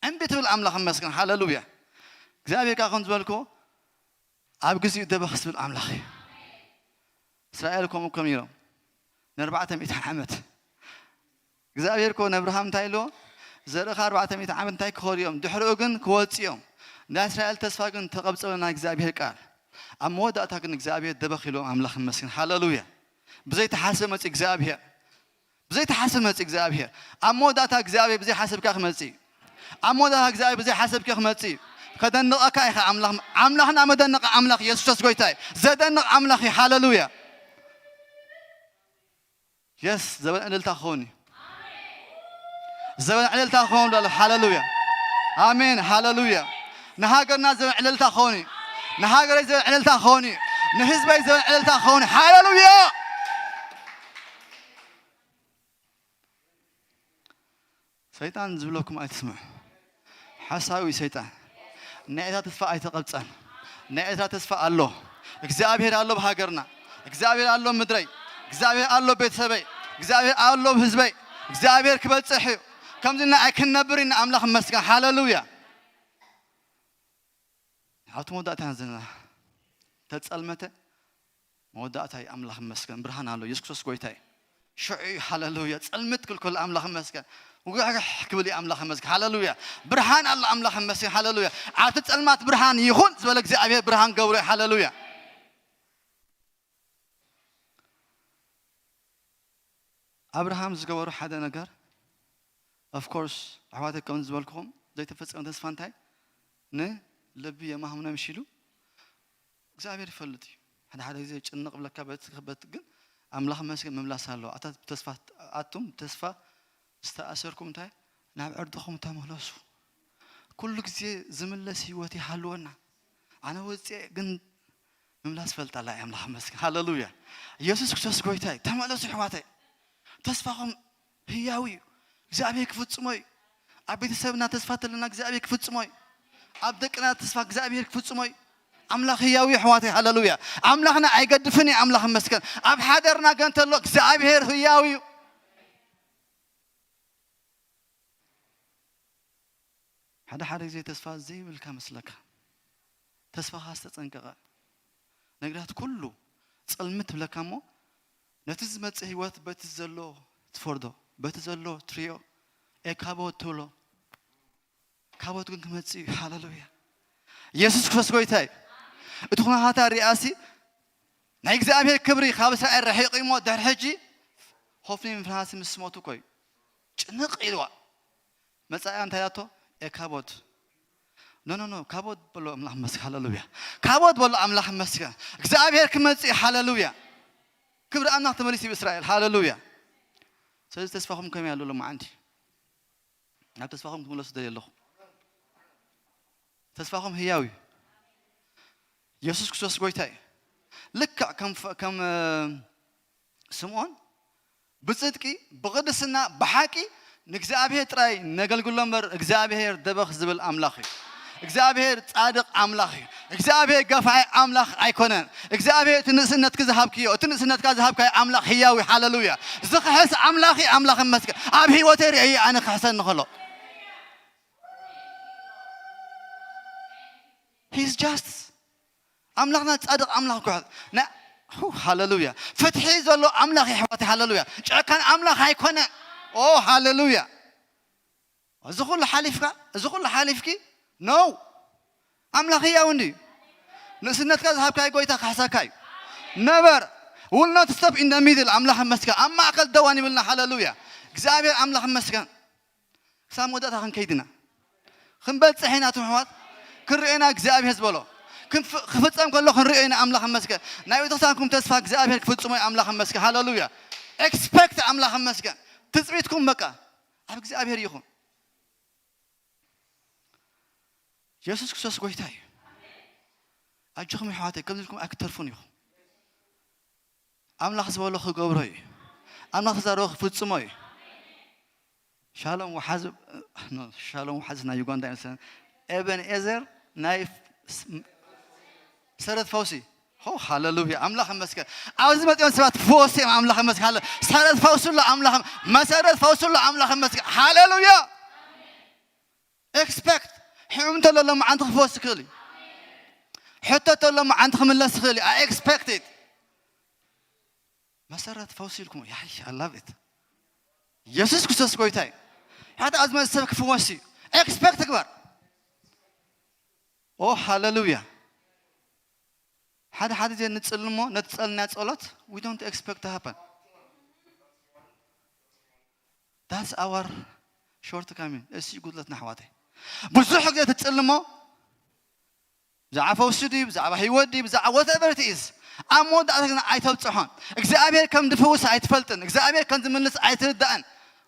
እምቢ ትብል ኣምላኽ ይመስገን። ሃሌሉያ። እግዚኣብሔር ከዓ ከም ዝበልክዎ ኣብ ግዚኡ ደበኽ ዝብል ኣምላኽ እዩ። እስራኤል ከምኡ ከም ኢሎም ንኣርባዕተ ሚእቲ ዓመት እግዚኣብሔር እኮ ንኣብርሃም እንታይ ኢልዎ? ዘርእኻ ኣርባዕተ ሚእቲ ዓመት እንታይ ክኸዱ እዮም፣ ድሕሪኡ ግን ክወፁ እዮም። ናይ እስራኤል ተስፋ ግን ተቐብፀ ናይ እግዚኣብሔር ቃል። ኣብ መወዳእታ ግን እግዚኣብሔር ደበኽ ኢልዎም ኣምላኽ ይመስገን። ሃሌሉያ። ብዘይተሓስብ መፂ እግዚኣብሔር። ብዘይተሓስብ መፂ እግዚኣብሔር። ኣብ መወዳእታ እግዚኣብሔር ብዘይሓሰብካ ክመፂ እዩ። ኣብ መወዳእታ እግዚኣብሔር ብዘይሓሰብኪ ክመፂ እዩ። ከደንቐካ ኢኻ ኣምላኽ። ኣምላኽና መደነቐ ኣምላኽ የሱስ ጎይታ እዩ። ዘደንቕ ኣምላኽ እዩ። ሃሌሉያ። የስ ዘበን ዕልልታ ክኸውን እዩ። ዘበን ዕልልታ ክኸውን ዳሎ። ሃሌሉያ። ኣሜን። ሃሌሉያ። ንሃገርና ዘበን ዕልልታ ክኸውን እዩ። ንሃገረይ ዘበን ዕልልታ ክኸውን እዩ። ንህዝበይ ዘበን ዕልልታ ክኸውን እዩ። ሃሌሉያ። ሰይጣን ዝብለኩም ኣይትስምዑ። ሓሳዊ ሰይጣን። ናይ ኤርትራ ተስፋ ኣይተቐብጸን። ናይ ኤርትራ ተስፋ ኣሎ። እግዚኣብሔር ኣሎ ብሃገርና። እግዚኣብሔር ኣሎ ምድረይ። እግዚኣብሔር ኣሎ ቤተሰበይ። እግዚኣብሔር ኣሎ ህዝበይ። እግዚኣብሔር ክበጽሕ እዩ። ከምዚ እና ኣይክንነብር ኢና። ኣምላኽ ይመስገን። ሃሌሉያ። ኣብቲ መወዳእታ ኢና ዘለና። ተጸልመተ መወዳእታ እዩ። ኣምላኽ ይመስገን። ብርሃን ኣሎ። የሱስ ክርስቶስ ጎይታ እዩ። ሽዑ እዩ። ሃሌሉያ። ጸልምት ክብል ከሎ ኣምላኽ ይመስገን። ውግሕግሕ ክብል እዩ ኣምላኽ ይመስገን። ሃሌሉያ። ብርሃን ኣሎ ኣምላኽ ይመስገን። ሃሌሉያ። ኣብቲ ጸልማት ብርሃን ይኹን ዝበለ እግዚኣብሔር ብርሃን ገብሮ እዩ። ሃሌሉያ። ኣብርሃም ዝገበሮ ሓደ ነገር፣ of course፣ ኣሕዋተይ ከም ዝበልኩኹም ዘይተፈጸመ ተስፋ እንታይ? ንልቢ የማህምኖ ምሽ ኢሉ እግዚኣብሔር ይፈልጥ እዩ። ሓደ ሓደ ግዜ ጭንቕ ብለካ በት በት ግን ኣምላኽ መስገን ምምላስ ኣለዎ። ኣታ ብተስፋ ኣቱም ብተስፋ ዝተኣሰርኩም እንታይ ናብ ዕርድኹም ተመለሱ። ኩሉ ግዜ ዝምለስ ህይወት ይሃልወና። ኣነ ወፅኤ ግን ምምላስ ፈልጣ ኣላ ኣምላኽ መስገን። ሃሌሉያ። ኢየሱስ ክርስቶስ ጎይታ እዩ። ተመለሱ ኣሕዋተይ። ተስፋኹም ህያው እዩ። እግዚኣብሔር ክፍጽሞ እዩ። ኣብ ቤተሰብና ተስፋ ተለና እግዚኣብሔር ክፍጽሞ እዩ። ኣብ ደቅና ተስፋ እግዚኣብሔር ክፍጽሞ እዩ። ኣምላኽ ህያው እዩ ኣሕዋተይ። ሃሌሉያ። ኣምላኽና ኣይገድፍን እዩ። ኣምላኽ መስገን። ኣብ ሓደርና ገን ተሎ እግዚኣብሔር ህያው እዩ። ሓደ ሓደ ግዜ ተስፋ ዘይብልካ መስለካ፣ ተስፋኻ ዝተጸንቀቐ፣ ነገራት ኩሉ ጽልምት ትብለካ እሞ፣ ነቲ ዝመጽእ ህይወት በቲ ዘሎ ትፈርዶ፣ በቲ ዘሎ ትሪኦ፣ ኤካቦት ትብሎ። ካቦት ግን ክመጽእ እዩ። ሃሌሉያ። ኢየሱስ ክርስቶስ ጎይታ እዩ። እቲ ኩነታታ ሪኣሲ ናይ እግዚኣብሔር ክብሪ ካብ እስራኤል ረሒቑ እሞ ድሕሪ ሕጂ ሆፍኒ ፍንሃሲ ምስ ሞቱ እኮ እዩ ጭንቕ ኢልዋ። መጻእያ እንታይ ኣቶ? ኤካቦት። ኖ፣ ኖ፣ ኖ፣ ካቦት በሎ ኣምላኽ መስገን። ሃሌሉያ። ካቦት በሎ ኣምላኽ መስገን። እግዚኣብሔር ክመጽእ እዩ። ሃሌሉያ። ክብሪ ኣምላኽ ተመሊሱ እዩ እስራኤል። ሃሌሉያ። ስለዚ ተስፋኹም ከመይ ኣሎ ሎማዓንቲ? ናብ ተስፋኹም ክምለሱ ደልየ ኣለኹ። ተስፋኹም ህያው እዩ። የሱስ ክርስቶስ ጎይታ እዩ። ልክዕ ከም ፈ-፣ ከም፣ እ፣ ስምዖን ብጽድቂ፣ ብቕድስና፣ ብሓቂ ንእግዚኣብሔር ጥራይ ነገልግሎ እምበር፣ እግዚኣብሔር ደበኽ ዝብል ኣምላኽ እዩ። እግዚኣብሔር ጻድቕ ኣምላኽ እዩ። እግዚኣብሔር ገፋዒ ኣምላኽ ኣይኮነን። እግዚኣብሔር እቲ ንእስነትኪ ዝሃብክዮ፣ እቲ ንእስነትካ ዝሃብካዮ ኣምላኽ ህያው እዩ። ሃሌሉያ። ዝኽሕስ ኣምላኽ እዩ። ኣምላኽ ይመስገን። ኣብ ህይወተይ ርእየ ኣነ ክሕሰኒ ከሎ። He's just። ኣምላኽና ጻድቕ ኣምላኽ እኮ እዩ። ና-፣ ሁ፣ ሃሌሉያ። ፍትሒ ዘሎ ኣምላኽ እዩ፣ ኣሕዋተይ፣ ሃሌሉያ። ጨካን ኣምላኽ ኣይኮነን። ኦ፣ ሃሌሉያ። እዚ ኩሉ ሓሊፍካ፣ እዚ ኩሉ ሓሊፍኪ፣ no። ኣምላኽ ህያው እንድዩ። ንእስነትካ ዝሃብካዮ ጎይታ ክሕሰካ እዩ። Never will not stop in the middle። ኣምላኽ ይመስገን። ኣብ ማእከል ደዋን ይብልና። ሃሌሉያ። እግዚኣብሔር ኣምላኽ ይመስገን። ክሳብ መወዳእታ ክንከይድ ኢና። ክንበጽሕ ኢና፣ እቶም ኣሕዋት። ክንርእዮ ኢና እግዚኣብሔር ዝበሎ። ክንፍ-፣ ክፍጸም ከሎ ክንርእዮ ኢና፣ ኣምላኽ ይመስገን። ናይ ቤተክርስትያንኩም ተስፋ እግዚኣብሔር ክፍጽሞ እዩ፣ ኣምላኽ ይመስገን። ሃሌሉያ። ኤክስፔክት፣ ኣምላኽ ይመስገን። ትጽቢትኩም በቃ ኣብ እግዚኣብሔር ይኹን። የሱስ ክርስቶስ ጎይታ እዩ። ኣጆኹም ኣሕዋተይ፣ ከምዚ ኢልኩም ኣይክተርፉን ኢኹም። ኣምላኽ ዝበሎ ክገብሮ እዩ። ኣምላኽ ዝዛረቦ ክፍጽሞ እዩ። ሻሎም ወሓዝ፣ ኖ፣ ሻሎም ወሓዝ ናይ ዩጋንዳ እዩ መሰለኝ። ኤበን ኤዘር ናይ ፍ-፣ ስ-፣ ሰረት ፈውሲ። ሆ፣ ሃሌሉያ፣ ኣምላኽ ይመስገን። ኣብዚ መጺኦም ሰባት ፈወስ እዮም፣ ኣምላኽ ይመስገን። ሃለ-፣ ሰረት ፈውሲ ኣሎ፣ ኣምላኽ፣ መሰረት ፈውሲ ኣሎ፣ ኣምላኽ ይመስገን። ሃሌሉያ። ኤክስፔክት። ሕሙም እንተሎ ሎማዓንቲ ክፈወስ ይኽእል እዩ። ሕቶ እንተሎ ሎማዓንቲ ክምለስ ይኽእል እዩ። I expect it። መሰረት ፈውሲ ኢልኩም፣ ያይ፣ I love it። የሱስ ክርስቶስ ጎይታ እዩ። ሓደ ኣዝመ ሰብ ክፍወስ እዩ። ኤክስፔክት ግበር። ኦ፣ ሃሌሉያ። ሓደ ሓደ ግዜ ንጽልሞ፣ ነቲ ጸልና ጸሎት፣ we don't expect to happen። That's our shortcoming። እሱ ጉድለትና ኣሕዋተይ። ብዙሕ ግዜ ትጽልሞ፣ ብዛዕባ ፈውሲ ድዩ፣ ብዛዕባ ህይወት ድዩ፣ ብዛዕባ whatever it is፣ ኣብ መወዳእታ ግን ኣይተብጽሖን። እግዚኣብሔር ከም ዝፍውስ ኣይትፈልጥን። እግዚኣብሔር ከም ዝምልስ ኣይትርዳእን።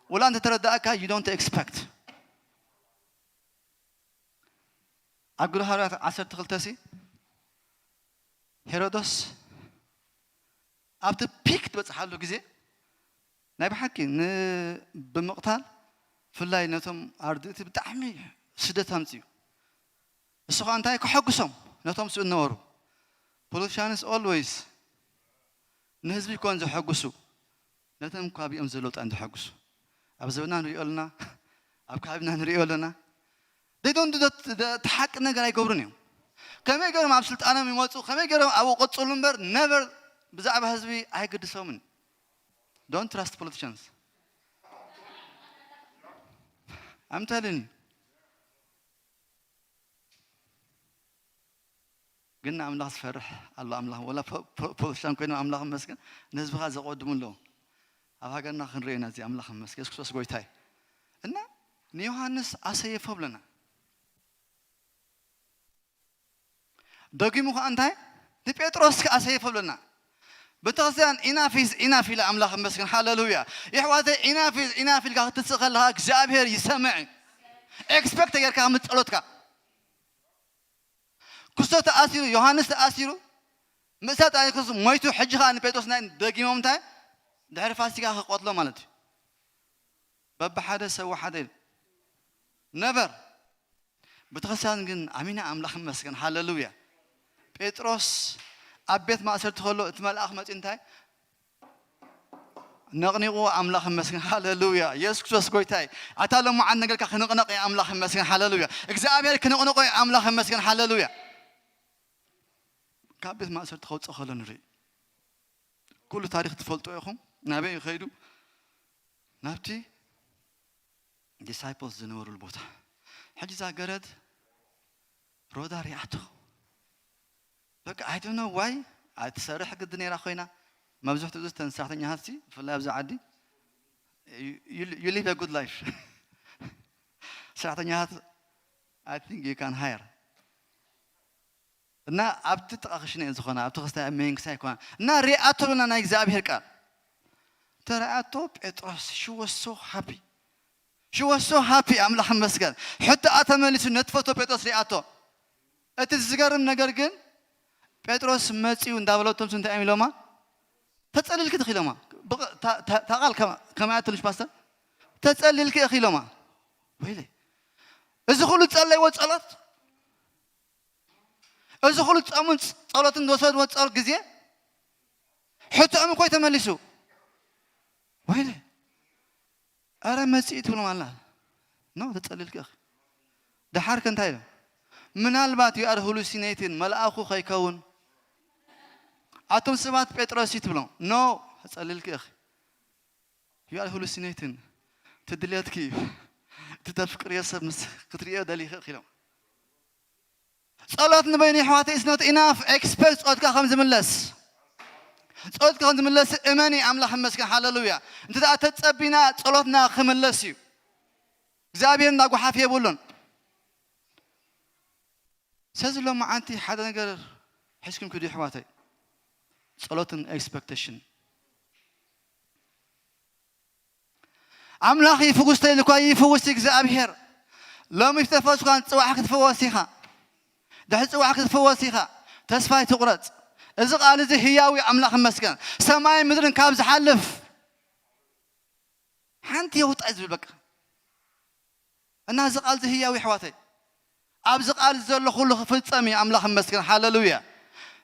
ወላ እንተ ተረዳእካ፣ you don't expect። ኣብ ግብረ ሃዋርያት ዓሰርተ ክልተ ሲ፣ ሄሮዶስ ኣብቲ ፒክ ዝበጽሓሉ ግዜ ናይ ብሓቂ ን-፣ ብምቕታል፣ ብፍላይ ነቶም ኣርድእቲ ብጣዕሚ ስደት ኣምጽኡ። እሱ ኸኣ እንታይ ከሐጉሶም ነቶም ስኡ ነበሩ። ፖለቲሻንስ ኦልዌይስ ንህዝቢ ይኮን ዘሐጉሱ፣ ነቶም ከባቢኦም ዘለዉ ጥራይ ዘሐጉሱ። ኣብ ዘበና ንሪኦ ኣለና፣ ኣብ ከባቢና ንሪኦ ኣለና። They don't do that፣ the፣ እቲ ሓቂ ነገር ኣይገብሩን እዮም። ከመይ ገይሮም ኣብ ስልጣኖም ይመጹ፣ ከመይ ገይሮም ኣብኡ ቀጽሉ እምበር፣ ነቨር ብዛዕባ ህዝቢ ኣይገድሶምን። Don't trust politicians። I'm telling you. ግን ንኣምላኽ ዝፈርሕ ኣሎ። ኣምላኽ ወላ ፖ- ፖ- ፖለቲሻን ኮይኖም ኣምላኽ መስገን ንህዝብኻ ዘቆድሙ ኣለዉ። ኣብ ሃገርና ክንሪኦ ኢና እዚ። ኣምላኽ መስገን የሱስ ክርስቶስ ጎይታይ። እና ንዮሃንስ ኣሰየፎ ብለና። ደጊሙ ከዓ እንታይ ንጴጥሮስ ከዓ ኣሰየፎ ብለና። ቤተክርስትያን ኢናፍ ኢዝ ኢናፍ ኢለ ኣምላኽ መስገን። ሃሌሉያ። የሕዋተይ ኢናፍ ኢዝ ኢናፍ ኢልካ ክትስእ ከለኻ እግዚኣብሔር ይሰምዕ እዩ። ኤክስፔክት ተጌርካ ምስ ጸሎትካ ክስቶ ተኣሲሩ፣ ዮሃንስ ተኣሲሩ፣ ምእሳር ጣይክስ ሞይቱ፣ ሕጂ ኸዓ ንጴጥሮስ ናይ ደጊሞም እንታይ ድሕሪ ፋሲካ ክቆትሎ ማለት እዩ። በብሓደ ሰብ ሓደ ኢሉ ነበር። ቤተክርስትያን ግን ኣሚና ኣምላኽ ይመስገን። ሃሌሉያ። ጴጥሮስ ኣብ ቤት ማእሰርቲ ከሎ እቲ መልኣኽ መፂኡ እንታይ ነቕኒቑ ኣምላኽ ይመስገን። ሃሌሉያ። የሱስ ክርስቶስ ጎይታይ። ኣታ ለማዓን ነገርካ ክንቕነቕ እየ ኣምላኽ ይመስገን። ሃሌሉያ። እግዚኣብሔር ክንቕንቆ እየ ኣምላኽ ይመስገን። ሃሌሉያ። ካብ ቤት ማእሰርቲ ከውፅእ ከሎ ንርኢ። ኩሉ ታሪኽ ትፈልጡ ኢኹም። ናበይ እዩ ከይዱ? ናብቲ ዲሳይፕልስ ዝነበሩሉ ቦታ። ሕጂ እዛ ገረድ ሮዳ ሪኣቶ። በቃ I don't know why ኣይትሰርሕ ግዲ ነይራ ኮይና። መብዝሕትኡ እዚ ተን ሰራሕተኛታት ሲ ብፍላይ ኣብዚ ዓዲ you, you, you live a good life። ሰራሕተኛታት I think you can hire እና ኣብቲ ጥቓ ክሽነ እየን ዝኾና ኣብቲ ክስታይ ኣብ መንግስቲ ኣይኮና እና ሪኣቶ ብለና ናይ እግዚኣብሔር ቃል ተረኣቶ። ጴጥሮስ ሽወሶ ሃፒ ሽወሶ ሃፒ ኣምላኽ መስገን። ሕቶኣ ተመሊሱ ነትፈቶ። ጴጥሮስ ሪኣቶ። እቲ ዝገርም ነገር ግን ጴጥሮስ መፂኡ እንዳበለቶም እንታይ እዮም ኢሎማ? ተጸሊልኪ ትኺ ኢሎማ። ብቕ- ታ- ታ- እታ ቃል ከማ- ከማይ ኣትልሽ ፓስተር? ተጸሊልኪ ኢኺ ኢሎማ። ወይለ እዚ ኩሉ ዝጸለይዎ ጸሎት፣ እዚ ኩሉ ጾምን ጸሎትን ዝወሰድዎ ጸሎት ግዜ ሕቶኦም እኮ እዩ ተመሊሱ። ወይለ ኣረ መጺኢ ትብሎም ኣላ። ኖ ተጸሊልኪ ኢኺ። ደሓር ከ እንታይ ኢሎም? ምናልባት you are hallucinating መልኣኹ ከይከውን። ኣቶም ሰባት ጴጥሮስ እዩ ትብሎም። ኖ ተጸሊልኪ ኢኺ። You are hallucinating ትድልየትኪ እዩ። እቲ ተፍቅርዮ ሰብ ምስ ክትርእዮ ደሊኺ ኢኺ ኢሎም። ጸሎት ንበይኑ የሕዋተይ is not enough። ኤክስፐክት ጸሎትካ ከም ዝምለስ ጸሎትካ ከም ዝምለስ እመኒ። ኣምላኽ ይመስገን። ሃሌሉያ። እንተ ደኣ ተጸቢና ጸሎትና ክምለስ እዩ። እግዚኣብሔር እንዳጓሓፍ የብሉን። ስለዚ ሎማዓንቲ ሓደ ነገር ሒዝኩም ክዱ የሕዋተይ፣ ጸሎትን ኤክስፐክቴሽን። ኣምላኽ ይፍውስ ተይልኳ ይፍውስ እግዚኣብሔር። ሎሚ ዝተፈወስኳ ጽባሕ ክትፍወስ ኢኻ። ድሕሪ ጽባሕ ክትፍወስ ኢኻ። ተስፋ ኣይትቑረጽ። እዚ ቃል እዚ ህያው እዩ። ኣምላኽ ይመስገን። ሰማይን ምድርን ካብ ዝሓልፍ ሓንቲ የውጣ እዩ ዝብል በቃ። እና እዚ ቃል እዚ ህያው እዩ ኣሕዋተይ። ኣብዚ ቃል ዘሎ ኩሉ ክፍጸም እዩ። ኣምላኽ ይመስገን። ሃሌሉያ።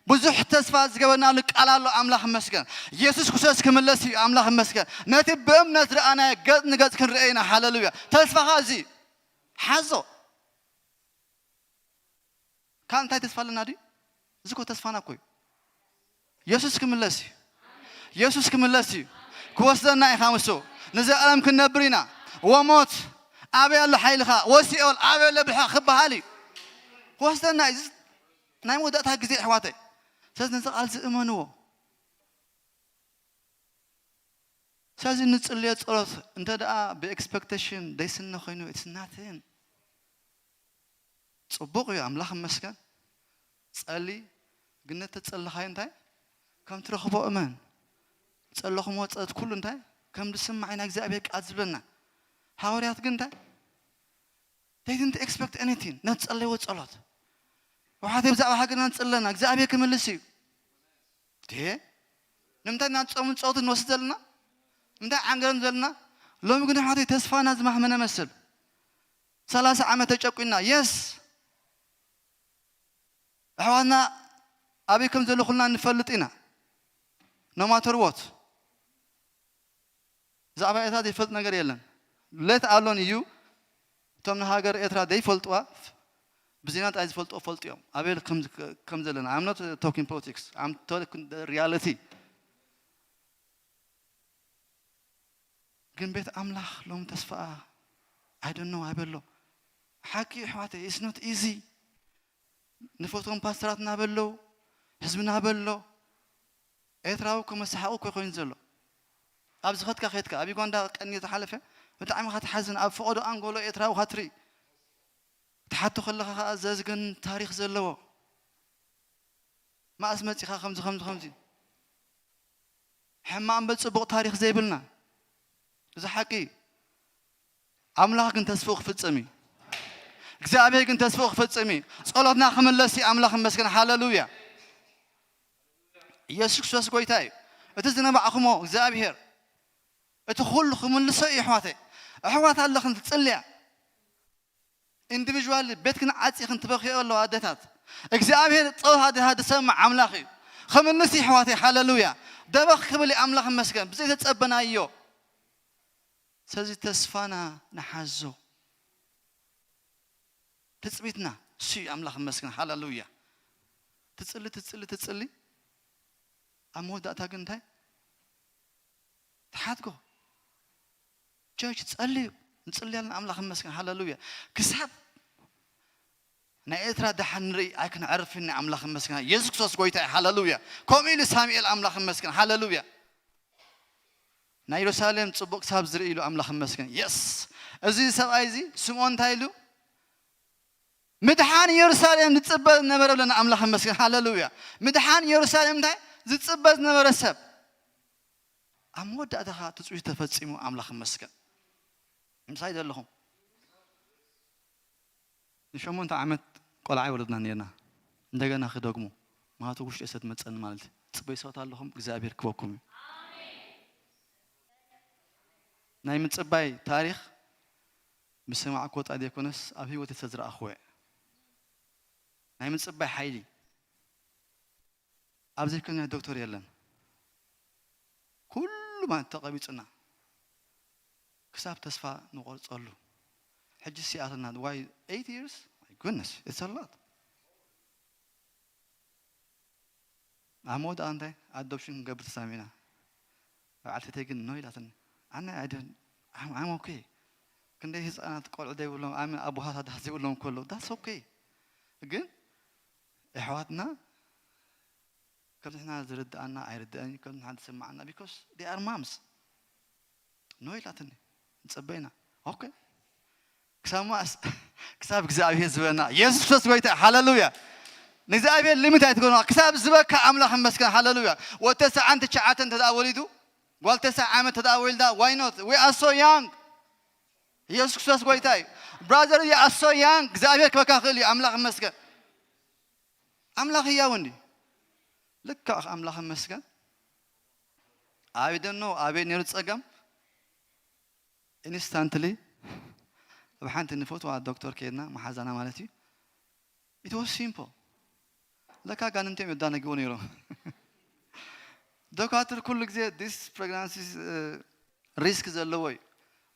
ብዙሕ ተስፋ ዝገበርናሉ ቃል ኣሎ። ኣምላኽ ይመስገን። የሱስ ክርስቶስ ክምለስ እዩ። ኣምላኽ ይመስገን። ነቲ ብእምነት ረኣናዮ ገጽ ንገጽ ክንርኢ ኢና። ሃሌሉያ። ተስፋኻ እዚ እዩ። ሓዞ። ካብ እንታይ ተስፋ ኣለና ድዩ? እዚ እኮ ተስፋና እኮ እዩ። የሱስ ክምለስ እዩ። የሱስ ክምለስ እዩ። ክወስደና እዩ ካብ ንሱ። ንዘለኣለም ክንነብር ኢና። ወሞት ኣበይ ኣሎ ሓይልኻ? ወሲኦል ኣበይ ኣሎ ብልሕኻ ክበሃል እዩ። ክወስደና እዩ። እዚ ናይ መወዳእታ ግዜ ኣሕዋተይ። ስለዚ ነዚ ቃል እዚ እመንዎ። ስለዚ ንጽልዮ ጸሎት እንተ ደኣ ብኤክስፐክቴሽን ደይስነ ኮይኑ it's nothing። ጽቡቕ እዩ፣ ኣምላኽ ይመስገን። ጸሊ፣ ግን ነቲ ተጸለኻዮ እንታይ ከም ትረኽቦ እመን። ጸለኹምዎ ጸሎት ኩሉ እንታይ ከም ዝስማዕ ኢና እግዚኣብሔር ቃል ዝብለና። ሃዋርያት ግን እንታይ they didn't expect anything። ነቲ ጸለይዎ ጸሎት። ወሓተይ ብዛዕባ ሃገርና ንጽለና እግዚኣብሔር ክምልስ እዩ። ዴ ንምንታይ ኢና ጾምን ጸሎትን ንወስድ ዘለና? ንምንታይ ዓንገረን ዘለና? ሎሚ ግን ኣሕዋተይ ተስፋና ዝማህመነ መስል። ሰላሳ ዓመት ተጨቁና። የስ ኣሕዋትና ኣበይ ከም ዘሎ ኩልና ንፈልጥ ኢና። No matter what። ብዛዕባ ኤርትራ ዘይፈልጥ ነገር የለን። ለት ኣሎን እዩ። እቶም ንሃገር ኤርትራ ዘይፈልጥዋ ብዜና ጥራይ ዝፈልጥዎ ፈልጡ እዮም። ኣበይ ከም ከም ዘለና። I'm not talking politics. I'm talking the reality። ግን ቤት ኣምላኽ ሎም ተስፋኣ I don't know ኣበሎ። ሓቂ ኣሕዋተይ፣ it's not easy። ንፈትዎም ፓስተራትና በለው፣ ህዝብና በሎ። ኤርትራዊ እኮ መሳሓቂ እኮ ኮይኑ ዘሎ። ኣብ ዝኸድካ ኸድካ፣ ኣብ ዩጋንዳ ቀኒ ተሓለፈ፣ ብጣዕሚ ኻ ትሓዝን። ኣብ ፈቐዶ ኣንጎሎ ኤርትራዊ ኻ ትርኢ። ትሓቶ ከለኻ ኸኣ ዘዝግን ታሪኽ ዘለዎ። ማእስ መጺኻ ከምዚ፣ ከምዚ፣ ከምዚ። ሕማቕ እምበር ጽቡቕ ታሪኽ ዘይብልና። እዚ ሓቂ እዩ። ኣምላኽ ግን ተስፍኡ ክፍጽም እዩ። እግዚኣብሔር ግን ተስፍኡ ክፍጽም እዩ። ጸሎትና ክምለስ እዩ። ኣምላኽ ይመስገን። ሃለሉያ። ኢየሱስ ክርስቶስ ጎይታ እዩ። እቲ ዝነባዕኹሞ እግዚኣብሔር እቲ ኩሉ ክምልሶ እዩ። ኣሕዋተይ፣ ኣሕዋት ኣለኽን ትጽልያ። ኢንዲቪዥዋል ቤትክን ዓጺኽን ትበኽዮ ኣለዋ ኣደታት። እግዚኣብሔር ጸሎት ኣደታት ዝሰምዕ ኣምላኽ እዩ። ክምልስ እዩ ኣሕዋተይ። ሃለሉያ። ደበኽ ክብል እዩ። ኣምላኽ ይመስገን። ብዘይተጸበናዮ። ስለዚ ተስፋና ንሓዞ። ትጽቢትና እሱ እዩ። ኣምላኽ ይመስገን። ሃለሉያ። ትጽሊ፣ ትጽሊ፣ ትጽሊ። ኣብ መወዳእታ ግን እንታይ? ትሓድጎ። ቸርች ጸልዩ። ንጽልያልና ኣምላኽ ይመስገን። ሃለሉያ። ክሳብ ናይ ኤርትራ ደሓን ንርኢ ኣይክንዕርፍን ኣምላኽ ይመስገን። የሱስ ክርስቶስ ጎይታ እዩ። ሃለሉያ። ከምኡ ኢሉ ሳሙኤል ኣምላኽ ይመስገን። ሃለሉያ። ናይ የሩሳሌም ጽቡቕ ክሳብ ዝርኢ ኢሉ ኣምላኽ ይመስገን። የስ። እዚ ሰብኣይ እዚ ስምዖን እንታይ ኢሉ? ምድሓን የሩሳሌም ዝጽበ ዝነበረ ብለና ኣምላኽ ይመስገን። ሃለሉያ። ምድሓን የሩሳሌም እንታይ? ዝጽበ ዝነበረ ሰብ። ኣብ መወዳእታ ኸኣ ትጽቢቱ ተፈጺሙ ኣምላኽ ይመስገን። ምሳይ ዘለኹም። ንሸሞንተ ዓመት ቆልዓ ይወለድና ነርና። እንደገና ክደግሞ። ምኽንያቱ ውሽጢ ሰብ መጸኒ ማለት እዩ። ጽበዩ ሰባት ኣለኹም፣ እግዚኣብሔር ክበኩም እዩ። ናይ ምጽባይ ታሪኽ ምስ ሰማዕኩዎ ጥራይ ዘይኮነስ ኣብ ህይወተይ ዝተዝረኣኹዎ እየ። ናይ ምጽባይ ሓይሊ። ኣብ ዘይኮነ ዶክተር የለን። ኩሉ ማለት ተቐቢጹና። ክሳብ ተስፋ ንቖርጸሉ። ሕጂ ሲኣትና፣ why eight years? My goodness, it's a lot. ኣብ መወዳእታ እንታይ? ኣዶፕሽን ክንገብር ተሳሚዕና። በዓልተይተይ ግን ኖ ኢላትኒ። ኣነ፣ I don't, I'm, I'm okay። ክንደይ ህፃናት ቆልዑ ዘይብሎም፣ ኣነ ኣቦታት ኣደታት ዘይብሎም ከለዉ፣ that's okay። ግን ኣሕዋትና ከምዚ ንሕና ዝርድኣና ኣይርድኣን እዩ፣ ከምዚ ንሕና ዝስምዓና፣ because they are moms። ኖ ኢላትኒ። ንጸበይና። ኦኬ። ክሳብ ማስ-፣ ክሳብ እግዚኣብሔር ዝበና። የሱስ ክርስቶስ ጎይታ። ሃሌሉያ። ንእግዚኣብሔር ሊሚት ኣይትገርማ። ክሳብ ዝበካ ኣምላኽ ይመስገን። ሃሌሉያ። ወዲ ተስዓን ትሽዓተን እንተ ደኣ ወሊዱ፣ ጓል ተስዓ ዓመት እንተ ደኣ ወሊዳ፣ why not? We are so young። የሱስ ክርስቶስ ጎይታ እዩ። ብራዘር፣ you are so young። እግዚኣብሔር ክበካ ክእል እዩ። ኣምላኽ ይመስገን። ኣምላኽ ህያው እንዲ። ልክዕ ኣምላኽ ይመስገን። I don't know ኣበይ ነይሩ ጸገም። ኢንስታንትሊ ኣብ ሓንቲ ንፈትዋ ዶክተር ከይድና፣ መሓዛና ማለት እዩ። It was simple። ለካ ኣጋንንቲ እዮም የዳነግዎ ነይሮም። ዶካትር ኩሉ ግዜ this pregnancy risk ዘለዎ እዩ።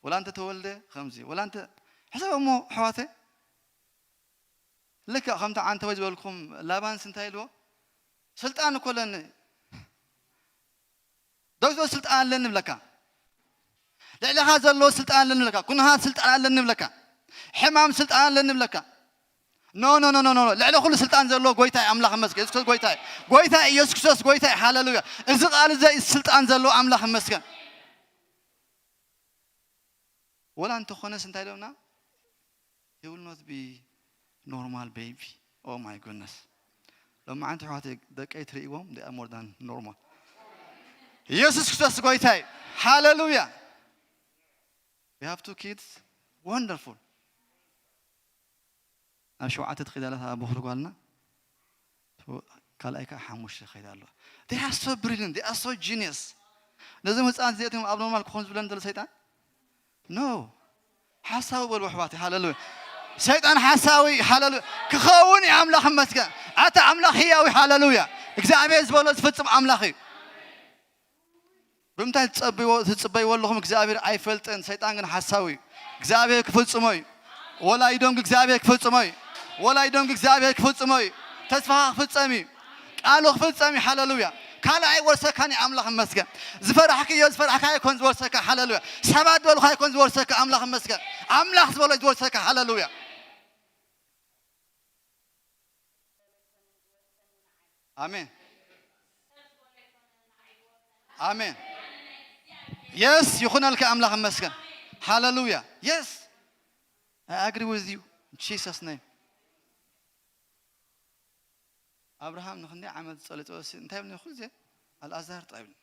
ወላ እንተ ተወልደ ከምዚ፣ ወላ እንተ፣ ሕሰብ እሞ ኣሕዋተይ፣ ልክዕ ከምቲ ዓንተወይ ዝበልኩም ላባንስ እንታይ ኢልዎ? ስልጣን እኮ ኣለኒ። ዶክተር ስልጣን ኣለኒ ብለካ። ልዕለኻ ዘሎ ስልጣን ኣለኒ ብለካ። ኩነታት ስልጣን ኣለኒ ብለካ። ሕማም ስልጣን ኣለኒ ብለካ። ኖ፣ ኖ፣ ኖ፣ ኖ፣ ኖ። ልዕሊ ኩሉ ስልጣን ዘለዎ ጎይታ እዩ፣ ኣምላኽ ይመስገን። የሱስ ክርስቶስ ጎይታ እዩ። ጎይታ እዩ፣ የሱስ ክርስቶስ ጎይታ እዩ። ሃሌሉያ። እዚ ቃል እዚ ስልጣን ዘለዎ ኣምላኽ ይመስገን። ወላ እንተኾነስ እንታይ ኢሎምና? He will not be normal baby. Oh my goodness። ሎማዓንቲ ኣሕዋተይ ደቀይ ትርእይዎም፣ they are more than normal። ኢየሱስ ክርስቶስ ጎይታ እዩ። ሃሌሉያ። We have two kids. Wonderful። ናብ ሸውዓተ ትኸይድ ኣላ እታ በኹሪ ጓልና። ካልኣይ ከዓ ሓሙሽተ ይኸይድ ኣሎ። They are so brilliant, they are so genius። ነዞም ህፃናት እዚኣቶም ኣብ ኖርማል ክኾኑ ዝብለን ዘሎ ሰይጣን? ኖ። ሓሳዊ በሉ ኣሕዋተይ፣ ሃሌሉያ። ሰይጣን ሓሳዊ፣ ሃሌሉያ። ክኸውን እዩ፣ ኣምላኽ ይመስገን። ኣታ ኣምላኽ ህያው እዩ፣ ሃሌሉያ። እግዚኣብሔር ዝበሎ ዝፍጽም ኣምላኽ እዩ። ብምንታይ ትጸብይዎ-፣ ትጽበይዎ ኣለኹም? እግዚኣብሔር ኣይፈልጥን፣ ሰይጣን ግን ሓሳዊ እዩ። እግዚኣብሔር ክፍጽሞ እዩ። ወላይዶም እግዚኣብሔር ክፍጽሞ እዩ። ወላይዶም እግዚኣብሔር ክፍጽሞ እዩ። ተስፋኻ ክፍጸም እዩ። ቃሉ ክፍጸም እዩ። ሃሌሉያ። ካልእ ኣይወርሰካን እዩ። ኣምላኽ ይመስገን። ዝፈራሕክዮ ዝፈራሕካ ኣይኮን ዝወርሰካ። ሃሌሉያ። ሰባት ዝበሉኻ ኣይኮን ዝወርሰካ። ኣምላኽ ይመስገን። ኣምላኽ ዝበሎ እዩ ዝወርሰካ። ሃሌሉያ። ኣሜን። ኣሜን። የስ ይኹነልካ። ኣምላኽ ይመስገን። ሃሌሉያ። Yes, I agree with you in Jesus name. ኣብርሃም ንክንደይ ዓመት ዝጸለየ ጸሎት ሲ እንታይ ይብል ነይሩ? ኩሉ ግዜ ኣልኣዛር ጥራይ ይብል።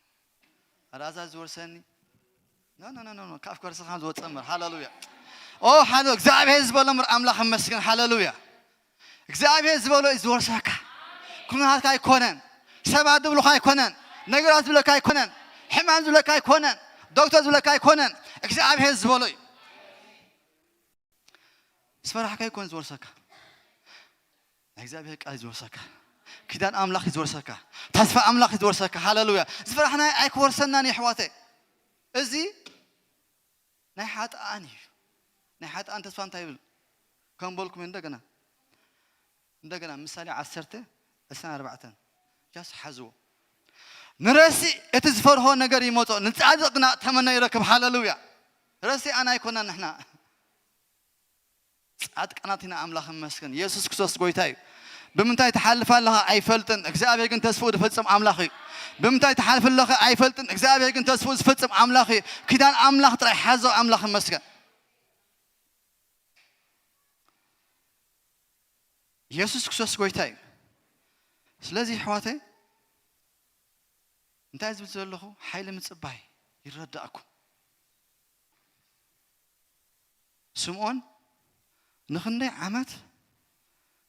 ኣልኣዛር ዝወርሰኒ። ኖ ኖ ኖ ኖ ካብ ከርስኻ ዝወጸ እምበር። ሃሌሉያ። ኦ ሃሌ እግዚኣብሔር ዝበሎ እምበር። ኣምላኽ ይመስገን። ሃሌሉያ። እግዚኣብሔር ዝበሎ እዩ ዝወርሰካ። ኩነታትካ ኣይኮነን፣ ሰባት ዝብሉካ ኣይኮነን፣ ነገራት ዝብለካ ኣይኮነን፣ ሕማም ዝብለካ ኣይኮነን፣ ዶክተር ዝብለካ ኣይኮነን። እግዚኣብሔር ዝበሎ እዩ። ዝፈራሕካ ኣይኮን ዝወርሰካ። ናይ እግዚኣብሔር ቃል እዩ ዝወርሰካ። ኪዳን ኣምላኽ እዩ ዝወርሰካ። ተስፋ ኣምላኽ እዩ ዝወርሰካ። ሃሌሉያ። ዝፈራሕናዮ ኣይክወርሰናን እዩ ኣሕዋተይ። እዚ ናይ ሓጥኣን እዩ። ናይ ሓጥኣን ተስፋ እንታይ ይብል? ከም በልኩም እንደገና፣ እንደገና ምሳሌ ዓሰርተ ዕስራን ኣርባዕተን። ጃስ ሓዝዎ። ንረሲእ እቲ ዝፈርሆ ነገር ይመጾ፣ ንጻድቕ ግና ተመነ ይረክብ። ሃሌሉያ። ረሲኣና ኣይኮናን ንሕና። ጻድቃናት ኢና። ኣምላኽ ይመስገን። የሱስ ክርስቶስ ጎይታ እዩ። ብምንታይ ትሓልፍ ኣለኻ ኣይፈልጥን፣ እግዚኣብሔር ግን ተስፍኡ ዝፍጽም ኣምላኽ እዩ። ብምንታይ ትሓልፍ ኣለኻ ኣይፈልጥን፣ እግዚኣብሔር ግን ተስፍኡ ዝፍጽም ኣምላኽ እዩ። ኪዳን ኣምላኽ ጥራይ ሓዞ። ኣምላኽ ይመስገን። የሱስ ክርስቶስ ጎይታ እዩ። ስለዚ ኣሕዋተይ እንታይ ዝብል ዘለኹ ሓይሊ ምጽባይ ይረዳእኩም። ስምዖን ንኽንደይ ዓመት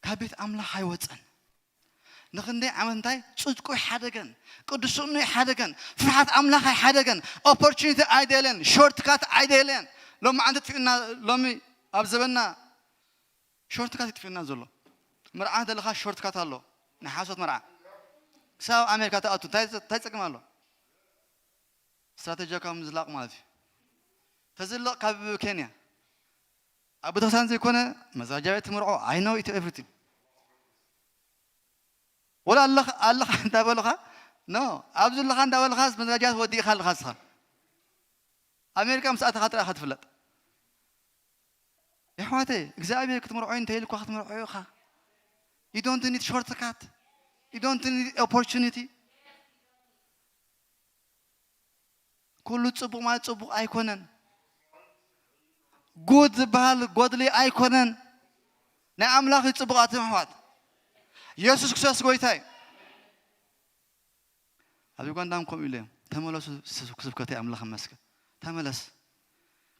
ካብ ቤት ኣምላኽ ኣይወጸን። ንኽንደይ ዓመት እንታይ ጽድቁ ይሓደገን፣ ቅዱስኑ ይሓደገን፣ ፍርሃት ኣምላኽ ኣይሓደገን፣ ኦፖርቹኒቲ ኣይደልን፣ ሾርትካት ኣይደልን። ሎሚ ዓንተ ጥፊኡና፣ ሎሚ ኣብ ዘበና ሾርትካት ይጥፊኡና ዘሎ። መርዓ ደለኻ ሾርትካት ኣሎ፣ ናይ ሓሶት መርዓ። ክሳብ ኣሜሪካ ትኣቱ እንታይ እንታይ ጸገም ኣሎ? ስትራተጂያዊ ምዝላቕ ማለት እዩ። ተዝልቕ ካብ ኬንያ ኣብ ቤተክርስትያን ዘይኮነ መዘጋጃ ቤት ትምርዖ። I know it everything። ወላ ኣለኻ ኣለኻ እንዳበሉኻ፣ ኖ፣ ኣብዚ ኣለኻ እንዳበሉኻስ መዘጋጃ ወዲእኻ ኣለኻ ንስኻ። ኣሜሪካ ምስ ኣተኻ ጥራይ ኢኻ ትፍለጥ። የሕዋተይ እግዚኣብሔር ክትምርዖ እንተኢልኳ ክትምርዖ ኢኻ። You don't need shortcut. You don't need opportunity. ኩሉ ጽቡቕ ማለት ጽቡቕ ኣይኮነን። ጉድ ዝበሃል ጎድሊ ኣይኮነን። ናይ ኣምላኽ እዩ ጽቡቓት ኣሕዋት። የሱስ ክርስቶስ ጎይታ እዩ። ኣብ ዩጋንዳ እውን ከምኡ ኢለ እዮም። ተመለሱ፣ ስ- ስብከተይ ኣምላኽ ይመስገን። ተመለስ።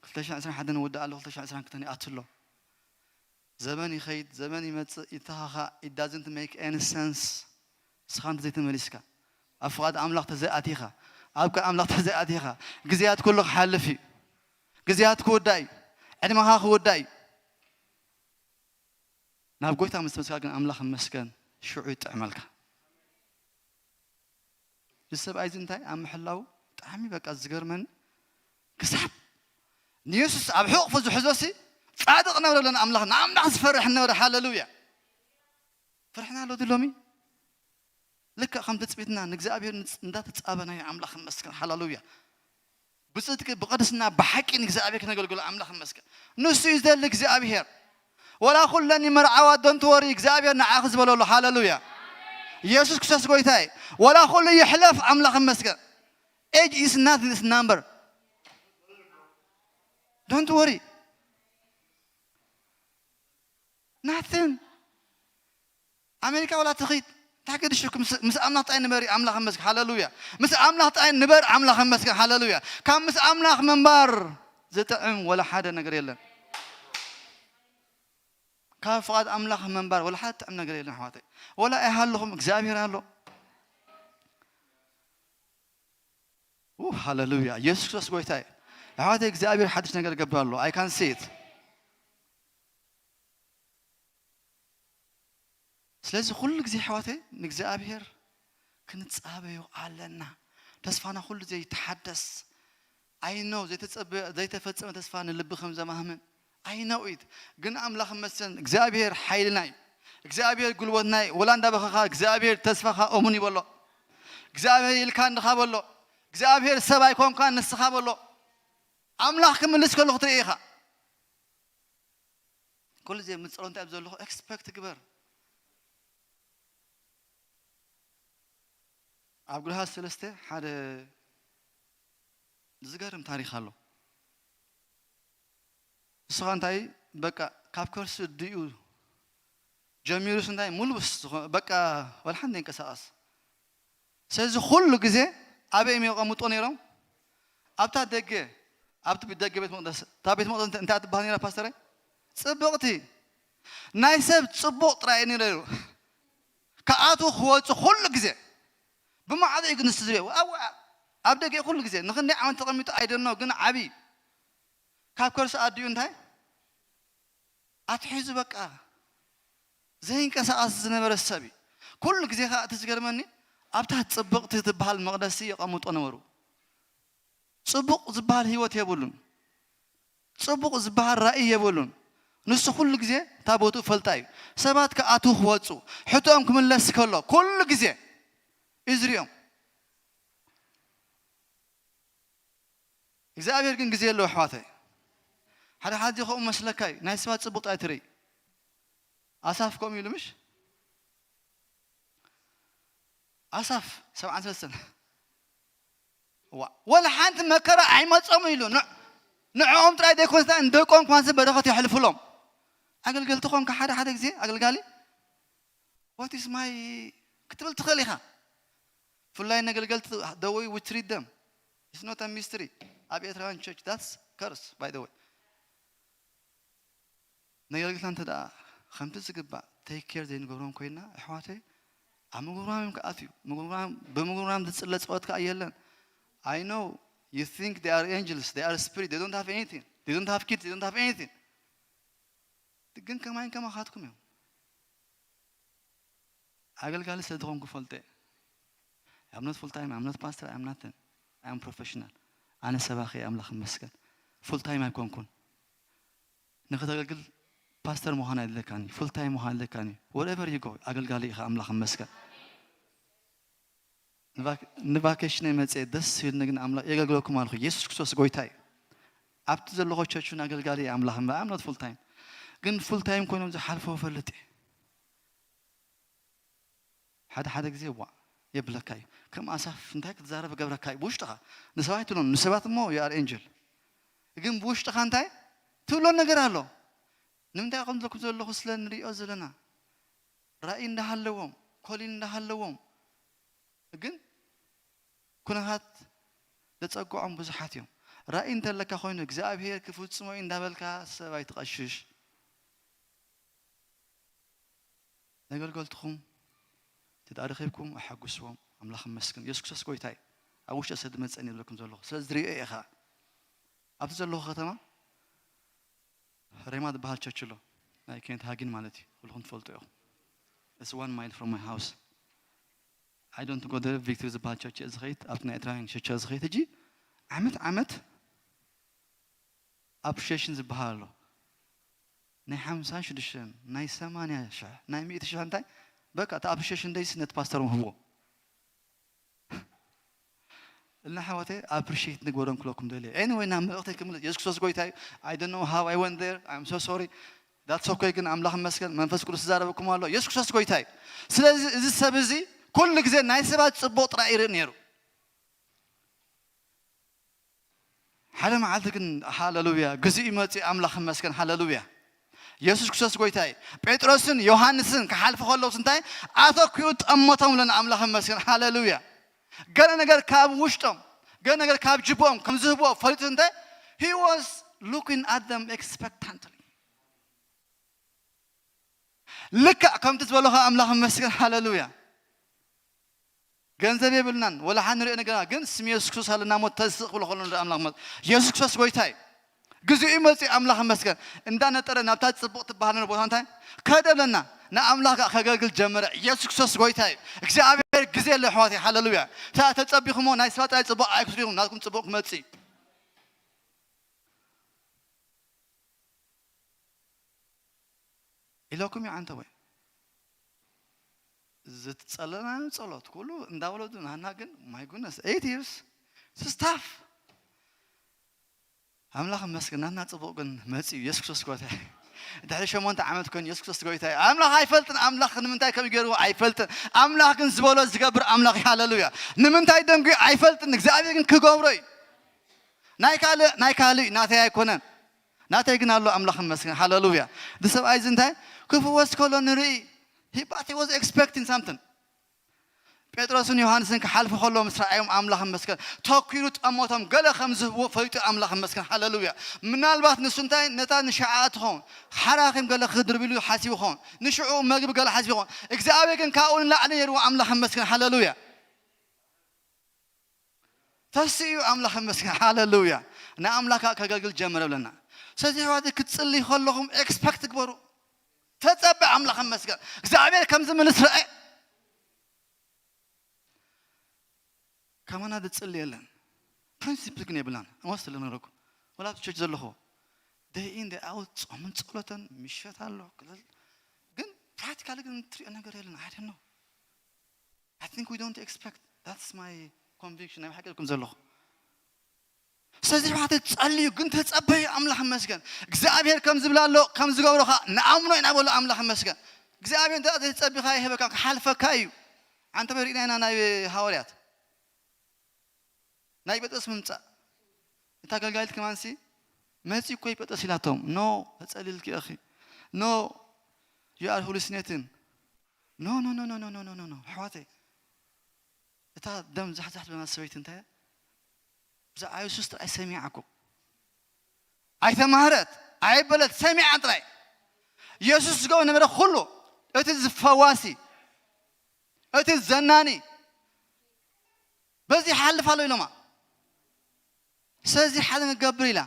ክልተ ሽሕን ዕስራን ሓደን ወዲ ኣሎ፣ ክልተ ሽሕን ዕስራን ክልተን ይኣቱ ኣሎ። ዘመን ይኸይድ፣ ዘመን ይመጽእ፣ ይተኻኻእ። It doesn't make any sense። ንስኻ እንተዘይተመሊስካ፣ ኣብ ፍቓድ ኣምላኽ ተዘይኣቲኻ፣ ኣብ ቃል ኣምላኽ ተዘይኣቲኻ፣ ግዜያት ኩሉ ክሓልፍ እዩ። ግዜያት ክውዳእ እዩ። ዕድመኻ ክውዳእ እዩ። ናብ ጎይታ ምስ ተመልስካ ግን ኣምላኽ ይመስገን፣ ሽዑ ይጥዕመልካ። እዚ ሰብኣይ እዚ እንታይ ኣብ ምሕላው ብጣዕሚ በቃ ዝገርመኒ፣ ክሳብ ንየሱስ ኣብ ሕቑፉ ዝሕዞ ሲ ጻድቕ ነበረ ለን ኣምላኽ፣ ንኣምላኽ ዝፈርሕ ነበረ። ሃሌሉያ። ፍርሕና ኣሎ ድዩ ሎሚ? ልክዕ ከም ትጽቢትና ንእግዚኣብሔር ንጽ- እንዳተጻበናዮ ኣምላኽ ይመስገን። ሃሌሉያ። ብጽድቂ ብቕድስና ብሓቂ ንእግዚኣብሔር ክነገልግሎ ኣምላኽ ይመስገን። ንሱ እዩ ዝደሊ እግዚኣብሔር። ወላ ኩለን ይመርዓዋ፣ don't worry፣ እግዚኣብሔር ንዓኺ ዝበለሉ። ሃሌሉያ። ኢየሱስ ክርስቶስ ጎይታ እዩ። ወላ ኩሉ ይሕለፍ ኣምላኽ ይመስገን። Age is nothing, it's number. Don't worry. Nothing. ኣሜሪካ ወላ ትኺድ እንታይ ገድሽኩም? ምስ- ምስ ኣምላኽ ጥራይ ንበር ኣምላኽ ይመስገን። ሃሌሉያ። ምስ ኣምላኽ ጥራይ ንበር ኣምላኽ ይመስገን። ሃሌሉያ። ካብ ምስ ኣምላኽ ምንባር ዝጥዕም ወላ ሓደ ነገር የለን። ካብ ፍቓድ ኣምላኽ ምንባር ወላ ሓደ ጥዕም ነገር የለን ኣሕዋተይ። ወላ ኣይሃለኹም እግዚኣብሔር ኣሎ። ው ሃሌሉያ። ኢየሱስ ክርስቶስ ጎይታ እዩ። ኣሕዋተይ እግዚኣብሔር ሓድሽ ነገር ገብር ኣሎ። I can see it። ስለዚ ኩሉ ግዜ ኣሕዋተይ ንእግዚኣብሔር ክንጻበዮ ኣለና። ተስፋና ኩሉ ግዜ ይተሓደስ። I know ዘይተጸበ- ዘይተፈጸመ ተስፋ ንልቢ ከም ዘማህምን I know it። ግን ኣምላኽ ይመስገን እግዚኣብሔር ሓይልና እዩ። እግዚኣብሔር ጉልበትና እዩ። ወላ እንዳበኸኻ እግዚኣብሔር ተስፋኻ እሙን ይበሎ። እግዚኣብሔር ኢልካ እንድኻ በሎ። እግዚኣብሔር ሰብ ኣይኮንካን ንስኻ በሎ። ኣምላኽ ክምልስ ከሎ ክትርኢ ኢኻ። ኩሉ ግዜ ምጽሮ እንታይ ኣብ ዘለኹ ኤክስፐክት ግበር። ኣብ ግርሃት ሰለስተ ሓደ ዝገርም ታሪኽ ኣሎ። ንስኻ እንታይ በቃ ካብ ከርሲ ድዩ ጀሚሩስ እንታይ ሙሉስ ዝኾ-፣ በቃ ወላ ሓንቲ ይንቀሳቐስ። ስለዚ ኩሉ ግዜ ኣበይ እዮም የቐምጦ ነይሮም? ኣብታ ደገ፣ ኣብቲ ደገ ቤት መቕደስ። እታ ቤት መቕደስ እንታይ ትበሃል ነይራ ፓስተረይ? ጽብቕቲ። ናይ ሰብ ጽቡቕ ጥራይ እዩ ነይሩ። ከኣትዉ ክወጹ ኩሉ ግዜ። ብማዕዶ እዩ ግን ንሱ ዝሪኦ። ኣብ፣ ኣብ ደገ ኩሉ ግዜ። ንኽንደይ ዓመት ተቐሚጡ ኣይደኖ ግን ዓብዪ። ካብ ከርሲ ኣዲኡ እንታይ? ኣትሒዙ በቃ ዘይንቀሳቐስ ዝነበረ ሰብ እዩ። ኩሉ ግዜ ከኣ እቲ ዝገርመኒ ኣብታ ጽብቕቲ ትበሃል መቕደስ የቐምጦ ነበሩ። ጽቡቕ ዝበሃል ህይወት የብሉን። ጽቡቕ ዝበሃል ራእይ የብሉን። ንሱ ኩሉ ግዜ እታ ቦትኡ ፈልጣ እዩ። ሰባት ክኣትዉ ክወጹ፣ ሕቶኦም ክምለስ ከሎ ኩሉ ግዜ እዩ ዝሪኦም። እግዚኣብሔር ግን ግዜ ኣለዎ ኣሕዋተይ። ሓደ ሓደ ከምኡ መስለካ እዩ። ናይ ሰባት ጽቡቕ ጥራይ ትርኢ። ኣሳፍ ከምኡ ኢሉ ምሽ? ኣሳፍ ሰብዓን ሰለስተን። ዋ፣ ወላ ሓንቲ መከራ ኣይመጾም ኢሉ። ን-፣ ንዕኦም ጥራይ ዘይኮንስ ንደቆም ኳንስ በረኸት የሕልፍሎም። ኣገልገልቲ ኾንካ ሓደ ሓደ ግዜ ኣገልጋሊ፣ "What is my" ክትብል ትኽእል ኢኻ። ፍላይ ነገልገልቲ፣ the way we treat them, it's not a mystery። ኣብ ኤርትራውያን ቸርች፣ that's curse, by the way። ነገልግልና እንተ ደኣ ከምቲ ዝግባእ ቴክ ኬር ዘይንገብሮም ኮይና፣ ኣሕዋተይ፣ ኣብ ምጉርማም እዮም ክኣትዩ። ምጉርማም፣ ብምጉርማም ዝጽለ ጸወት ከኣ የለን። I know you think they are angels, they are spirit, they don't have anything, they don't have kids, they don't have anything። ግን ከማይን ከማኻትኩም እዮም። ኣገልጋሊ ስለ ዝኾንኩ ፈልጠ። I'm not full time, I'm not pastor, I'm nothing. I am professional። ኣነ ሰባኺ እየ፣ ኣምላኽ ይመስገን። ፉል ታይም ኣይኮንኩን። ንኽተገልግል ፓስተር ምዃን ኣይድለካን እዩ፣ ፉል ታይም ምዃን ኣይድለካን እዩ። Wherever you go፣ ኣገልጋሊ ኢኻ፣ ኣምላኽ ይመስገን። ንቫክ-፣ ንቫኬሽነይ መጽየ ደስ ይብልኒ፣ ግን ኣምላኽ የገልግለኩም ኣለኹ። የሱስ ክርስቶስ ጎይታ እዩ። ኣብቲ ዘለኹ ቸርች እውን ኣገልጋሊ እየ፣ ኣምላኽ እምበር፣ I'm not full time። ግን ፉል ታይም ኮይኖም ዝሓልፎ እፈልጥ እየ። ሓደ ሓደ ግዜ ዋእ የብለካ እዩ። ከም ኣሳፍ እንታይ ክትዛረብ ገብረካ እዩ ብውሽጥኻ። ንሰባት ኣይትብሎን፣ ንሰባት እሞ you are angel። ግን ብውሽጥኻ እንታይ ትብሎ ነገር ኣሎ። ንምንታይ ከምዚ ኢለኩም ዘለኹ ስለ ንሪኦ ዘለና። ራእይ እንዳሃለዎም፣ ኮሊን እንዳሃለዎም፣ ግን ኩነታት ዘጸግዖም ብዙሓት እዮም። ራእይ እንተለካ ኮይኑ እግዚኣብሔር ክፍጽሞ እዩ እንዳበልካ ሰብ ኣይትቐሽሽ። ነገልገልትኹም ተዳሪኺብኩም ኣሐጉስዎም። ኣምላኽ ይመስገን። የሱስ ክርስቶስ ጎይታ እዩ። ኣብ ውሽጢ ሰብ ድመጸኒ ይብለኩም ዘለኹ። ስለ ዝሪኦ እየ ኸዓ። ኣብቲ ዘለኹ ከተማ ሬማ ዝበሃል ቸርች ኣሎ። ናይ ኬንት ሃጊን ማለት እዩ። ኩልኹም ትፈልጡ ኢኹም። It's one mile from my house. I don't go there። ቪክቶሪ ዝበሃል ቸርች እየ ዝኸይድ። ኣብቲ ናይ ኤርትራውያን ቸርች እየ ዝኸይድ። ሕጂ ዓመት ዓመት ኣፕሪሺዬሽን ዝበሃል ኣሎ። ናይ ሓምሳን ሽዱሽተን፣ ናይ ሰማንያ ሽሕ፣ ናይ ሚእቲ ሽሕ እንታይ? በቃ፣ እቲ ኣፕሪሺዬሽን ደይስ ነቲ ፓስተር ምህብዎ። እና ኣሕዋተይ፣ ኣፕሪሺዬት ንግበሮም ክብለኩም ደልየ። ኤኒወይ፣ ናብ መልእኽተይ ክምለስ። የሱስ ክርስቶስ ጎይታ እዩ። I don't know how I went there. I'm so sorry. That's okay፣ ግን ኣምላኽ ይመስገን፣ መንፈስ ቅዱስ ይዛረበኩም ኣሎ። የሱስ ክርስቶስ ጎይታ እዩ። ስለዚ፣ እዚ ሰብ እዚ ኩሉ ግዜ ናይ ሰባት ጽቡቕ ጥራይ ይርኢ ነይሩ። ሓደ መዓልቲ ግን፣ ሃሌሉያ፣ ግዚኡ መጺኡ፣ ኣምላኽ ይመስገን፣ ሃሌሉያ። የሱስ ክርስቶስ ጎይታ እዩ። ጴጥሮስን ዮሃንስን ክሓልፉ ከለውስ እንታይ ኣተኪኡ ጠመቶም ኢለን፣ ኣምላኽ ይመስገን፣ ሃሌሉያ። ገለ ነገር ካብ ውሽጦም፣ ገለ ነገር ካብ ጅቦም ከም ዝህብዎ ፈሊጡ እንታይ፣ he was looking at them expectantly። ልክዕ ከምቲ ዝበሎ ኸዓ ኣምላኽ ይመስገን፣ ሃሌሉያ። ገንዘብ የብልናን፣ ወላ ሓንቲ ንሪኦ ነገርና፣ ግን ስም የሱስ ክርስቶስ ኣለና እሞ ተስቕ ክብሎ ከሎ ንርኢ ኣምላኽ ይመስገን። የሱስ ክርስቶስ ጎይታ እዩ። ግዚኡ መፂኡ ኣምላኽ ይመስገን። እንዳነጠረ ናብታ ፅቡቕ ትበሃል ነበረ ቦታ እንታይ ከደ ብለና፣ ንኣምላኽ ከዓ ከገልግል ጀመረ። የሱስ ክርስቶስ ጎይታ እዩ። እግዚኣብሔር ግዜ የለ ኣሕዋተይ፣ ሃሌሉያ። ተ-፣ ተፀቢኹሞ ናይ ሰባት ጥራይ ፅቡቕ ኣይክትሪኹም፣ ናትኩም ፅቡቕ ክመፅእ እዩ። ኢለኩም እዩ ዓንተወይ። ዝትጸለናዮ ጸሎት ኩሉ እንዳወለዱ ናና ግን my goodness eight years ስታፍ ኣምላኽ መስገን ናና ጽቡቕ ግን መጽዩ የሱስ ክርስቶስ ጎይታ ድሕሪ ሸሞንተ ዓመት ኮይኑ የሱስ ክርስቶስ ጎይታ ኣምላኽ ኣይፈልጥን ኣምላኽ ንምንታይ ከም ገይርዎ ኣይፈልጥን ኣምላኽ ግን ዝበሎ ዝገብር ኣምላኽ ሃለሉያ ንምንታይ ደንጉ ኣይፈልጥን እግዚኣብሔር ግን ክገብሮ እዩ ናይ ካልእ ናይ ካልእ ናተይ ኣይኮነን ናተይ ግን ኣሎ ኣምላኽ መስገን ሃለሉያ እዚ ሰብኣይ እዚ እንታይ ክፍወስ ከሎ ንርኢ but he was expecting something ጴጥሮስን ዮሃንስን ክሓልፉ ከሎ ምስ ረኣዮም ኣምላኽ መስገን ተኪሩ ጠሞቶም ገለ ከም ዝህብዎ ፈሊጡ ኣምላኽ መስገን ሃለሉያ ምናልባት ንሱ እንታይ ነታ ንሽዓ ትኸውን ሓራኺም ገለ ክድርብሉ ሓሲቡ ኸውን ንሽዑ መግቢ ገለ ሓሲቡ ኸውን እግዚኣብሔር ግን ካብኡ ንላዕሊ ነይርዎ ኣምላኽ መስገን ሃለሉያ ተስኡ ኣምላኽ መስገን ሃለሉያ ንኣምላካ ከገልግል ጀምረ ብለና ስለዚ ሕዋት ክትፅልይ ከለኹም ኤክስፐክት ትግበሩ ተፀበ ኣምላኽ መስገን እግዚኣብሔር ከም ዝምልስ ረአ ከማና ዝፅሊ የለን ፕሪንሲፕል ግን የብላን እወስድ ለነረኩ ወላ ቸርች ዘለኹ ደይ ኢን ደይ ኣውት ጾምን ጸሎተን ምሸት ኣሎ ክልል ግን ፕራክቲካሊ ግን ትሪኦ ነገር የለን I don't know I think we don't expect that's my conviction ናይ ሓቂ ኢልኩም ዘለኹ ስለዚ ሕዋተይ ጸልዩ ግን ተጸበዩ ኣምላኽ መስገን እግዚኣብሔር ከም ዝብላ ኣሎ ከም ዝገብሮኻ ንኣምኖ ኢና በሎ ኣምላኽ መስገን እግዚኣብሔር እንተ ዘይተጸቢኻ ይህበካ ክሓልፈካ እዩ ኣንተ በሪእና ኢና ናይ ሃዋርያት ናይ ጴጥሮስ ምምጻእ እታ ኣገልጋሊት ከማንሲ መጺ እኮ ጴጥሮስ ኢላቶም no ተጸሊልኪ ኢኺ no you are hallucinating no no no no no no no no ኣሕዋተይ እታ ደም ዛሕዛሕ ዝበላ ሰበይቲ እንታይ ብዛዕባ የሱስ ጥራይ ሰሚዓ እኮ ኣይተማህረት ኣይበለት ሰሚዓ ጥራይ የሱስ ዝገብሮ ነበረ ኩሉ እቲ ዝፈዋሲ እቲ ዘናኒ በዚ ይሓልፍ ኣሎ ኢሎማ ስለዚ ሓደ ንገብር ኢላ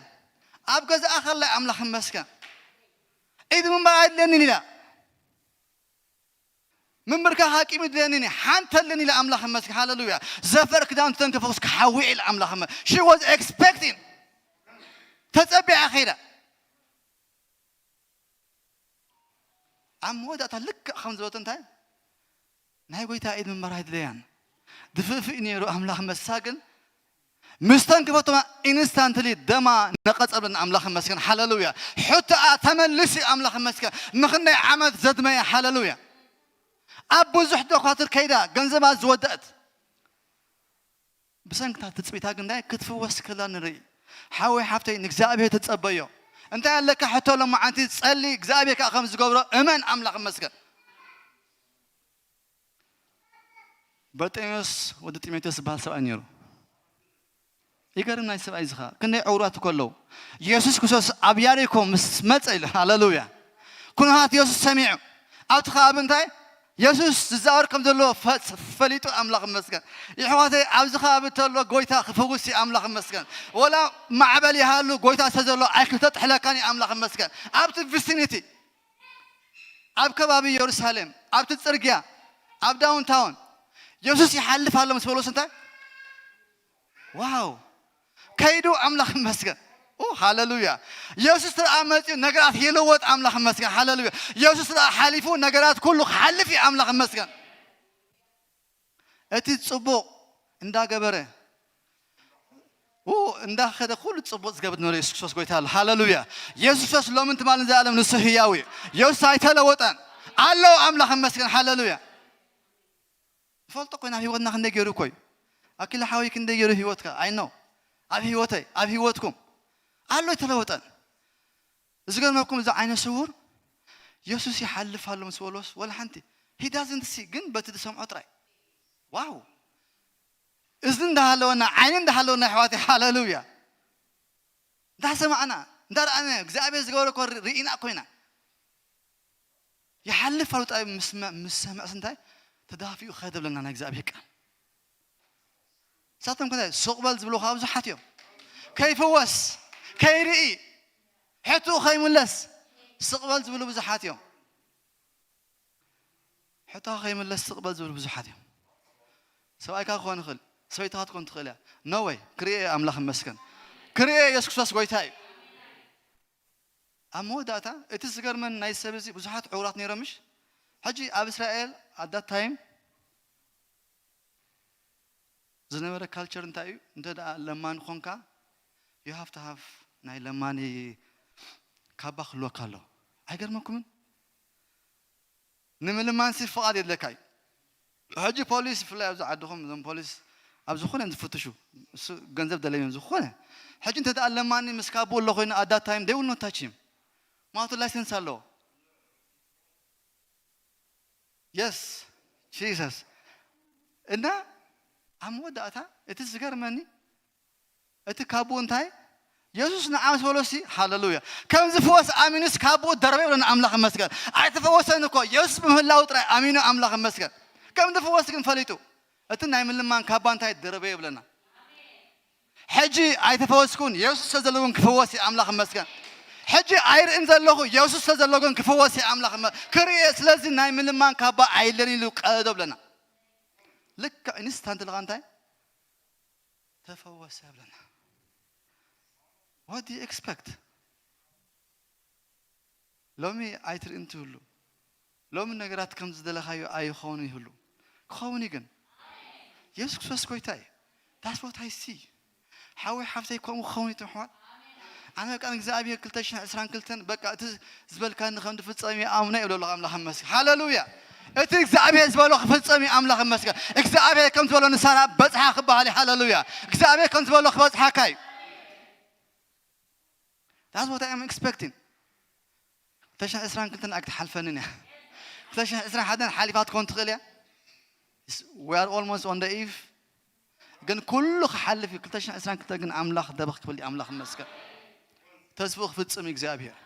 ኣብ ገዛኣ ከላ ኣምላኽ መስገን ኢድ ምንባር ኣይድለንን ኢላ ምንብርካ ሃቂም ይድለንን ሓንተ ኣለኒ ኢላ ኣምላኽ መስገን ሃለሉያ ዘፈር ክዳን ተንከፈስ ክሓዊ ኢላ ኣምላኽ she was expecting ተጸቢያ ከይዳ ኣብ መወዳእታ ልክዕ ከም ዝበለት እንታይ ናይ ጎይታ ኢድ ምንባር ኣይድለያን ድፍእፍእ ነይሩ ኣምላኽ መሳ ግን ምስ ተንክፈቶማ ኢንስታንትሊ ደማ ነቐጸብን ኣምላኽ መስገን ሃለሉያ ሕቶኣ ተመልሲ ኣምላኽ መስገን ንኽንደይ ዓመት ዘድመየ ሃለሉያ ኣብ ብዙሕ ዶኳትር ከይዳ ገንዘባ ዝወደእት ብሰንክታ ትጽቢታ ግንዳይ ክትፍወስ ከላ ንርኢ ሓወይ ሓፍተይ ንእግዚኣብሔር ተጸበዮ እንታይ ኣለካ ሕቶ ሎማዓንቲ ጸሊ እግዚኣብሔር ከዓ ከም ዝገብሮ እመን ኣምላኽ መስገን በርጤሜዎስ ወዲ ጢሞቴዎስ ዝበሃል ሰብኣይ ነይሩ። ይገርም ናይ ሰብኣይ ዝኻ ክንደይ ዕውራት እኮ ኣለዉ። የሱስ ክርስቶስ ኣብ ያሪኮ ምስ መጸ ኢሉ ሃለሉያ ኩነታት የሱስ ሰሚዑ ኣብቲ ከባቢ እንታይ የሱስ ዝዛወር ከም ዘሎ ፈሊጡ ኣምላኽ መስገን። ይሕዋተይ ኣብዚ ከባቢ ተሎ ጎይታ ክፍውስ ኣምላኽ መስገን። ወላ ማዕበል ይሃሉ ጎይታ ስለ ዘሎ ኣይክተጥሕለካን ኣምላኽ መስገን። ኣብቲ ቪሲኒቲ ኣብ ከባቢ የሩሳሌም ኣብቲ ጽርግያ ኣብ ዳውንታውን የሱስ ይሓልፍ ኣሎ ምስ በሎስ እንታይ ዋው ከይዱ ኣምላኽ ይመስገን። ሃለሉያ። የሱስ ተደኣ መፂኡ ነገራት ይልወጥ ኣምላኽ ይመስገን። ሃለሉያ። የሱስ ተደኣ ሓሊፉ ነገራት ኩሉ ክሓልፍ እዩ ኣምላኽ ይመስገን። እቲ ፅቡቕ እንዳገበረ እንዳኸደ ኩሉ ፅቡቕ ዝገብር ነበረ የሱስ ክርስቶስ ጎይታ ኣሎ። ሃለሉያ። የሱስ ክርስቶስ ሎምን ትማልን ዘኣለም ንሱ ህያው እዩ። የሱስ ኣይተለወጠን ኣሎ። ኣምላኽ ይመስገን። ሃለሉያ። ንፈልጦ ኮይና ኣብ ህይወትና ክንደይ ገይሩ እኮ እዩ። ኣኪለ ሓወይ ክንደይ ገይሩ ህይወትካ ኣይ ነው ኣብ ህይወተይ ኣብ ህይወትኩም ኣሎ ኣይተለወጠን። ዝገርመኩም እዚ ዓይነ ስውር የሱስ ይሓልፍ ኣሎ ምስ በሎስ ወላ ሓንቲ he doesn't see ግን በቲ ዝሰምዖ ጥራይ ዋው እዝኒ እንዳሃለወና ዓይኒ እንዳሃለወና ኣሕዋተይ ሃለሉያ እንዳሰማዕና እንዳረኣና እግዚኣብሔር ዝገበረ እኮ ርኢና እኮ ኢና ይሓልፍ ኣሎ ጥራይ ምስ ምስ ሰምዕስ እንታይ ተዳፊኡ ከደ ብለና ናይ እግዚኣብሔር ቃል ንሳቶም ከ ስቕ በል ዝብሉ ከዓ ብዙሓት እዮም። ከይፍወስ፣ ከይርኢ፣ ሕትኡ ከይምለስ ስቕ በል ዝብሉ ብዙሓት እዮም። ሕቶኻ ከይምለስ ስቕ በል ዝብሉ ብዙሓት እዮም። ሰብኣይካ ክኾን ይኽእል፣ ሰበይትኻ ትኮን ትኽእል እያ። No way፣ ክርኢ እየ ኣምላኽ ይመስገን። ክርኢ እየ የሱስ ክርስቶስ ጎይታ እዩ። ኣብ መወዳእታ እቲ ዝገርመኒ ናይ ሰብ እዚ ብዙሓት ዕውራት ነይሮም ምሽ ሕጂ ኣብ እስራኤል ኣዳት ታይም ዝነበረ ካልቸር እንታይ እዩ? እንተ ደኣ ለማኒ ኾንካ፣ you have to have ናይ ለማኒ ካባ ክህልወካ ኣለዎ። ኣይገርመኩምን? ንምልማንሲ ፍቓድ የድለካ እዩ። ሕጂ ፖሊስ፣ ብፍላይ ኣብዚ ዓድኹም እዞም ፖሊስ ኣብ ዝኾነ እዮም ዝፍትሹ፣ እሱ ገንዘብ ደለዮም ዝኾነ። ሕጂ እንተ ደኣ ለማኒ ምስ ካባኡ ኣሎ ኮይኑ፣ ኣዳት ታይም they will not touch him። ምኽንያቱ ላይሰንስ ኣለዎ። የስ ጂሰስ። እና ኣብ መወዳእታ እቲ ዝገርመኒ እቲ ካባኡ እንታይ የሱስ ንዓ ምስ በሎሲ፣ ሃለሉያ፣ ከም ዝፍወስ ኣሚኑስ ካባኡ ደረበ ይብለና ኣምላኽ ይመስገን። ኣይተፈወሰን እኮ፣ የሱስ ብምህላው ጥራይ ኣሚኑ ኣምላኽ ይመስገን። ከም ዝፍወስ ግን ፈሊጡ፣ እቲ ናይ ምልማን ካባ እንታይ ደረበ ይብለና። ሕጂ ኣይተፈወስኩን፣ የሱስ ስለ ዘሎ ግን ክፍወስ እዩ ኣምላኽ ይመስገን። ሕጂ ኣይርእን ዘለኹ፣ የሱስ ስለ ዘሎ ግን ክፍወስ እዩ ኣምላኽ ይመ-፣ ክርኢ እየ፣ ስለዚ ናይ ምልማን ካባ ኣይለን ኢሉ ቀደዶ ብለና። ልክዕ ኢንስታንት ልኻ እንታይ ተፈወሰ ብለና። What do you expect? ሎሚ ኣይትርእን ትህሉ። ሎሚ ነገራት ከም ዝደለኻዮ ኣይኾኑ ይህሉ። ክኸውን እዩ ግን። የሱስ ክርስቶስ ጎይታ እዩ። That's what I see። ሓወይ ሓፍተይ ከምኡ ክኸውን እዩ ትምሕዋል። ኣነ በቃ ንእግዚኣብሔር ክልተ ሽሕን ዕስራን ክልተን በቃ እቲ ዝበልካኒ ከም ዝፍጸም ይኣምኖ እየ ብሎ ኣለኹ ኣምላኽ ይመስገን። ሃለሉያ። እቲ እግዚኣብሔር ዝበሎ ክፍጸም እዩ ኣምላኽ ይመስገን። እግዚኣብሔር ከም ዝበሎ ንሳራ በጽሓ ክበሃል እዩ። ሃለሉያ። እግዚኣብሔር ከም ዝበሎ ክበጽሓካ እዩ። That's what I am expecting። ክልተ ሽሕን ዕስራን ክልተን ኣይክትሓልፈንን እያ። ክልተ ሽሕን ዕስራን ሓደን ሓሊፋ ትኮን ትኽእል እያ። We are almost on the eve። ግን ኩሉ ክሓልፍ እዩ። ክልተ ሽሕን ዕስራን ክልተን ግን ኣምላኽ ደበኽ ክብል እዩ። ኣምላኽ ይመስገን። ተስፍኡ ክፍጽም እዩ እግዚኣብሔር።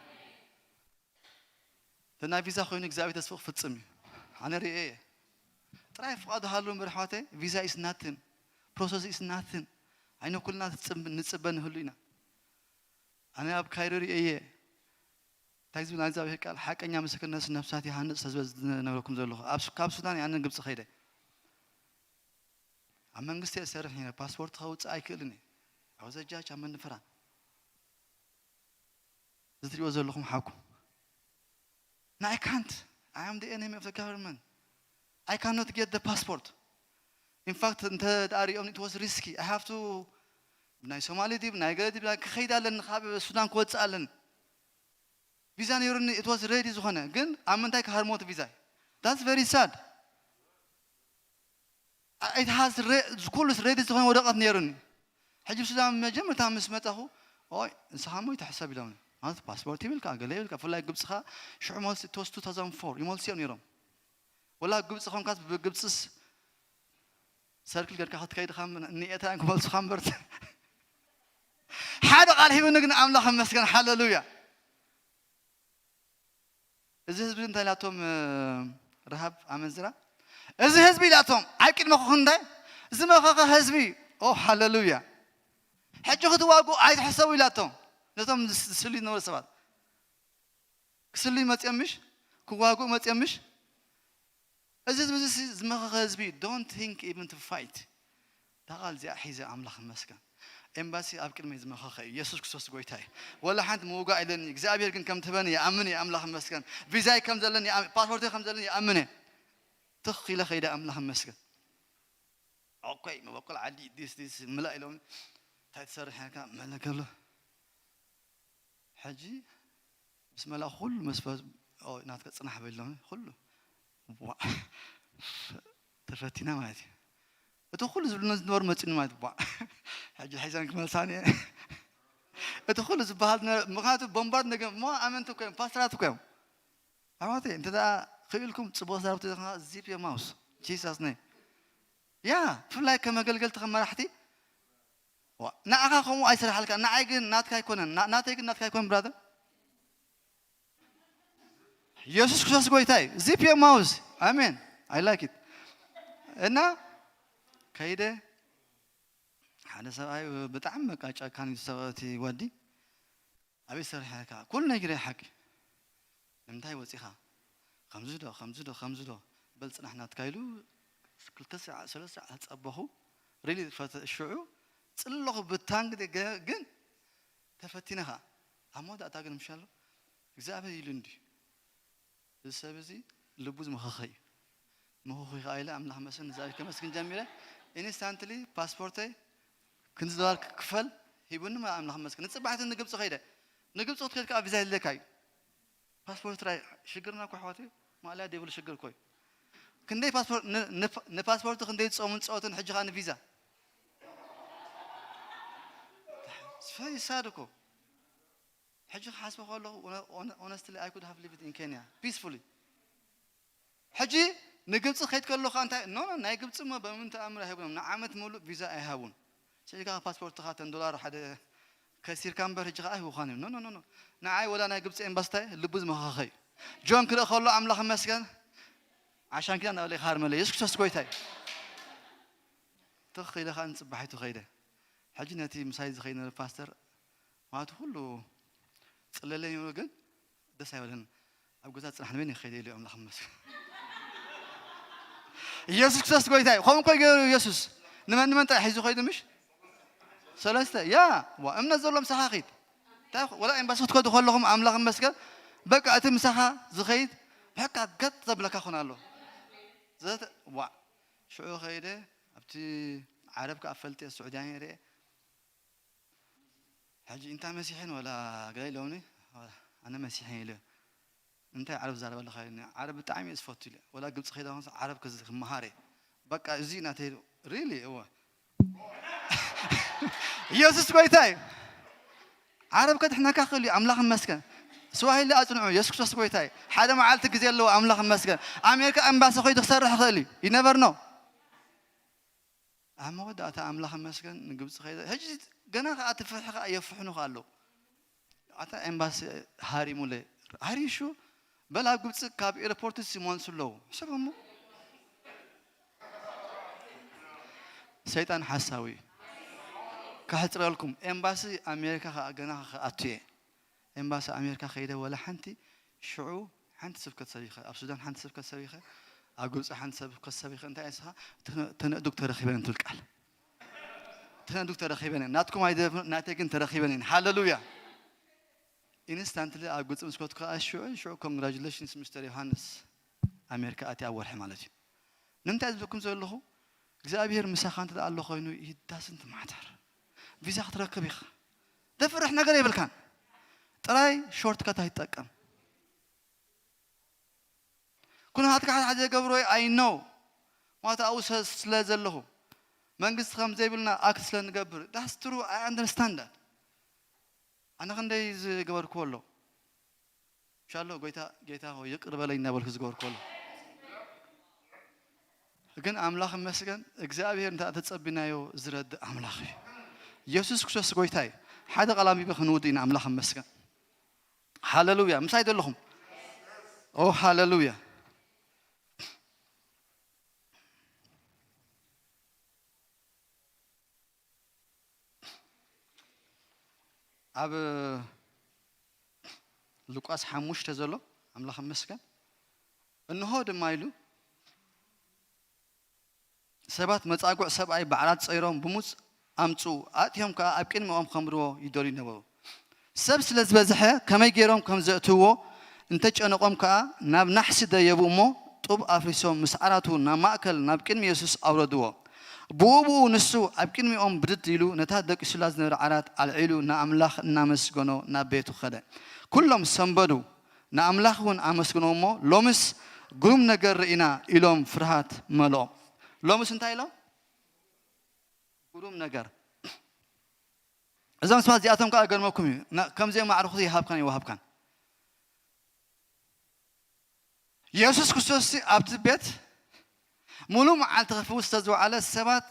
እቲ ናይ ቪዛ ኮይኑ እግዚኣብሔር ተስፍኡ ክፍጽም እዩ። ኣነ ርእየ እየ። ጥራይ ፍቓዱ ሃሉ እምበር ኣሕዋተይ፣ ቪዛ is nothing። ፕሮሰስ is nothing። ኣይነ ኩልና ትጽብ-፣ ንጽበ ንህሉ ኢና። ኣነ ኣብ ካይሮ ርእየ እየ። እንታይ ዝብል ናይ እግዚኣብሔር ቃል፣ ሓቀኛ ምስክርነት ነፍሳት ይሃንጽ ስለ ዝብል ዝነግረኩም ዘለኹ። ኣብ ሱ-፣ ካብ ሱዳን እየ ኣነ ግብጺ ከይደ። ኣብ መንግስቲ እየ ዝሰርሕ ነይረ። ፓስፖርት ከውጽእ ኣይክእልን እየ። I was a judge ኣብ መንፈራ። እዚ ትሪእዎ ዘለኹም ሓውኩም። And I can't. I am the enemy of the government. I cannot get the passport. In fact፣ እንተ ደኣ ሪኦም it was risky. I have to፣ ናይ ሶማሊ ድዩ፣ ናይ ገለ ድዩ፣ ክኸይድ ኣለኒ፣ ካብ ሱዳን ክወጽእ ኣለኒ። ቪዛ ነይሩኒ፣ it was ready ዝኾነ፣ ግን ኣብ ምንታይ ክሃርሞ እቲ ቪዛይ? That's very sad. It has re-፣ ኩሉስ ሬዲ ዝኾነ ወረቐት ነይሩኒ። ሕጂ ኣብ ሱዳን መጀመርታ ምስ መጻኹ፣ ኦይ፣ ንስኻ እሞ ይትሕሰብ ኢሎምኒ። ማለት ፓስፖርት ይብልካ፣ ገለ ይብልካ፣ ብፍላይ ግብጽኻ ሽዑ መልሲ፣ it was two thousand four፣ ይመልሱ እዮም ነይሮም። ወላ ግብጺ ኾንካስ ብግብጽስ ሰርክል ጌርካ ክትከይድ ኢኻ፣ እኒ ኤርትራውያን ክመልሱኻ እምበር። ሓደ ቃል ሂቡኒ ግን ኣምላኽ ይመስገን፣ ሃለሉያ። እዚ ህዝቢ እንታይ ኢላቶም፣ እ፣ ረሃብ ኣመንዝራ? እዚ ህዝቢ ኢላቶም ኣብ ቅድመኹም እንታይ ዝመኸኸ ህዝቢ። ኦ፣ ሃለሉያ። ሕጂ ክትዋግኡ ኣይትሕሰቡ ኢላቶም። ነቶም ዝስ-፣ ዝስልዩ ዝነበሩ ሰባት። ክስልዩ መጽዮም ምሽ? ክዋግኡ መጽዮም ምሽ? እዚ ህዝቢ እዚ ዝመኸኸ ህዝቢ፣ don't think even to fight። እታ ቃል እዚኣ ሒዘ ኣምላኽ ይመስገን። ኤምባሲ ኣብ ቅድመይ ዝመኸኸ እዩ። የሱስ ክርስቶስ ጎይታ እዩ። ወላ ሓንቲ ምውጋእ ኢለኒ፣ እግዚኣብሔር ግን ከም ትህበኒ ይኣምን እየ፣ ኣምላኽ ይመስገን። ቪዛይ ከም ዘለኒ ይኣምን፣ ፓስፖርተይ ከም ዘለኒ ይኣምን እየ። ትኽ ኢለ ኸይደ፣ ኣምላኽ ይመስገን። ኦኮይ፣ መበቆል ዓዲ፣ ዲስ፣ ዲስ፣ ምላእ ኢሎም፣ እንታይ ትሰርሕ ኢልካ፣ መለከሎ። ሕጂ ምስ መላእኹ ኩሉ መስፈ-፣ ኦ፣ ናትካ ጽናሕ በሎም፣ ኩሉ። ዋ፣ ተፈቲና ማለት እዩ። እቲ ኩሉ ዝብሉና ዝነበሩ መጺኡኒ ማለት እዩ። ዋ፣ ሕጂ ሒዘን ክመልሳኒ እየ። እቲ ኩሉ ዝበሃል ዝነበረ፣ ምኽንያቱ ቦምባርድ ነገር፣ እሞ ኣመንቲ እኮ እዮም፣ ፓስተራት እኮ እዮም። ኣሕዋተይ፣ እንተ ደኣ ክኢልኩም ጽቡቕ ሰራዊት ተዘኽና፣ ዚፕ ዮር ማውስ፣ ጂሰስ ኔም። ያ፣ ብፍላይ ከም ኣገልገልቲ፣ ከም መራሕቲ፣ ዋ፣ ንዓኻ ከምኡ ኣይስራሓልካ፣ ንዓይ ግን ናትካ ኣይኮነን፣ ና-፣ ናተይ ግን ናትካ ኣይኮነን፣ ብራዘር። የሱስ ክርስቶስ ጎይታ እዩ። ዚፕ ዮር ማውዝ። ኣሜን። I like it። እና ከይደ ሓደ ሰብኣይ ብጣዕሚ በቃ ጨካን እዩ፣ ሰብ፣ እቲ ወዲ። ኣበይ ሰሪሐ ኢልካ? ኩሉ ነጊረ ሓቂ። ንምንታይ ወጺኻ? ከምዚ ዶ፣ ከምዚ ዶ፣ ከምዚ ዶ? በል ጽናሕ ናትካ ኢሉ ክልተ ሰዓት፣ ሰለስተ ሰዓት ጸበኹ። ሪሊ ፈተ-፣ ሽዑ ጽለኹ ብታንክ ደ-፣ ገ-፣ ግን ተፈቲነ ኸኣ። ኣብ መወዳእታ ግን ምሻሎ እግዚኣብሔር ኢሉ እንድዩ። እዚ ሰብ እዚ ልቡ ዝመኸኸ እዩ። መኸኹ ኸኣ ኢለ ኣምላኽ መስገን፣ እግዚኣብሔር ከመስግን ጀሚረ። ኢንስታንትሊ ፓስፖርተይ ክንዚ ዶላር ክክፈል ሂቡኒ። ኣምላኽ መስገን። ንጽባሕቲ ንግብፂ ከይደ። ንግብፂ ክትከይድ ከዓ ቪዛ የድልየካ እዩ። ፓስፖርት ጥራይ ሽግርና እኮ ኣሕዋተይ፣ ማእለያ ዘይብሉ ሽግር እኮ እዩ። ክንደይ ፓስፖርት ን- ን- ንፓስፖርት ክንደይ ዝፀሙን ፀወትን፣ ሕጂ ከዓ ንቪዛ። ፈይሳድ እኮ። ሕጂ ክሓስቦ ከለኹ፣ ሆነስትሊ፣ I could have lived in Kenya peacefully። ሕጂ ንግብፂ ከይድ ከለኹ እንታይ፣ ኖ ኖ፣ ናይ ግብፂ እሞ በምንም ተኣምር ኣይህቡን፣ ንዓመት ሙሉእ ቪዛ ኣይሃቡን። ስኢልካ ፓስፖርትኻ፣ ተን ዶላር ሓደ ከሲርካ እምበር ሕጂ ከዓ ኣይህቡኻን እዮም። ኖ ኖ ኖ ኖ። ንዓይ ወላ ናይ ግብፂ ኤምባስታይ ልቡ ዝመኸኸ እዩ። ጆን ክርኢ ከሎ ኣምላኽ ይመስገን፣ ዓሻን ኪዳን እናበለ ይኸሃር መለ። የሱስ ክርስቶስ ጎይታ እዩ። ትኽ ኢለ ከዓ ንፅባሒቱ ከይደ። ሕጂ ነቲ ምሳይ ዝኸይድ ነበረ ፓስተር፣ ማለቱ ኩሉ ጽለለይ ይብሉ፣ ግን ደስ ኣይበለን። ኣብ ገዛ ጽናሕ ንበይን ይኸይደ ኢሉ ኣምላኽ ይመስገን። ኢየሱስ ክርስቶስ ጎይታ እዩ። ከምኡ እኮ ገይሩ ኢየሱስ። ንመን ንመን ጥራይ ሒዙ ኸይዱ ምሽ? ሰለስተ። ያ፣ ዋ፣ እምነት ዘለዎም ምሳኻ ኺድ። እንታይ ኹ-፣ ወላ ኤምባሲ ክትከዱ ከለኹም ኣምላኽ ይመስገን። በቃ እቲ ምሳኻ ዝኸይድ ብሕካ ገጥ ዘብለካ ኾን ኣሎ። ዘተ-፣ ዋ፣ ሽዑ ኸይደ ኣብቲ ዓረብ ከኣ ፈልጥ እየ፣ ስዑድያ ነይረ እየ። ሕጂ እንታይ መሲሕን ወላ ገለ ኢሎምኒ፣ ኣነ መሲሕን ኢለ። እንታይ ዓረብ ትዛረብ ኣለኻ ኢሉኒ። ዓረብ ብጣዕሚ እየ ዝፈቱ ኢለ። ወላ ግብጺ ከይደ ኾንስ ዓረብ ክዝ-፣ ክመሃር እየ። በቃ እዚ ናተይ ሪሊ እወ። ኢየሱስ ጎይታ እዩ። ዓረብ ከድሕነካ ክእል እዩ። ኣምላኽ ይመስገን። ስዋሂሊ ኣጽንዑ። ኢየሱስ ክርስቶስ ጎይታ እዩ። ሓደ መዓልቲ ግዜ ኣለዎ። ኣምላኽ ይመስገን። ኣሜሪካ ኤምባሲ ኸይዱ ክሰርሕ ይኽእል እዩ። You never know። ኣብ መወዳእታ ኣምላኽ ይመስገን ንግብጺ ከይደ። ሕጂ ገና ከኣ እቲ ፍርሒ ከኣ የፍሕኑ ከኣ ኣለዉ። ኣታ ኤምባሲ ሃሪሙለ። ሃሪሹ በል ኣብ ግብጺ ካብ ኤርፖርት ሲሞንስ ኣለዉ። ሕሰብ እሞ። ሰይጣን ሓሳዊ እዩ። ከሕጽረልኩም። ኤምባሲ ኣሜሪካ ከኣ ገና ክኣቱ እየ። ኤምባሲ ኣሜሪካ ከይደ ወላ ሓንቲ ሽዑ ሓንቲ ስብከት ሰቢኸ፣ ኣብ ሱዳን ሓንቲ ስብከት ሰቢኸ፣ ኣብ ግብጺ ሓንቲ ስብከት ሰቢኸ፣ እንታይ እስኻ? ተነ-፣ ተነእዱግ ተረኺበን እንትብል ቃል። ተነእዱግ ተረኺበን እየን። ናትኩም ኣይደፍን፣ ናተይ ግን ተረኺበን እየን። ሃሌሉያ። ኢንስታንትሊ ኣብ ግብጺ ምስ ከድኩ ከኣ ሽዑ፣ ሽዑ ኮንግራጁሌሽንስ ሚስተር ዮሃንስ፣ ኣሜሪካ ኣትየ ኣብ ወርሒ ማለት እዩ። ንምንታይ ዝብለኩም ዘለኹ? እግዚኣብሔር ምሳኻ እንተ ደኣ ኣሎ ኮይኑ፣ it doesn't matter። ቪዛ ክትረክብ ኢኻ። ደፍርሕ ነገር የብልካን። ጥራይ ሾርት ከት ኣይትጠቀም። ኩነታትካ ሓደ ሓደ ገብሮ፣ I know። ማለት ኣብኡ ስለ፣ ስለ ዘለኹ፣ መንግስቲ ከም ዘይብልና ኣክት ስለ ንገብር። That's true, I understand that። ኣነ ክንደይ ዝገበርክዎ ኣሎ። ሻሎ፣ ጎይታ፣ ጌታ ሆይ ይቅር በለኝ እናበልኩ ዝገበርክዎ ኣሎ። ግን ኣምላኽ ይመስገን፣ እግዚኣብሔር እንተ ተጸቢናዮ ዝረድእ ኣምላኽ እዩ። ኢየሱስ ክርስቶስ ጎይታ እዩ። ሓደ ቃል ኣንቢበ ክንውድ ኢና። ኣምላኽ ይመስገን። ሃሌሉያ። ምሳይ ዘለኹም? ኦ፣ ሃሌሉያ። ኣብ ሉቃስ ሓሙሽተ ዘሎ፣ ኣምላኽ ይመስገን። እንሆ ድማ ኢሉ፣ ሰባት መጻጉዕ ሰብኣይ ብዓራት ጸይሮም፣ ብሙጽ ኣምጽኡ፣ ኣእትዮም ከኣ ኣብ ቅድሚኦም ከንብርዎ ይደልዩ ነበሩ። ሰብ ስለ ዝበዝሐ ከመይ ገይሮም ከም ዘእትውዎ እንተጨነቖም ከኣ፣ ናብ ናሕሲ ደየቡ እሞ፣ ጡብ ኣፍሪሶም ምስ ዓራቱ ናብ ማእከል ናብ ቅድሚ የሱስ ኣውረድዎ። ብኡ ብኡ ንሱ ኣብ ቅድሚኦም ብድድ ኢሉ ነታ ደቂሱላ ዝነበረ ዓራት ኣልዒሉ ንኣምላኽ እናመስገኖ ናብ ቤቱ ኸደ። ኩሎም ሰንበዱ፣ ንኣምላኽ እውን ኣመስግኖ እሞ፣ ሎምስ ግሩም ነገር ርኢና ኢሎም ፍርሃት መልኦም። ሎምስ እንታይ ኢሎም? ግሩም ነገር። እዞም ሰባት እዚኣቶም ከኣ ገርመኩም እዩ። ና-፣ ከምዚኦም ኣዕሩኽቲ ይሃብካን ይወሃብካን። የሱስ ክርስቶስ ኣብቲ ቤት ሙሉእ መዓልቲ ክፍውስ ዝተዝወዓለ ሰባት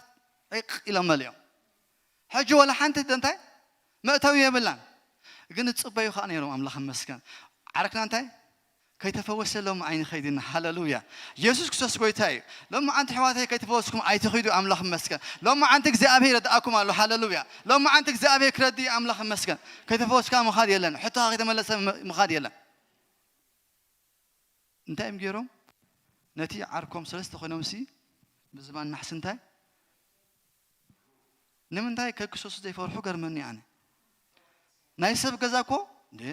ዒቕ ኢሎም መሊኦም። ሕጂ ወላ ሓንቲ እንታይ መእተዊ የብላን። ግን ዝጽበዩ ከኣ ነይሮም፣ ኣምላኽ ይመስገን። ዓርክና እንታይ ከይተፈወሰ ሎም ዓይኒ ኸይድና። ሃሌሉያ። የሱስ ክርስቶስ ጎይታ እዩ። ሎም መዓንቲ ኣሕዋተይ ከይተፈወስኩም ኣይትኺዱ፣ ኣምላኽ ይመስገን። ሎም መዓንቲ እግዚኣብሔር ይረድኣኩም ኣሎ። ሃሌሉያ። ሎም መዓንቲ እግዚኣብሔር ክረዲ፣ ኣምላኽ ይመስገን። ከይተፈወስካ ምኻድ የለን። ሕቶኻ ከይተመለሰ ም-፣ ምኻድ የለን። እንታይ እዮም ገይሮም? ነቲ ዓርኮም ሰለስተ ኮይኖም ሲ ብዝባን ናሕሲ እንታይ? ንምንታይ ከክሰሱ ዘይፈርሑ ገርመኒ ኣነ። ናይ ሰብ ገዛ እኮ እንዴ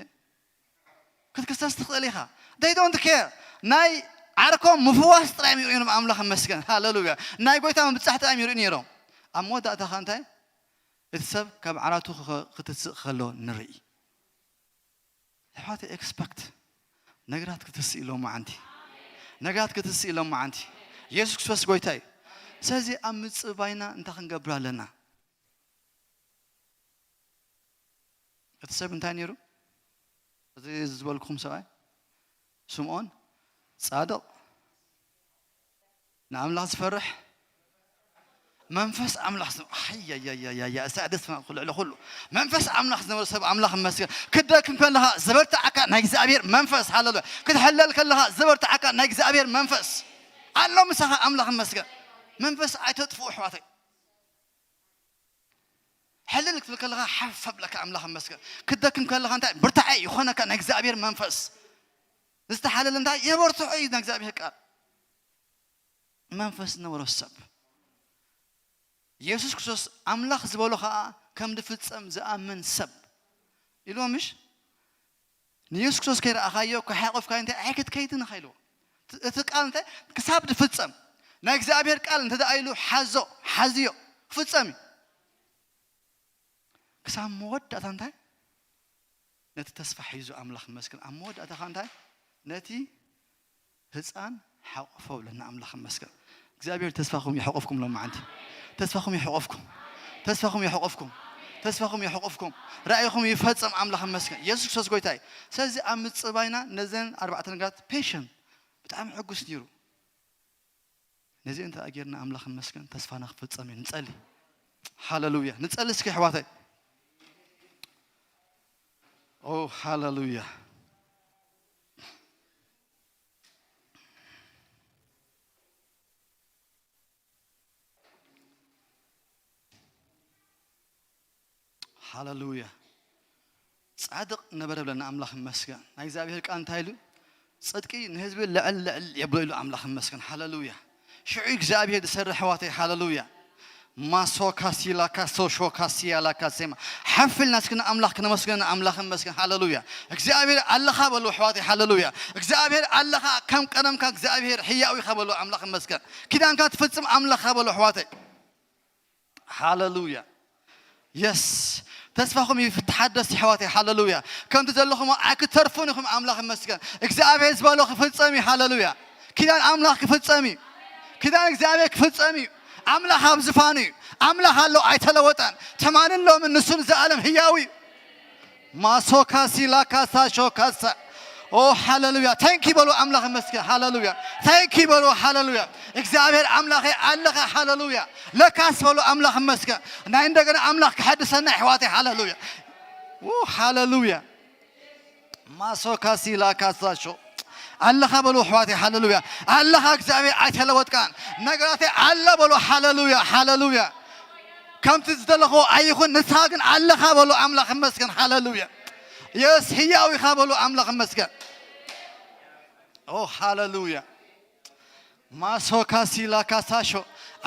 ክትክሰስ ትኽእል ኢኻ። They don't care። ናይ ዓርኮም ምፍዋስ ጥራይ እዮም ይርእዩ ነይሮም። ኣምላኽ ይመስገን፣ ሃለሉያ። ናይ ጎይታ ምብጻሕ ጥራይ እዮም ይርእዩ ነይሮም። ኣብ መወዳእታ ኸኣ እንታይ? እቲ ሰብ ካብ ዓራቱ ክኸ-፣ ክትስእ ከሎ ንርኢ። ኣሕዋተይ፣ ኤክስፐክት ነገራት ክትስእ ኢሎም መዓንቲ፣ ነገራት ክትስእ ኢሎም መዓንቲ። የሱስ ክርስቶስ ጎይታ እዩ። ስለዚ ኣብ ምጽባይና እንታይ ክንገብር ኣለና? እቲ ሰብ እንታይ ነይሩ? እዚ ዝበልኩኹም ሰብኣይ ስምዖን ጻድቕ፣ ንኣምላኽ ዝፈርሕ፣ መንፈስ ኣምላኽ ዝነበ-፣ ኣያያያያያ፣ እሳ ደስ ትብል፣ ልዕሊ ኩሉ መንፈስ ኣምላኽ ዝነበረ ሰብ፣ ኣምላኽ ይመስገን። ክትደክም ከለኻ ዝበርትዓካ ናይ እግዚኣብሔር መንፈስ፣ ሃለሉያ። ክትሕለል ከለኻ ዝበርትዓካ ናይ እግዚኣብሔር መንፈስ ኣሎ ምሳኻ፣ ኣምላኽ ይመስገን። መንፈስ ኣይተጥፍኡ ኣሕዋተይ። ሕልል ክትብል ከለኻ ሓፍ ኣብለካ፣ ኣምላኽ ይመስገን። ክትደክም ከለኻ እንታይ ብርታዐ ይኾነካ ናይ እግዚኣብሔር መንፈስ። ዝተሓለለ እንታይ የበርትዖ እዩ ናይ እግዚኣብሔር ቃል። መንፈስ ዝነበሮ ሰብ። የሱስ ክርስቶስ ኣምላኽ ዝበሎ ኸኣ ከም ዝፍጸም ዝኣምን ሰብ ኢልዎ ምሽ? ንየሱስ ክርስቶስ ከይረኣኻዮ፣ ከይሓቆፍካዮ እንታይ ኣይክትከይድን ኢኻ ኢልዎ። እቲ ቃል እንታይ? ክሳብ ዝፍጸም። ናይ እግዚኣብሔር ቃል እንተ ደኣ ኢሉ ሓዞ፣ ሓዝዮ፣ ክፍጸም እዩ። ክሳብ መወዳእታ እንታይ? ነቲ ተስፋ ሒዙ ኣምላኽ ይመስገን። ኣብ መወዳእታ ኸኣ እንታይ? ነቲ ህፃን ሓቆፎ ብለና ኣምላኽ ይመስገን። እግዚኣብሔር ተስፋኹም ይሕቆፍኩም ሎማዓንቲ። ተስፋኹም ይሕቆፍኩም። ተስፋኹም ይሕቆፍኩም። ተስፋኹም ይሕቆፍኩም። ራእይኹም ይፈጸም ኣምላኽ ይመስገን። የሱስ ክርስቶስ ጎይታ እዩ። ስለዚ ኣብ ምጽባይና ነዘን ኣርባዕተ ነገራት ፔሽን ብጣዕሚ ዕጉስ ነይሩ። ነዚ እንተ ጌርና ኣምላኽ ይመስገን ተስፋና ክፍጸም እዩ። ንጸሊ። ሃለሉያ። ንጸሊ እስኪ ኣሕዋተይ። ኦ ሃለሉያ። ሃለሉያ። ጻድቕ ነበረ ብለና ኣምላኽ ይመስገን። ናይ እግዚኣብሔር ቃል እንታይ ኢሉ? ጽድቂ ንህዝቢ ልዕል ልዕል የብሎ ኢሉ ኣምላኽ ይመስገን። ሃለሉያ። ሽዑ እግዚኣብሔር ዝሰርሕ ኣሕዋተይ፣ ሃለሉያ። ማሶ ካሲላ ካሶ ሾ ካሲያ ላ ካሴማ። ሓፍ ኢልና እስኪ ንኣምላኽ ክነመስግን ንኣምላኽ ይመስገን። ሃለሉያ። እግዚኣብሔር ኣለኻ በሉ ኣሕዋተይ፣ ሃለሉያ። እግዚኣብሔር ኣለኻ፣ ከም ቀደምካ እግዚኣብሔር ህያው ኢኻ በሉ ኣምላኽ ይመስገን። ኪዳንካ ትፍጽም ኣምላኽ ኢኻ በሉ ኣሕዋተይ። ሃለሉያ። የስ። ተስፋኹም ይፍትሓደስ ኣሕዋተይ፣ ሃለሉያ። ከምቲ ዘለኹም ኣይክተርፉን ኢኹም፣ ኣምላኽ ይመስገን። እግዚኣብሔር ዝበሎ ክፍጸም እዩ፣ ሃለሉያ። ኪዳን ኣምላኽ ክፍጸም እዩ። ኪዳን እግዚኣብሔር ክፍጸም እዩ። ኣምላኽ ኣብ ዝፋኑ እዩ። ኣምላኽ ኣሎ፣ ኣይተለወጠን። ትማልን ሎምን ንሱ ንዘኣለም ህያው እዩ። ማሶካሲ ላካሳ ሾካሳ። ኦ ሃለሉያ። ታንኪ በሉ ኣምላኽ ይመስገን። ሃለሉያ። ታንኪ በሉ። ሃለሉያ። እግዚኣብሔር ኣምላኸይ ኣለኻ። ሃለሉያ። ለካስ በሉ ኣምላኽ ይመስገን። ናይ እንደገና ኣምላኽ ክሐድሰና ኣሕዋተይ። ሃለሉያ። ኡ ሃለሉያ። ማሶካሲ ላካሳ ሾ። ኣለኻ በሉ ኣሕዋተይ። ሃለሉያ። ኣለኻ እግዚኣብሔር ኣይተለወጥካን። ነገራተይ ኣሎ በሉ። ሃለሉያ። ሃለሉያ። ከምቲ ዝደለኹዎ ኣይኹን፣ ንስኻ ግን ኣለኻ በሉ። ኣምላኽ ይመስገን። ሃለሉያ። የስ ህያው ኢኻ በሉ። ኣምላኽ ይመስገን። ኦ ሃለሉያ። ማሶካሲላ ካሳሾ።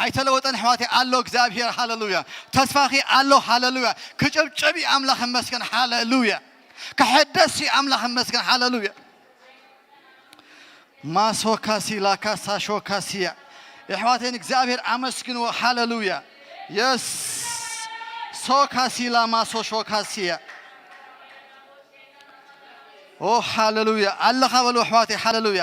ኣይተለወጠን ኣሕዋተይ፣ ኣሎ እግዚኣብሔር። ሃለሉያ። ተስፋኺ ኣሎ። ሃለሉያ። ክጭብጭብ እዩ። ኣምላኽ ይመስገን። ሃለሉያ። ክሕደስ እዩ። ኣምላኽ ይመስገን። ሃለሉያ። ማሶካሲላ ካሳሾ ካሲያ። ኣሕዋተይ ንእግዚኣብሔር ኣመስግንዎ። ሃለሉያ። የስ። ሶካሲላ ማሶሾ ካሲያ። ኦ ሃለሉያ። ኣለኻ በሉ ኣሕዋተይ። ሃለሉያ።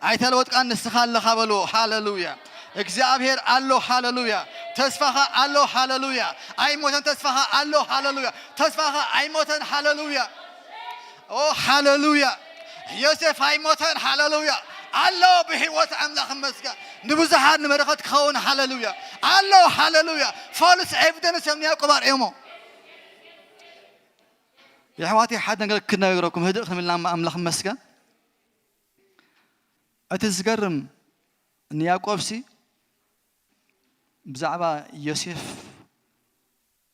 ኣይተለወጥካን፣ ንስኻ ኣለኻ በሉ። ሃለሉያ። እግዚኣብሔር ኣሎ። ሃለሉያ። ተስፋኻ ኣሎ። ሃለሉያ። ኣይሞተን፣ ተስፋኻ ኣሎ። ሃለሉያ። ተስፋኻ ኣይሞተን። ሃለሉያ። ኦ ሃለሉያ። ዮሴፍ ኣይሞተን። ሃለሉያ። ኣሎ ብህይወት። ኣምላኽ ይመስገን። ንብዙሓት ንበረኸት ክኸውን። ሃለሉያ። ኣሎ። ሃለሉያ። ፋልስ ኤቪደንስ እዮም ንያዕቆብ ኣርእዮሞ። የሕዋተይ ሓደ ነገር ክነግረኩም፣ ህድእ ክንብልና እሞ ኣምላኽ ይመስገን። እቲ ዝገርም ንያዕቆብሲ ብዛዕባ ዮሴፍ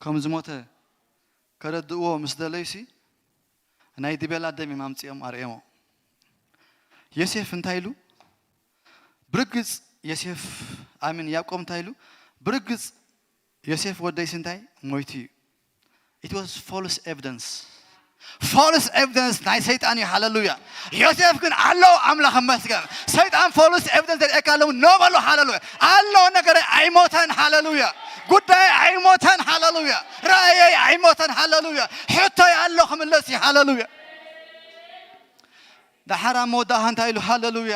ከም ዝሞተ ከረድእዎ ምስ ደለዩሲ ናይ ዲቤላ ደም እዮም ኣምጺኦም ኣርእዮሞ። ዮሴፍ እንታይ ኢሉ? ብርግጽ ዮሴፍ፣ ኣሚን፣ ያዕቆብ እንታይ ኢሉ? ብርግጽ ዮሴፍ ወደይሲ እንታይ ሞይቱ እዩ። It was false evidence። ፎልስ ኤቪደንስ ናይ ሰይጣን እዩ። ሃለሉያ። ዮሴፍ ግን ኣሎ። ኣምላኽ ይመስገን። ሰይጣን ፎልስ ኤቪደንስ ዘርእየካ ኣለዉ ኖ በሎ። ሃለሉያ። ኣሎ፣ ነገረይ ኣይሞተን። ሃለሉያ። ጉዳይ ኣይሞተን። ሃለሉያ። ራእየይ ኣይሞተን። ሃለሉያ። ሕቶይ ኣሎ፣ ክምለስ እዩ። ሃለሉያ። ደሓር ኣብ መወዳእታ እንታይ ኢሉ? ሃለሉያ።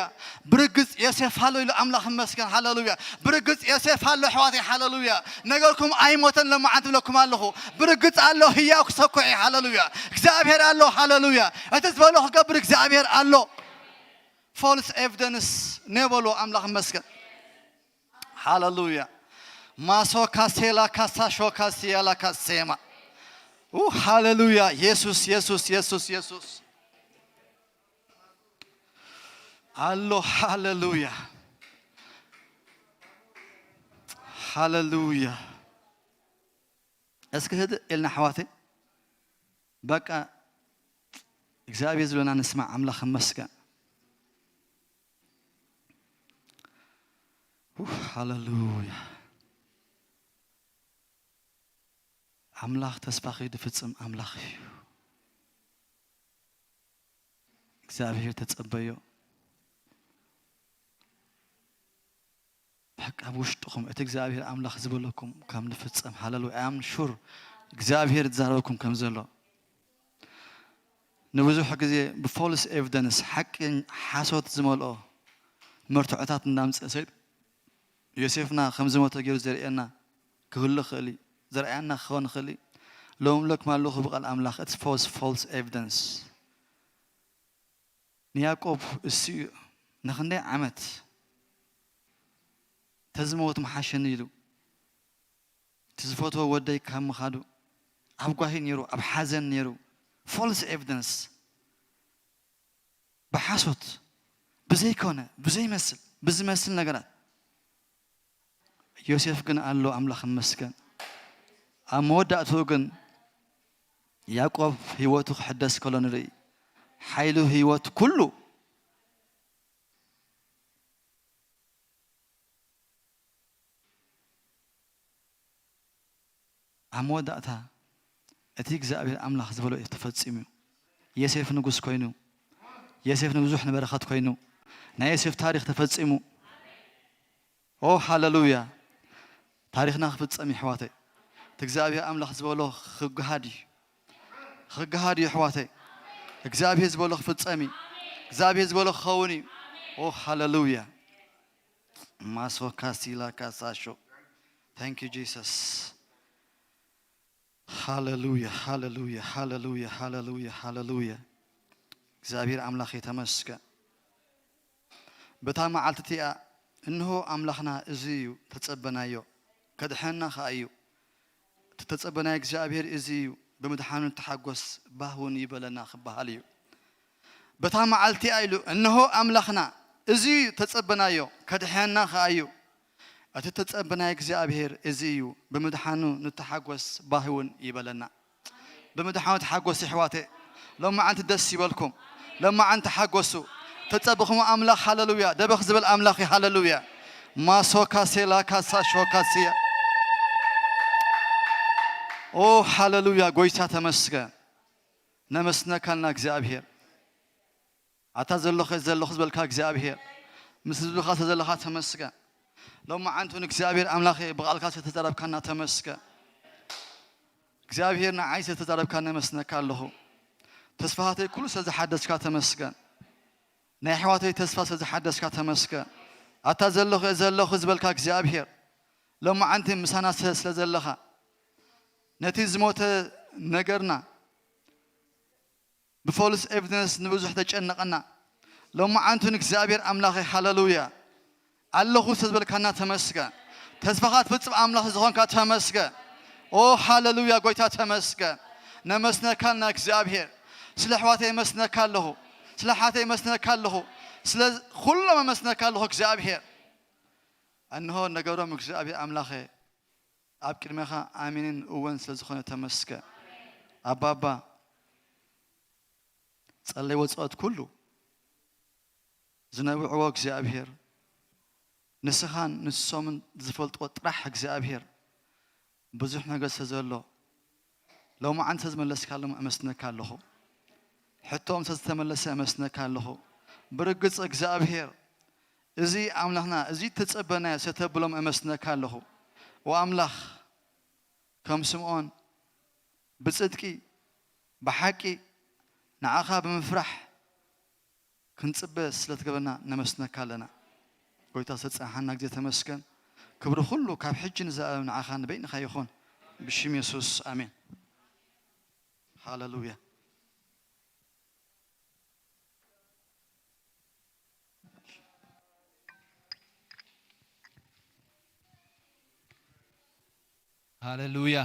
ብርግጽ ዮሴፍ ኣሎ ኢሉ። ኣምላኽ ይመስገን። ሃለሉያ። ብርግጽ ዮሴፍ ኣሎ፣ ኣሕዋተይ። ሃለሉያ። ነገርኩም ኣይሞተን፣ ሎማዓንቲ እብለኩም ኣለኹ። ብርግጽ ኣሎ፣ ህያው ክሰኩዕ እዩ። ሃለሉያ። እግዚኣብሔር ኣሎ። ሃለሉያ። እቲ ዝበሎ ክገብር እግዚኣብሔር ኣሎ። ፎልስ ኤቪደንስ ነበሎ። ኣምላኽ ይመስገን። ሃለሉያ። ማሶ ካሴላ ካሳ ሾ ካሲያላ ካሴማ። ኡ፣ ሃለሉያ። የሱስ፣ የሱስ፣ የሱስ፣ የሱስ። ኣሎ። ሃለሉያ። ሃለሉያ። እስኪ ህድእ ኢልና፣ ኣሕዋተይ፣ በቃ እግዚኣብሔር ዝብለና ንስማዕ። ኣምላኽ ይመስገን። ኡፍ፣ ሃለሉያ። ኣምላኽ ተስፋኺ ድፍጽም ኣምላኽ እዩ። እግዚኣብሔር ተጸበዮ። ብሓቂ ኣብ ውሽጥኹም እቲ እግዚኣብሔር ኣምላኽ ዝበለኩም ከም ንፍጸም። ሃለሉያ። ኣም ሹር እግዚኣብሔር ዝዛረበኩም ከም ዘሎ። ንብዙሕ ግዜ ብፎልስ ኤቪደንስ፣ ሓቂ ሓሶት ዝመልኦ መርትዖታት እንዳምጽእ ሰይጥ ዮሴፍና ከም ዝሞተ ገይሩ ዘርእየና ክህሉ ይኽእል እዩ። ዘርእየና ክኸውን ይኽእል እዩ። ሎምለኩም ኣለኹ ብቓል ኣምላኽ፣ it's false, false evidence። ንያዕቆብ እሱ እዩ ንኽንደይ ዓመት ተዝመወት ምሓሸኒ ኢሉ፣ እቲ ዝፈትዎ ወደይ ካብ ምኻዱ ኣብ ጓሂ ነይሩ፣ ኣብ ሓዘን ነይሩ። ፎልስ ኤቪደንስ፣ ብሓሶት፣ ብዘይኮነ፣ ብዘይመስል፣ ብዝመስል ነገራት። ዮሴፍ ግን ኣሎ፣ ኣምላኽ ይመስገን። ኣብ መወዳእትኡ ግን ያዕቆብ ህይወቱ ክሕደስ ከሎ ንርኢ። ሓይሉ ህይወት ኩሉ ኣብ መወዳእታ እቲ እግዚኣብሔር ኣምላኽ ዝበሎ እዩ ተፈጺሙ። ዮሴፍ ንጉስ ኮይኑ፣ ዮሴፍ ንብዙሕ ንበረኸት ኮይኑ፣ ናይ ዮሴፍ ታሪኽ ተፈጺሙ። ኦ ሃለሉያ! ታሪኽና ክፍጸም እዩ ኣሕዋተይ። እቲ እግዚኣብሔር ኣምላኽ ዝበሎ ክገሃድ እዩ። ክገሃድ እዩ ኣሕዋተይ። እግዚኣብሔር ዝበሎ ክፍጸም እዩ። እግዚኣብሔር ዝበሎ ክኸውን እዩ። ኦ ሃለሉያ! ማሶ ካሲላ ካሳሾ። Thank you Jesus። ሃለሉያ፣ ሃለሉያ፣ ሃለሉያ፣ ሃለሉያ፣ ሃለሉያ። እግዚኣብሔር ኣምላኽ የተመስገን። በታ መዓልቲ እቲኣ እንሆ ኣምላኽና እዚ እዩ፣ ተጸበናዮ፣ ከድሕነና ኸኣ እዩ። እቲ ተጸበናዮ እግዚኣብሔር እዚ እዩ፣ ብምድሓኑ ንተሓጎስ፣ ባህ እውን ይበለና ክበሃል እዩ። በታ መዓልቲ እቲኣ ኢሉ፣ እንሆ ኣምላኽና እዚ እዩ፣ ተጸበናዮ፣ ከድሕነና ኸኣ እዩ። እቲ ተጸበናዮ እግዚኣብሔር እዚ እዩ፣ ብምድሓኑ ንተሓጎስ፣ ባህ እውን ይበለና። ብምድሓኑ ተሓጎሱ ኣሕዋተይ። ሎማዓንቲ ደስ ይበልኩም። ሎማዓንቲ ተሓጎሱ። ተጸብኹም ኣምላኽ ሃለሉያ። ደበኽ ዝበል ኣምላኽ እዩ ሃለሉያ። ማሶ ካሴላ ካሳ ሾ ካሲያ። ኦ ሃለሉያ ጎይታ ተመስገን። ነመስነካልና እግዚኣብሔር። ኣታ ዘለኹ ዘለኹ ዝበልካ እግዚኣብሔር። ምስ ህዝብኻ ተዘለኻ ተመስገን። ሎማዓንቲ እውን እግዚኣብሔር ኣምላኸ ብቓልካ ዝተዛረብካና ተመስገን። እግዚኣብሔር ንዓይ ዝተዛረብካ ነመስነካ ኣለኹ። ተስፋሃተይ ኩሉ ስለ ዝሓደስካ ተመስገን። ናይ ኣሕዋተይ ተስፋ ስለ ዝሓደስካ ተመስገን። ኣታ ዘለኹ እየ ዘለኹ ዝበልካ እግዚኣብሔር ሎማዓንቲ ምሳና ስለ ስለ ዘለኻ ነቲ ዝሞተ ነገርና ብፎልስ ኤቪደንስ ንብዙሕ ተጨነቐና። ሎማዓንቱን እግዚኣብሔር ኣምላኸይ ሃለሉያ ኣለኹ ስለ ዝበልካና ተመስገን። ተስፋኻ ትፍጽም ኣምላኽ ዝኾንካ ተመስገን። ኦ ሃለሉያ ጎይታ ተመስገን። ነመስነካልና እግዚኣብሔር። ስለ ኣሕዋተይ የመስነካ ኣለኹ። ስለ ሓተይ የመስነካ ኣለኹ። ስለ ኩሎም የመስነካ ኣለኹ እግዚኣብሔር። እንሆ ነገሮም እግዚኣብሔር ኣምላኸ ኣብ ቅድሜኻ ኣሜንን እወን ስለ ዝኾነ ተመስገን። ኣባባ ጸለይዎ ጸሎት ኩሉ ዝነብዕዎ እግዚኣብሔር ንስኻን ንሶምን ዝፈልጥዎ ጥራሕ እግዚኣብሔር ብዙሕ ነገር ስለ ዘሎ ሎማዓንቲ ስለ ዝመለስካሎም ኣመስግነካ ኣለኹ። ሕቶም ዝተመለሰ እመስነካ ኣለኹ። ብርግጽ እግዚኣብሔር፣ እዚ ኣምላኽና፣ እዚ ተጸበናዮ ሰተብሎም እመስነካ ኣለኹ። ወኣምላኽ፣ ከም ስምዖን ብጽድቂ፣ ብሓቂ፣ ንዓኻ ብምፍራሕ ክንጽበ ስለ ትገብረና ነመስነካ ኣለና። ጎይታ፣ ስለ ዝጸናሓና ግዜ ተመስገን። ክብሪ ኩሉ ካብ ሕጂ ንዘለኣለም ንዓኻ ንበይንኻ ይኹን። ብሽም የሱስ፣ ኣሜን። ሃሌሉያ። ሃሌሉያ።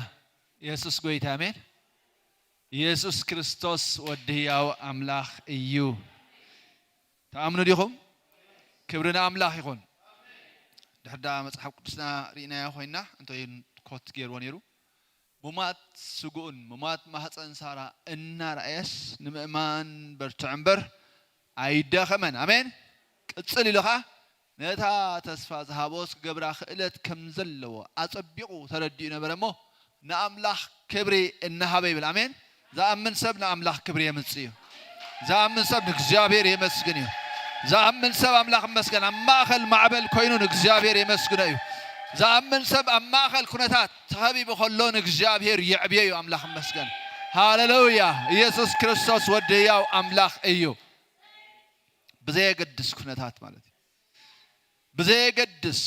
የሱስ ጎይታ፣ ኣሜን። የሱስ ክርስቶስ ወዲ ህያው ኣምላኽ እዩ። ትኣምኑ ዲኹም? ክብሪ ንኣምላኽ ይኹን። ድሕር ደኣ መጽሓፍ ቅዱስና ርኢናዮ ኮይንና፣ እንተይ ኮት ገይርዎ ነይሩ። ሙማት ስግኡን ሙማት ማህፀን ሳራ እናረኣየስ ንምእማን በርትዑ እምበር ኣይደኸመን። ኣሜን። ቅጽል ኢሉ ኸዓ ነታ ተስፋ ዝሃቦስ ክገብራ ክእለት ከም ዘለዎ ኣጸቢቑ ተረዲኡ ነበረ እሞ ንኣምላኽ ክብሪ እናሃበ ይብል። ኣሜን። ዝኣምን ሰብ ንኣምላኽ ክብሪ የምጽእ እዩ። ዝኣምን ሰብ ንእግዚኣብሔር የመስግን እዩ። ዝኣምን ሰብ ኣምላኽ ይመስገን። ኣብ ማእከል ማዕበል ኮይኑ ንእግዚኣብሔር የመስግኖ እዩ። ዝኣምን ሰብ ኣብ ማእከል ኩነታት ተኸቢቡ ከሎ ንእግዚኣብሔር የዕብዮ እዩ። ኣምላኽ ይመስገን። ሃሌሉያ። ኢየሱስ ክርስቶስ ወዲ ህያው ኣምላኽ እዩ። ብዘየገድስ ኩነታት ማለት እዩ። ብዘየገድስ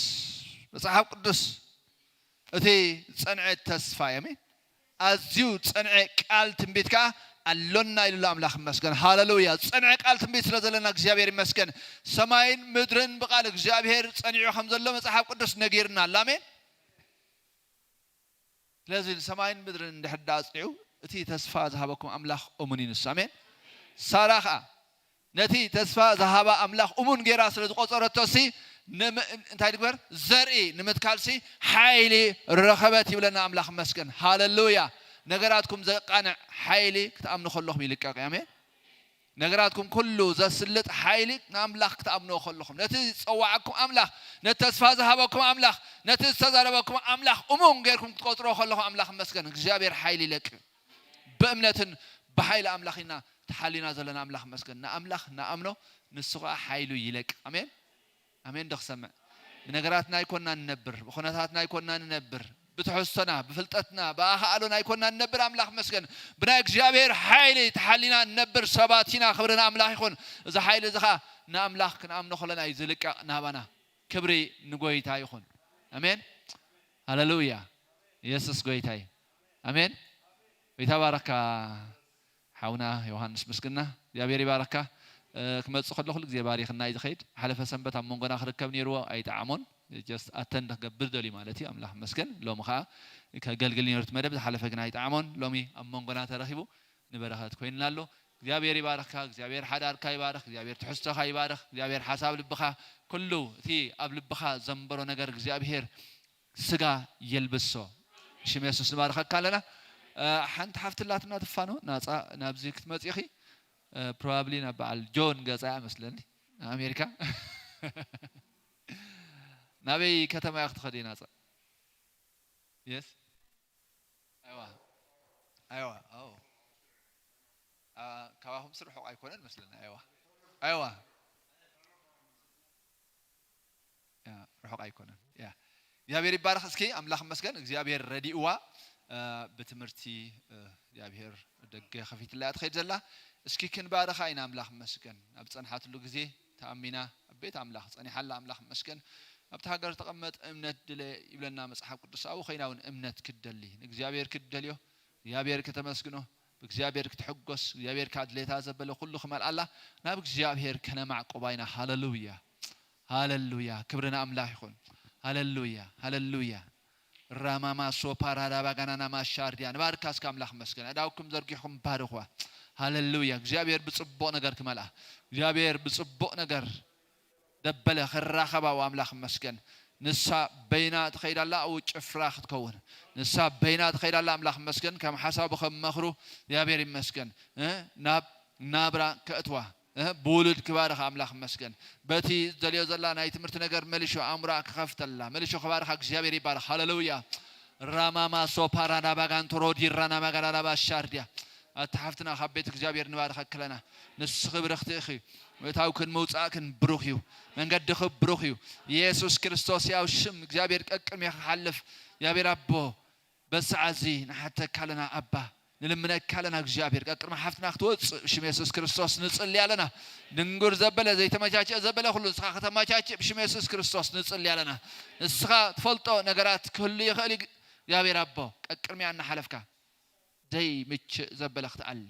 መጽሓፍ ቅዱስ እቲ ዝጸንዐ ተስፋ እዩ። ኣሜን። ኣዝዩ ዝጸንዐ ቃል ትንቢት ከኣ ኣሎና ኢሉ ኣሎ። ኣምላኽ ይመስገን። ሃሌሉያ። ዝጸንዐ ቃል ትንቢት ስለ ዘለና እግዚኣብሔር ይመስገን። ሰማይን ምድርን ብቓል እግዚኣብሔር ጸኒዑ ከም ዘሎ መጽሓፍ ቅዱስ ነጊርና ኣሎ። ኣሜን። ስለዚ ሰማይን ምድርን እንድሕር ደኣ ኣጽኒዑ፣ እቲ ተስፋ ዝሃበኩም ኣምላኽ እሙን እዩ ንሱ። ኣሜን። ሳራ ኸኣ ነቲ ተስፋ ዝሃባ ኣምላኽ እሙን ጌራ ስለ ዝቖጸረቶሲ፣ ንም-፣ እንታይ ትግበር? ዘርኢ ንምትካልሲ ሓይሊ ረኸበት ይብለና ኣምላኽ ይመስገን። ሃሌሉያ። ነገራትኩም ዘቃንዕ ሓይሊ ክትኣምኑ ከለኹም ይልቀቕ እዩ። ኣሜን። ነገራትኩም ኩሉ ዘስልጥ ሓይሊ ንኣምላኽ ክትኣምንዎ ከለኹም፣ ነቲ ዝጸዋዓኩም ኣምላኽ፣ ነቲ ተስፋ ዝሃበኩም ኣምላኽ፣ ነቲ ዝተዛረበኩም ኣምላኽ እሙን ጌርኩም ክትቆጽርዎ ከለኹም ኣምላኽ ይመስገን፣ እግዚኣብሔር ሓይሊ ይለቅቕ። ብእምነትን ብሓይሊ ኣምላኽ ኢና ተሓሊና ዘለና ኣምላኽ ይመስገን። ንኣምላኽ ንኣምኖ፣ ንሱ ኸኣ ሓይሉ ይለቅቕ። ኣሜን። ኣሜን ዶ ክሰምዕ? ብነገራትና ኣይኮንና ንነብር፣ ብኹነታትና ኣይኮንና ንነብር፣ ብትሕዝቶና፣ ብፍልጠትና፣ ብኣኻእሎና ኣይኮንና ንነብር። ኣምላኽ ይመስገን። ብናይ እግዚኣብሔር ሓይሊ ተሓሊና ንነብር ሰባት ኢና። ክብሪ ንኣምላኽ ይኹን። እዚ ሓይሊ እዚ ኸኣ ንኣምላኽ ክንኣምኖ ከለና እዩ ዝልቀቕ ናባና። ክብሪ ንጎይታ ይኹን። ኣሜን። ሃሌሉያ። ኢየሱስ ጎይታ እዩ። ኣሜን። ጎይታ ባረካ። ሓውና ዮሃንስ ምስግና፣ እግዚኣብሔር ይባረካ። እ፣ ክመጽእ ከሎ ኩሉ ግዜ ባሪኽና እዩ ዝኸይድ። ሓለፈ ሰንበት ኣብ መንጎና ክርከብ ነይርዎ፣ ኣይጠዓሞን። ጀስት ኣተንድ ክገብር ደልዩ ማለት እዩ። ኣምላኽ ይመስገን። ሎሚ ኸኣ ከገልግል ነይሩ እቲ መደብ፣ ዝሓለፈ ግን ኣይጠዓሞን። ሎሚ ኣብ መንጎና ተረኺቡ ንበረኸት ኮይንና ኣሎ። እግዚኣብሔር ይባርኽካ፣ እግዚኣብሔር ሓዳርካ ይባርኽ፣ እግዚኣብሔር ትሕዝቶኻ ይባርኽ፣ እግዚኣብሔር ሓሳብ ልብኻ፣ ኩሉ እቲ ኣብ ልብኻ ዘንበሮ ነገር እግዚኣብሔር ስጋ የልብሶ። ሽም የሱስ ንባርኸካ ኣለና። እ፣ ሓንቲ ሓፍቲ ኣላትና ትፋኖ ናጻ ናብዚ ክትመጺ ኢኺ። እ፣ ፕሮባብሊ ናብ በዓል ጆን ገጻ እያ መስለኒ። ኣሜሪካ። ናበይ ከተማ ኢኺ ትኸዲ ናጻ? የስ። ኣይዋ። ኣይዋ። ኣዎ። ኣ፣ ካባኹም ስርሑቕ ኣይኮነን መስለኒ። ኣይዋ። ኣይዋ። ያ፣ ርሑቕ ኣይኮነን። ያ። እግዚኣብሔር ይባረኽ። እስኪ ኣምላኽ ይመስገን፣ እግዚኣብሔር ረዲእዋ፣ እ፣ ብትምህርቲ፣ እ፣ እግዚኣብሔር ደገ ከፊትላ እያ ትኸይድ ዘላ። እስኪ ክንባርኻ ኢና። ኣምላኽ ይመስገን፣ ኣብ ጸንሓትሉ ግዜ ተኣሚና ኣብ ቤት ኣምላኽ ጸኒሓላ። ኣምላኽ ይመስገን። ኣብቲ ሃገር ተቐመጥ እምነት ድለ ይብለና መጽሓፍ ቅዱስ። ኣብኡ ኮይና እውን እምነት ክትደሊ፣ ንእግዚኣብሔር ክትደልዮ፣ እግዚኣብሔር ከተመስግኖ፣ ብእግዚኣብሔር ክትሕጎስ፣ እግዚኣብሔር ካብ ድሌታ ዘበለ ኩሉ ክመልኣላ ናብ እግዚኣብሔር ከነማዕቁባ ኢና። ሃሌሉያ፣ ሃሌሉያ። ክብሪ ንኣምላኽ ይኹን። ሃሌሉያ፣ ሃሌሉያ። ራማማ ሶፓ ራዳባ ጋናና ማሻርድያ። ንባርካ እስከ ኣምላኽ መስገን። ኣእዳውኩም ዘርጊሕኩም ባርኽዋ። ሃሌሉያ። እግዚኣብሔር ብጽቡቕ ነገር ክመልኣ። እግዚኣብሔር ብጽቡቕ ነገር ደበለ ክራኸባ ኣምላኽ መስገን። ንሳ በይና ትኸይድ ኣላ፣ ኣብኡ ጭፍራ ክትከውን። ንሳ በይና ትኸይድ ኣላ፣ ኣምላኽ መስገን። ከም ሓሳቡ ከም መኽሩ እግዚኣብሔር ይመስገን። እ፣ ናብ ናብራ ከእትዋ፣ እ፣ ብውሉድ ክባርኻ ኣምላኽ መስገን። በቲ ዝደልዮ ዘላ ናይ ትምህርቲ ነገር መሊሹ ኣእምሮኣ ክኸፍተላ፣ መሊሹ ክባርኻ እግዚኣብሔር ይባርኽ። ሃሌሉያ። ራማማ ሶፓራና ባጋንቶሮ ዲራና ማጋራና ባሻርድያ። ኣቲ ሓፍትና ካብ ቤት እግዚኣብሔር ንባርኸኪ ኣለና። ንስኺ ብርኽቲ ኢኺ። ምእታውክን ምውጻእክን ብሩኽ እዩ። መንገድኺ ብሩኽ እዩ። ኢየሱስ ክርስቶስ ያው ሽም እግዚኣብሔር ቀቅድሜኺ ክሓልፍ እግዚኣብሔር ኣቦ በዚ ሰዓት እዚ ንሓተካ ኣለና ኣባ። ንልምነካ ኣለና እግዚኣብሔር ቀቅድሚ ሓፍትና ክትወፅእ ብሽም የሱስ ክርስቶስ ንጽሊ ኣለና። ድንጉር ዘበለ ዘይተመቻቸ ዘበለ ኩሉ ንስኻ ከተመቻችእ ብሽም የሱስ ክርስቶስ ንጽሊ ኣለና። ንስኻ ትፈልጦ ነገራት ክህሉ ይኽእል እዩ እግዚኣብሔር ኣቦ ቀቅድሚያ እናሓለፍካ ዘይምችእ ዘበለ ክትኣሊ፣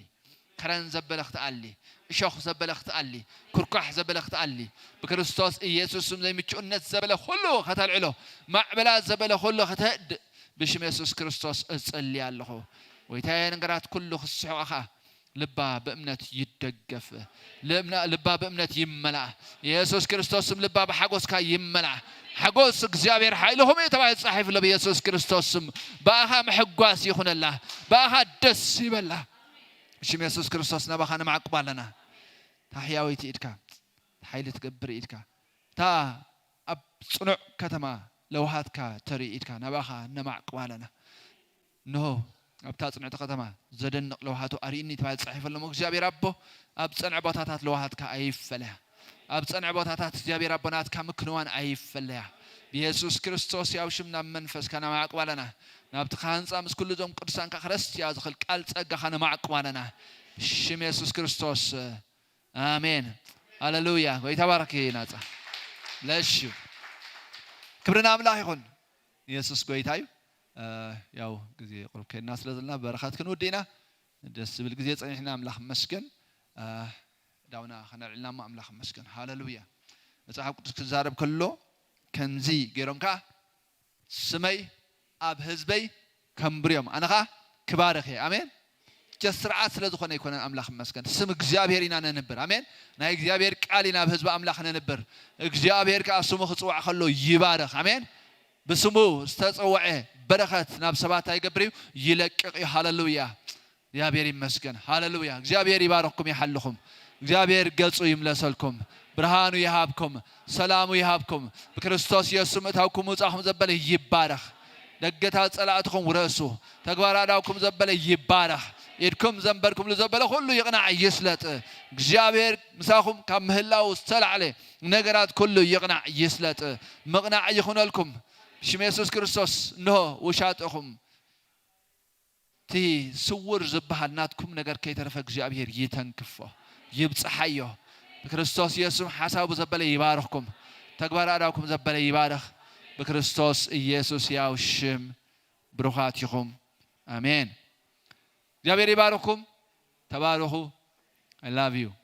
ከረን ዘበለ ክትኣሊ፣ እሾኽ ዘበለ ክትኣሊ፣ ኩርኳሕ ዘበለ ክትኣሊ፣ ብክርስቶስ ኢየሱስ ስም ዘይምችኡነት ዘበለ ኩሉ ከተልዕሎ፣ ማዕበላት ዘበለ ኩሉ ከተህድእ ብሽም የሱስ ክርስቶስ እጸሊ ኣለኹ። ጎይታየ ነገራት ኩሉ ክስሕቑኻ ልባ ብእምነት ይደገፍ። ልብና- ልባ ብእምነት ይመላእ። ኢየሱስ ክርስቶስ ስም ልባ ብሓጎስካ ይመላእ። ሓጎስ እግዚኣብሔር ሓይልኹም እዩ ተባሂሉ ተጻሒፉ ኣሎ። ብኢየሱስ ክርስቶስ ስም ብኣኻ ምሕጓስ ይኹነላ። ብኣኻ ደስ ይበላ። ሽም የሱስ ክርስቶስ ናባኻ ነማዕቁብ ኣለና። እታ ሕያወይቲ ኢድካ፣ እታ ሓይሊ ትገብር ኢድካ፣ እታ ኣብ ጽኑዕ ከተማ ለውሃትካ ተርኢ ኢድካ ናባኻ ነማዕቁብ ኣለና። እንሆ ኣብታ ጽንዕቲ ከተማ ዘደንቕ ለውሃቱ ኣርእኒ ተባሂሉ ተጻሒፉ ኣሎ። እግዚኣብሔር ኣቦ ኣብ ጸንዐ ቦታታት ለውሃትካ ኣይፈለያ። ኣብ ጸንዐ ቦታታት እግዚኣብሔር ኣቦ ናትካ ምክንዋን ኣይፈለያ። ብየሱስ ክርስቶስ ያው ሽም ናብ መንፈስካ ነማዕቁብ ኣለና። ናብቲ ካህንጻ ምስ ኩሉ እዞም ቅዱሳንካ ክርስትያ ዝኽእል ቃል ጸጋኻ ነማዕቁብ ኣለና። ሽም የሱስ ክርስቶስ ኣሜን። ሃሌሉያ። ጎይታ ባርኪ ናጻ። ለሽ ክብሪ ንኣምላኽ ይኹን። ኢየሱስ ጎይታ እዩ። እ፣ ያው ግዜ ቁሩብ ከድና ስለ ዘለና በረኸት ክንውድ ኢና። ደስ ዝብል ግዜ ጸኒሕና ኣምላኽ መስገን። እ፣ ዳውና ከነልዕልና እሞ ኣምላኽ መስገን። ሃሌሉያ። መጽሓፍ ቅዱስ ክዛረብ ከሎ ከምዚ ገይሮም ከኣ ስመይ ኣብ ህዝበይ ከንብርዮም ኣነ ኸዓ ክባርኽ እየ። ኣሜን። ጀስ ስርዓት ስለ ዝኾነ ኣይኮነን። ኣምላኽ ይመስገን። ስም እግዚኣብሔር ኢና ነንብር። ኣሜን። ናይ እግዚኣብሔር ቃል ኢና ኣብ ህዝቢ ኣምላኽ ነንብር። እግዚኣብሔር ከኣ ስሙ ክጽዋዕ ከሎ ይባርኽ። ኣሜን። ብስሙ ዝተጸውዐ በረኸት ናብ ሰባት ኣይገብር እዩ፣ ይለቅቕ እዩ። ሃሌሉያ። እግዚኣብሔር ይመስገን። ሃሌሉያ። እግዚኣብሔር ይባርኽኩም ይሓልኹም። እግዚኣብሔር ገጹ ይምለሰልኩም፣ ብርሃኑ ይሃብኩም፣ ሰላሙ ይሃብኩም። ብክርስቶስ የሱስ ምእታውኩም ምውጻእኩም ዘበለ ይባረኽ። ደገታት ጸላእትኹም ውረሱ። ተግባር ኣእዳውኩም ዘበለ ይባረኽ። ኢድኩም ዘንበርኩምሉ ዘበለ ኩሉ ይቕናዕ ይስለጥ። እግዚኣብሔር ምሳኹም ካብ ምህላው ዝተላዕለ ነገራት ኩሉ ይቕናዕ ይስለጥ። ምቕናዕ ይኹነልኩም። ብሽም የሱስ ክርስቶስ እንሆ ውሻጥኹም እቲ ስውር ዝበሃል ናትኩም ነገር ከይተረፈ እግዚኣብሔር ይተንክፎ፣ ይብጽሓዮ። ብክርስቶስ የሱስ ሓሳቡ ዘበለ ይባርኽኩም። ተግባር ኣእዳውኩም ዘበለ ይባርኽ። ብክርስቶስ ኢየሱስ ያው ሽም ብሩኻት ኢኹም። ኣሜን። እግዚኣብሔር ይባርኽኩም። ተባረኹ። I love you።